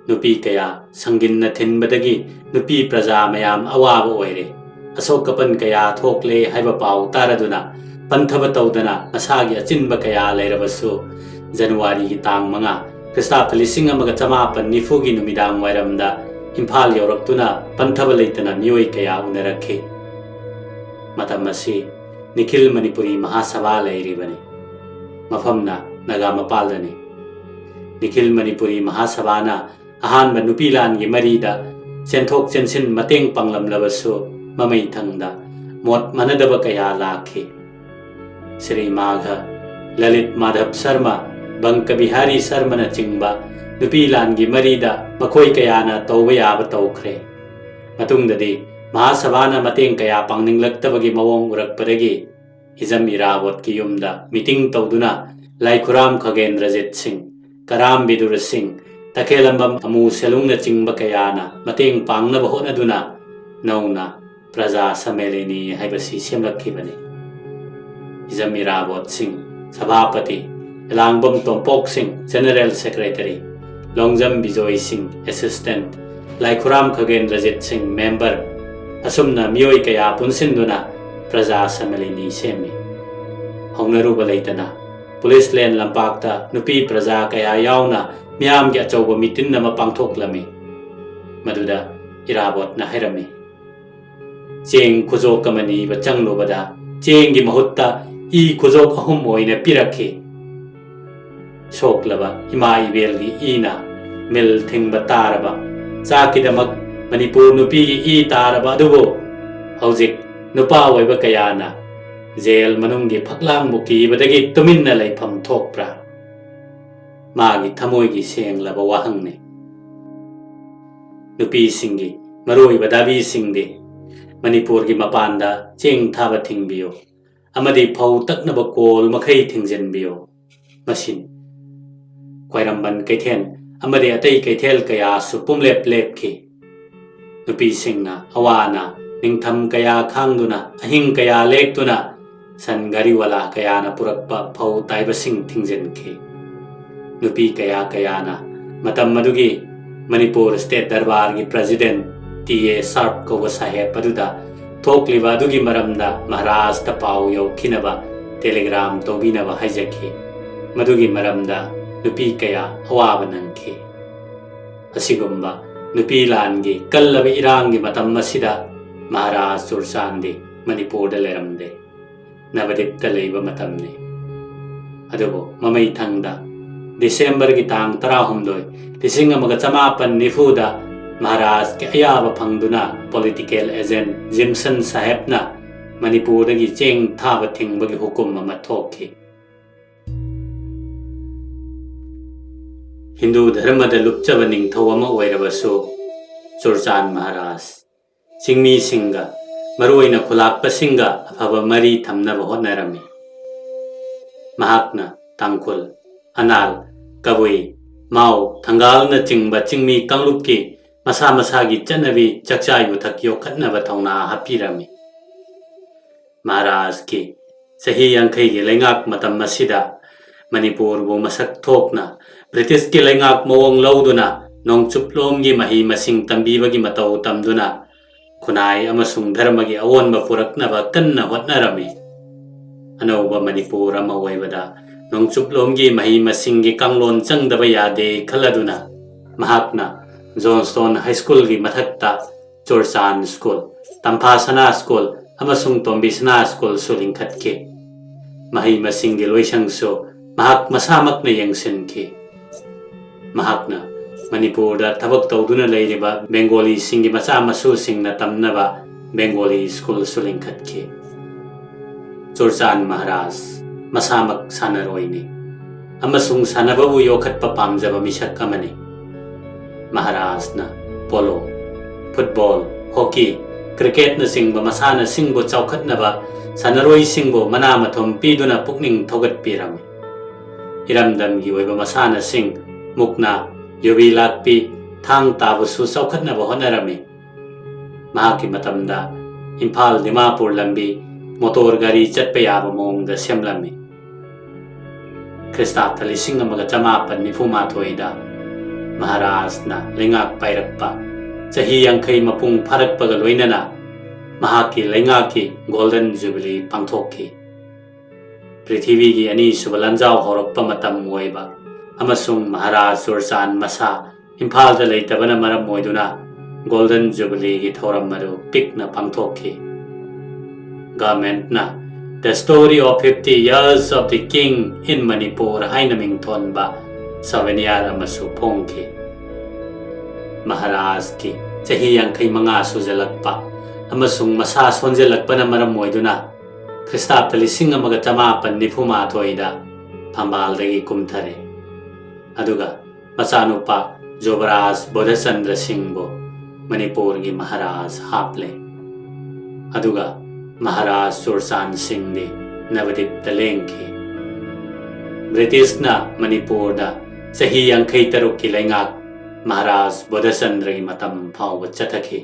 ꯅꯨꯄꯤ ꯀꯌꯥ ꯁꯪꯒꯤꯟꯅ ꯊꯤꯟꯕꯗꯒꯤ ꯅꯨꯄꯤ ꯄ꯭ꯔꯖꯥ ꯃꯌꯥꯝ ꯑꯋꯥꯕ ꯑꯣꯏꯔꯦ꯫ ꯑꯁꯣꯛ ꯑꯄꯟ ꯀꯌꯥ ꯊꯣꯛꯂꯦ ꯍꯥꯏꯕ ꯄꯥꯎ ꯇꯥꯔꯗꯨꯅ ꯄꯟꯊꯕ ꯇꯧꯗꯅ ꯃꯁꯥꯒꯤ ꯑꯆꯤꯟꯕ ꯀꯌꯥ ꯂꯩꯔꯕꯁꯨ ꯖꯅꯋꯥꯔꯤꯒꯤ ꯇꯥꯡ ꯃꯉꯥ, ꯈ꯭ꯔꯤꯁꯇꯥꯕꯗ ꯂꯤꯁꯤꯡ ꯑꯃꯒ ꯆꯃꯥꯄꯟ ꯅꯤꯐꯨꯒꯤ ꯅꯨꯃꯤꯗꯥꯡ ꯋꯥꯏꯔꯝꯗ ꯏꯝꯐꯥꯜ ꯌꯧꯔꯛꯇꯨꯅ ꯄꯟꯊꯕ ꯂꯩꯇꯅ ꯃꯤꯑꯣꯏ ꯀꯌꯥ ꯎꯅꯔꯛꯈꯤ꯫ ꯃꯇꯝ ꯑꯁꯤ ꯅꯤꯈꯤꯜ ꯃꯅꯤꯄꯨꯔꯤ ꯃꯍꯥꯁꯚꯥ ꯂꯩꯔꯤꯕꯅꯤ꯫ ꯃꯐꯝꯅ ꯅꯥꯒꯥ ꯃꯄꯥꯜꯗꯅꯤ꯫ ꯅꯤꯈꯤꯜ ꯃꯅꯤꯄꯨꯔꯤ ꯃꯍꯥꯁꯚꯥꯅ ꯑꯍꯥꯟꯕ ꯅꯨꯄꯤ ꯂꯥꯟꯒꯤ ꯃꯔꯤꯗ ꯆꯦꯟꯊꯣꯛ ꯆꯦꯟꯁꯤꯟ ꯃꯇꯦꯡ ꯄꯥꯡꯂꯝꯂꯕꯁꯨ ꯃꯃꯩ ꯊꯪꯗ ꯃꯣꯠ ꯃꯥꯟꯅꯗꯕ ꯀꯌꯥ ꯂꯥꯛꯈꯤ꯫ ꯁ꯭ꯔꯤ ꯃꯥꯘ ꯂꯂꯤꯠ ꯃꯥꯙꯕ ꯁꯔꯃ, ꯕꯪꯀ ꯕꯤꯍꯥꯔꯤ ꯁꯔꯃꯅꯆꯤꯡꯕ ꯅꯨꯄꯤ ꯂꯥꯟꯒꯤ ꯃꯔꯤꯗ ꯃꯈꯣꯏ ꯀꯌꯥꯅ ꯇꯧꯕ ꯌꯥꯕ ꯇꯧꯈ꯭ꯔꯦ꯫ ꯃꯇꯨꯡꯗꯗꯤ ꯃꯍꯥꯁꯚꯥꯅ ꯃꯇꯦꯡ ꯀꯌꯥ ꯄꯥꯡꯅꯤꯡꯂꯛꯇꯕꯒꯤ ꯃꯑꯣꯡ ꯎꯔꯛꯄꯗꯒꯤ ꯍꯤꯖꯝ ꯏꯔꯥꯕꯣꯠꯀꯤ ꯌꯨꯝꯗ ꯃꯤꯇꯤꯡ ꯇꯧꯗꯨꯅ ꯂꯥꯏꯈꯨꯔꯥꯝ ꯈꯒꯦꯟꯗ꯭ꯔꯖꯤꯠ ꯁꯤꯡ, ꯀꯔꯥꯝ ꯕꯤꯗꯨꯔ ꯁꯤꯡ, ꯇꯈꯦꯜꯂꯝꯕꯝ ꯑꯃꯨ ꯁꯦꯂꯨꯡꯅꯆꯤꯡꯕ ꯀꯌꯥꯅ ꯃꯇꯦꯡ ꯄꯥꯡꯅꯕ ꯍꯣꯠꯅꯗꯨꯅ ꯅꯧꯅ ꯄ꯭ꯔꯖꯥ ꯁꯃꯦꯂꯤꯅꯤ ꯍꯥꯏꯕꯁꯤ ꯁꯦꯝꯂꯛꯈꯤꯕꯅꯤ꯫ ꯍꯤꯖꯝ ꯏꯔꯥꯕꯣꯠ ꯁꯤꯡ, ꯁꯚꯥꯄꯇꯤ, ꯑꯦꯂꯥꯡꯕꯝ ꯇꯣꯝꯄꯣꯛ ꯁꯤꯡ, ꯖꯦꯅꯔꯦꯜ ꯁꯦꯀ꯭ꯔꯦꯇꯔꯤ, ꯂꯣꯡꯖꯝ ꯕꯤꯖꯣꯏ ꯁꯤꯡ, ꯑꯦꯁꯤꯁꯇꯦꯟꯠ, ꯂꯥꯏꯈꯨꯔꯥꯝ ꯈꯒꯦꯟꯗ꯭ꯔꯖꯤꯠ ꯁꯤꯡ, ꯃꯦꯝꯕꯔ, ꯑꯁꯨꯝꯅ ꯃꯤꯑꯣꯏ ꯀꯌꯥ ꯄꯨꯟꯁꯤꯟꯗꯨꯅ ꯄ꯭ꯔꯖꯥ ꯁꯃꯦꯂꯤꯅꯤ ꯁꯦꯝꯃꯤ꯫ ꯍꯧꯅꯔꯨꯕ ꯂꯩꯇꯅ ꯄꯨꯂꯤꯁ ꯂꯦꯟ ꯂꯝꯄꯥꯛꯇ ꯅꯨꯄꯤ ꯄ꯭ꯔꯖꯥ ꯀꯌꯥ ꯌꯥꯎꯅ ꯃꯤꯌꯥꯝꯒꯤ ꯑꯆꯧꯕ ꯃꯤꯇꯤꯟ ꯑꯃ ꯄꯥꯡꯊꯣꯛꯂꯝꯃꯤ꯫ ꯃꯗꯨꯗ ꯏꯔꯥꯕꯣꯠꯅ ꯍꯥꯏꯔꯝꯃꯤ, "ꯆꯦꯡ ꯈꯨꯖꯣꯛ ꯑꯃ ꯅꯤꯕ ꯆꯪꯂꯨꯕꯗ ꯆꯦꯡꯒꯤ ꯃꯍꯨꯠꯇ ꯏ ꯈꯨꯖꯣꯛ ꯑꯍꯨꯝ ꯑꯣꯏꯅ ꯄꯤꯔꯛꯈꯤ꯫ ꯁꯣꯛꯂꯕ ꯏꯃꯥ ꯏꯕꯦꯜꯒꯤ ꯏꯅ ꯃꯤꯜ ꯊꯤꯡꯕ ꯇꯥꯔꯕ, ꯆꯥꯛꯀꯤꯗꯃꯛ ꯃꯅꯤꯄꯨꯔ ꯅꯨꯄꯤꯒꯤ ꯏ ꯇꯥꯔꯕ ꯑꯗꯨꯕꯨ ꯍꯧꯖꯤꯛ ꯅꯨꯄꯥ ꯑꯣꯏꯕ ꯀꯌꯥꯅ ꯖꯦꯜ ꯃꯅꯨꯡꯒꯤ ꯐꯛꯂꯥꯡꯕꯨ ꯀꯤꯕꯗꯒꯤ ꯇꯨꯃꯤꯟꯅ ꯂꯩꯐꯝ ꯊꯣꯛꯄ꯭ꯔꯥ?" ꯃꯥꯒꯤ ꯊꯃꯣꯏꯒꯤ ꯁꯦꯡꯂꯕ ꯋꯥꯍꯪꯅꯤ꯫ ꯅꯨꯄꯤꯁꯤꯡꯒꯤ ꯃꯔꯨꯑꯣꯏꯕ ꯗꯥꯕꯤꯁꯤꯡꯗꯤ ꯃꯅꯤꯄꯨꯔꯒꯤ ꯃꯄꯥꯟꯗ ꯆꯦꯡ ꯊꯥꯕ ꯊꯤꯡꯕꯤꯌꯨ ꯑꯃꯗꯤ ꯐꯧ ꯇꯛꯅꯕ ꯀꯣꯜ ꯃꯈꯩ ꯊꯤꯡꯖꯤꯟꯕꯤꯌꯨ, ꯃꯁꯤꯅꯤ꯫ ꯈ꯭ꯋꯥꯏꯔꯝꯕꯟ ꯀꯩꯊꯦꯜ ꯑꯃꯗꯤ ꯑꯇꯩ ꯀꯩꯊꯦꯜ ꯀꯌꯥꯁꯨ ꯄꯨꯝꯂꯦꯞ ꯂꯦꯞꯈꯤ꯫ ꯅꯨꯄꯤꯁꯤꯡꯅ ꯑꯋꯥꯅ ꯅꯤꯡꯊꯝ ꯀꯌꯥ ꯈꯥꯡꯗꯨꯅ, ꯑꯍꯤꯡ ꯀꯌꯥ ꯂꯦꯛꯇꯨꯅ ꯁꯟ ꯒꯥꯔꯤꯋꯥꯂꯥ ꯀꯌꯥꯅ ꯄꯨꯔꯛꯄ ꯐꯧ ꯇꯥꯏꯕꯁꯤꯡ ꯊꯤꯡꯖꯤꯟꯈꯤ꯫ ꯅꯨꯄꯤ ꯀꯌꯥ ꯀꯌꯥꯅ ꯃꯇꯝ ꯑꯗꯨꯒꯤ ꯃꯅꯤꯄꯨꯔ ꯁ꯭ꯇꯦꯠ ꯗꯔꯕꯥꯔꯒꯤ ꯄ꯭ꯔꯦꯁꯤꯗꯦꯟꯠ ꯇꯤ ꯑꯦ ꯁꯥꯔꯞ ꯀꯧꯕ ꯁꯥꯍꯦꯕ ꯑꯗꯨꯗ ꯊꯣꯛꯂꯤꯕ ꯑꯗꯨꯒꯤ ꯃꯔꯝꯗ ꯃꯍꯥꯔꯥꯖꯇ ꯄꯥꯎ ꯌꯧꯈꯤꯅꯕ ꯇꯦꯂꯤꯒ꯭ꯔꯥꯝ ꯇꯧꯕꯤꯅꯕ ꯍꯥꯏꯖꯈꯤ꯫ ꯃꯗꯨꯒꯤ ꯃꯔꯝꯗ ꯅꯨꯄꯤ ꯀꯌꯥ ꯑꯋꯥꯕ ꯅꯪꯈꯤ꯫ ꯑꯁꯤꯒꯨꯝꯕ ꯅꯨꯄꯤ ꯂꯥꯟꯒꯤ ꯀꯜꯂꯕ ꯏꯔꯥꯡꯒꯤ ꯃꯇꯝ ꯑꯁꯤꯗ ꯃꯍꯥꯔꯥꯖ ꯆꯨꯔꯆꯥꯟꯗꯤ ꯃꯅꯤꯄꯨꯔꯗ ꯂꯩꯔꯝꯗꯦ꯫ ꯅꯕꯗꯤꯞꯇ ꯂꯩꯕ ꯃꯇꯝꯅꯤ꯫ ꯑꯗꯨꯕꯨ ꯃꯃꯩ ꯊꯪꯗ ꯗꯤꯁꯦꯝꯕꯔꯒꯤ ꯇꯥꯡ ꯇꯔꯥꯍꯨꯝꯗꯣꯏ, ꯂꯤꯁꯤꯡ ꯑꯃꯒ ꯆꯃꯥꯄꯟ ꯅꯤꯐꯨꯗ ꯃꯍꯥꯔꯥꯖꯀꯤ ꯑꯌꯥꯕ ꯐꯪꯗꯨꯅ ꯄꯣꯂꯤꯇꯤꯀꯦꯜ ꯑꯦꯖꯦꯟꯠ ꯖꯤꯝꯁꯟ ꯁꯥꯍꯦꯕꯅ ꯃꯅꯤꯄꯨꯔꯗꯒꯤ ꯆꯦꯡ ꯊꯥꯕ ꯊꯤꯡꯕꯒꯤ ꯍꯨꯀꯨꯝ ꯑꯃ ꯊꯣꯛꯈꯤ꯫ ꯍꯤꯟꯗꯨ ꯙꯔꯃꯗ ꯂꯨꯞꯆꯕ ꯅꯤꯡꯊꯧ ꯑꯃ ꯑꯣꯏꯔꯕꯁꯨ, ꯆꯨꯔꯆꯥꯟ ꯃꯍꯥꯔꯥꯖ ꯆꯤꯡꯃꯤꯁꯤꯡꯒ, ꯃꯔꯨꯑꯣꯏꯅ ꯈꯨꯂꯥꯛꯄꯁꯤꯡꯒ ꯑꯐꯕ ꯃꯔꯤ ꯊꯝꯅꯕ ꯍꯣꯠꯅꯔꯝꯃꯤ꯫ ꯃꯍꯥꯛꯅ ꯇꯥꯡꯈꯨꯜ, ꯑꯅꯥꯜ, ꯀꯕꯨꯏ, ꯃꯥꯎ, ꯊꯪꯒꯥꯜꯅꯆꯤꯡꯕ ꯆꯤꯡꯃꯤ ꯀꯥꯡꯂꯨꯞꯀꯤ ꯃꯁꯥ ꯃꯁꯥꯒꯤ ꯆꯠꯅꯕꯤ, ꯆꯥꯛꯆꯥ ꯌꯨꯊꯛ ꯌꯣꯛꯈꯠꯅꯕ ꯊꯧꯅꯥ ꯍꯥꯞꯄꯤꯔꯝꯃꯤ꯫ ꯃꯍꯥꯔꯥꯖꯀꯤ ꯆꯍꯤ ꯌꯥꯡꯈꯩꯒꯤ ꯂꯩꯉꯥꯛ ꯃꯇꯝ ꯑꯁꯤꯗ ꯃꯅꯤꯄꯨꯔꯕꯨ ꯃꯁꯛ ꯊꯣꯛꯅ ꯕ꯭ꯔꯤꯇꯤꯁꯀꯤ ꯂꯩꯉꯥꯛ ꯃꯑꯣꯡ ꯂꯧꯗꯨꯅ ꯅꯣꯡꯆꯨꯞꯂꯣꯝꯒꯤ ꯃꯍꯩ ꯃꯁꯤꯡ ꯇꯝꯕꯤꯕꯒꯤ ꯃꯇꯧ ꯇꯝꯗꯨꯅ ꯈꯨꯟꯅꯥꯏ ꯑꯃꯁꯨꯡ ꯙꯔꯃꯒꯤ ꯑꯑꯣꯟꯕ ꯄꯨꯔꯛꯅꯕ ꯀꯟꯅ ꯍꯣꯠꯅꯔꯝꯃꯤ꯫ ꯑꯅꯧꯕ ꯃꯅꯤꯄꯨꯔ ꯑꯃ ꯑꯣꯏꯕꯗ ꯅꯣꯡꯆꯨꯞꯂꯣꯝꯒꯤ ꯃꯍꯩ ꯃꯁꯤꯡꯒꯤ ꯀꯥꯡꯂꯣꯟ ꯆꯪꯗꯕ ꯌꯥꯗꯦ ꯈꯜꯂꯗꯨꯅ ꯃꯍꯥꯛꯅ ꯖꯣꯟꯁꯇꯣꯟ ꯍꯥꯏ ꯁ꯭ꯀꯨꯜꯒꯤ ꯃꯊꯛꯇ ꯆꯨꯔꯆꯥꯟ ꯁ꯭ꯀꯨꯜ, ꯇꯝꯐꯥ ꯁꯅꯥ ꯁ꯭ꯀꯨꯜ ꯑꯃꯁꯨꯡ ꯇꯣꯝꯕꯤ ꯁꯅꯥ ꯁ꯭ꯀꯨꯜꯁꯨ ꯂꯤꯡꯈꯠꯈꯤ꯫ ꯃꯍꯩ ꯃꯁꯤꯡꯒꯤ ꯂꯣꯏꯁꯪꯁꯨ ꯃꯍꯥꯛ ꯃꯁꯥꯃꯛꯅ ꯌꯦꯡꯁꯤꯟꯈꯤ꯫ ꯃꯍꯥꯛꯅ ꯃꯅꯤꯄꯨꯔꯗ ꯊꯕꯛ ꯇꯧꯗꯨꯅ ꯂꯩꯔꯤꯕ ꯕꯦꯡꯒꯣꯂꯤꯁꯤꯡꯒꯤ ꯃꯆꯥ ꯃꯁꯨꯁꯤꯡꯅ ꯇꯝꯅꯕ ꯕꯦꯡꯒꯣꯂꯤ ꯁ꯭ꯀꯨꯜꯁꯨ ꯂꯤꯡꯈꯠꯈꯤ꯫ ꯆꯨꯔꯆꯥꯟ ꯃꯍꯥꯔꯥꯖ ꯃꯁꯥꯃꯛ ꯁꯥꯟꯅꯔꯣꯏꯅꯤ ꯑꯃꯁꯨꯡ ꯁꯥꯟꯅꯕꯕꯨ ꯌꯣꯛꯈꯠꯄ ꯄꯥꯝꯖꯕ ꯃꯤꯁꯛ ꯑꯃꯅꯤ꯫ ꯃꯍꯥꯔꯥꯖꯅ ꯄꯣꯂꯣ, ꯐꯨꯠꯕꯣꯜ, ꯍꯣꯀꯤ, ꯀ꯭ꯔꯤꯀꯦꯠꯅꯆꯤꯡꯕ ꯃꯁꯥꯟꯅꯁꯤꯡꯕꯨ ꯆꯥꯎꯈꯠꯅꯕ ꯁꯥꯟꯅꯔꯣꯏꯁꯤꯡꯕꯨ ꯃꯅꯥ ꯃꯊꯨꯝ ꯄꯤꯗꯨꯅ ꯄꯨꯛꯅꯤꯡ ꯊꯧꯒꯠꯄꯤꯔꯝꯃꯤ꯫ ꯏꯔꯝꯗꯝꯒꯤ ꯑꯣꯏꯕ ꯃꯁꯥꯟꯅꯁꯤꯡ, ꯃꯨꯛꯅꯥ, ꯌꯨꯕꯤ ꯂꯥꯛꯄꯤ, ꯊꯥꯡ ꯇꯥꯕꯁꯨ ꯆꯥꯎꯈꯠꯅꯕ ꯍꯣꯠꯅꯔꯝꯃꯤ꯫ ꯃꯍꯥꯛꯀꯤ ꯃꯇꯝꯗ ꯏꯝꯐꯥꯜ ꯗꯤꯃꯥꯄꯨꯔ ꯂꯝꯕꯤ ꯃꯣꯇꯣꯔ ꯒꯥꯔꯤ ꯆꯠꯄ ꯌꯥꯕ ꯃꯑꯣꯡꯗ ꯁꯦꯝꯂꯝꯃꯤ꯫ ꯈ꯭ꯔꯤꯁꯇꯥꯕꯇ ꯂꯤꯁꯤꯡ ꯑꯃꯒ ꯆꯃꯥꯄꯟ ꯅꯤꯐꯨ ꯃꯥꯊꯣꯏꯗ ꯃꯍꯥꯔꯥꯖꯅ ꯂꯩꯉꯥꯛ ꯄꯥꯏꯔꯛꯄ ꯆꯍꯤ ꯌꯥꯡꯈꯩ ꯃꯄꯨꯡ ꯐꯥꯔꯛꯄꯒ ꯂꯣꯏꯅꯅ ꯃꯍꯥꯛꯀꯤ ꯂꯩꯉꯥꯛꯀꯤ ꯒꯣꯜꯗꯟ ꯖꯨꯕꯤꯂꯤ ꯄꯥꯡꯊꯣꯛꯈꯤ꯫ ꯄ꯭ꯔꯤꯊꯤꯕꯤꯒꯤ ꯑꯅꯤꯁꯨꯕ ꯂꯥꯟꯖꯥꯎ ꯍꯧꯔꯛꯄ ꯃꯇꯝ ꯑꯣꯏꯕ ꯑꯃꯁꯨꯡ ꯃꯍꯥꯔꯥꯖ ꯆꯨꯔꯆꯥꯟ ꯃꯁꯥ ꯏꯝꯐꯥꯜꯗ ꯂꯩꯇꯕꯅ ꯃꯔꯝ ꯑꯣꯏꯗꯨꯅ ꯒꯣꯜꯗꯟ ꯖꯨꯕꯤꯂꯤꯒꯤ ꯊꯧꯔꯝ ꯑꯗꯨ ꯄꯤꯛꯅ ꯄꯥꯡꯊꯣꯛꯈꯤ꯫ ꯒꯚꯔꯟꯃꯦꯟꯠꯅ The Story of Fifty Years of the King in Manipur ꯍꯥꯏꯅ ꯃꯤꯡꯊꯣꯟꯕ ꯁꯣꯚꯦꯅꯤꯌꯔ ꯑꯃꯁꯨ ꯐꯣꯡꯈꯤ꯫ ꯃꯍꯥꯔꯥꯖꯀꯤ ꯆꯍꯤ ꯌꯥꯡꯈꯩ ꯃꯉꯥ ꯁꯨꯖꯜꯂꯛꯄ ꯑꯃꯁꯨꯡ ꯃꯁꯥ ꯁꯣꯟꯖꯜꯂꯛꯄꯅ ꯃꯔꯝ ꯑꯣꯏꯗꯨꯅ ꯈ꯭ꯔꯤꯁꯇꯥꯕꯇ ꯂꯤꯁꯤꯡ ꯑꯃꯒ ꯆꯃꯥꯄꯟ ꯅꯤꯐꯨ ꯃꯥꯊꯣꯏꯗ ꯐꯝꯕꯥꯜꯗꯒꯤ ꯀꯨꯝꯊꯔꯦ꯫ ꯑꯗꯨꯒ ꯃꯆꯥꯅꯨꯄꯥ ꯖꯨꯕꯔꯥꯖ ꯕꯣꯙꯆꯟꯗ꯭ꯔ ꯁꯤꯡꯕꯨ ꯃꯅꯤꯄꯨꯔꯒꯤ ꯃꯍꯥꯔꯥꯖ ꯍꯥꯞꯂꯦ꯫ ꯑꯗꯨꯒ ꯃꯍꯥꯔꯥꯖ ꯆꯨꯔꯆꯥꯟ ꯁꯤꯡꯗꯤ ꯅꯕꯗꯤꯞꯇ ꯂꯦꯡꯈꯤ꯫ ꯕ꯭ꯔꯤꯇꯤꯁꯅ ꯃꯅꯤꯄꯨꯔꯗ ꯆꯍꯤ ꯌꯥꯡꯈꯩ ꯇꯔꯨꯛꯀꯤ ꯂꯩꯉꯥꯛ ꯃꯍꯥꯔꯥꯖ ꯕꯣꯙꯆꯟꯗ꯭ꯔꯒꯤ ꯃꯇꯝ ꯐꯥꯎꯕ ꯆꯠꯊꯈꯤ꯫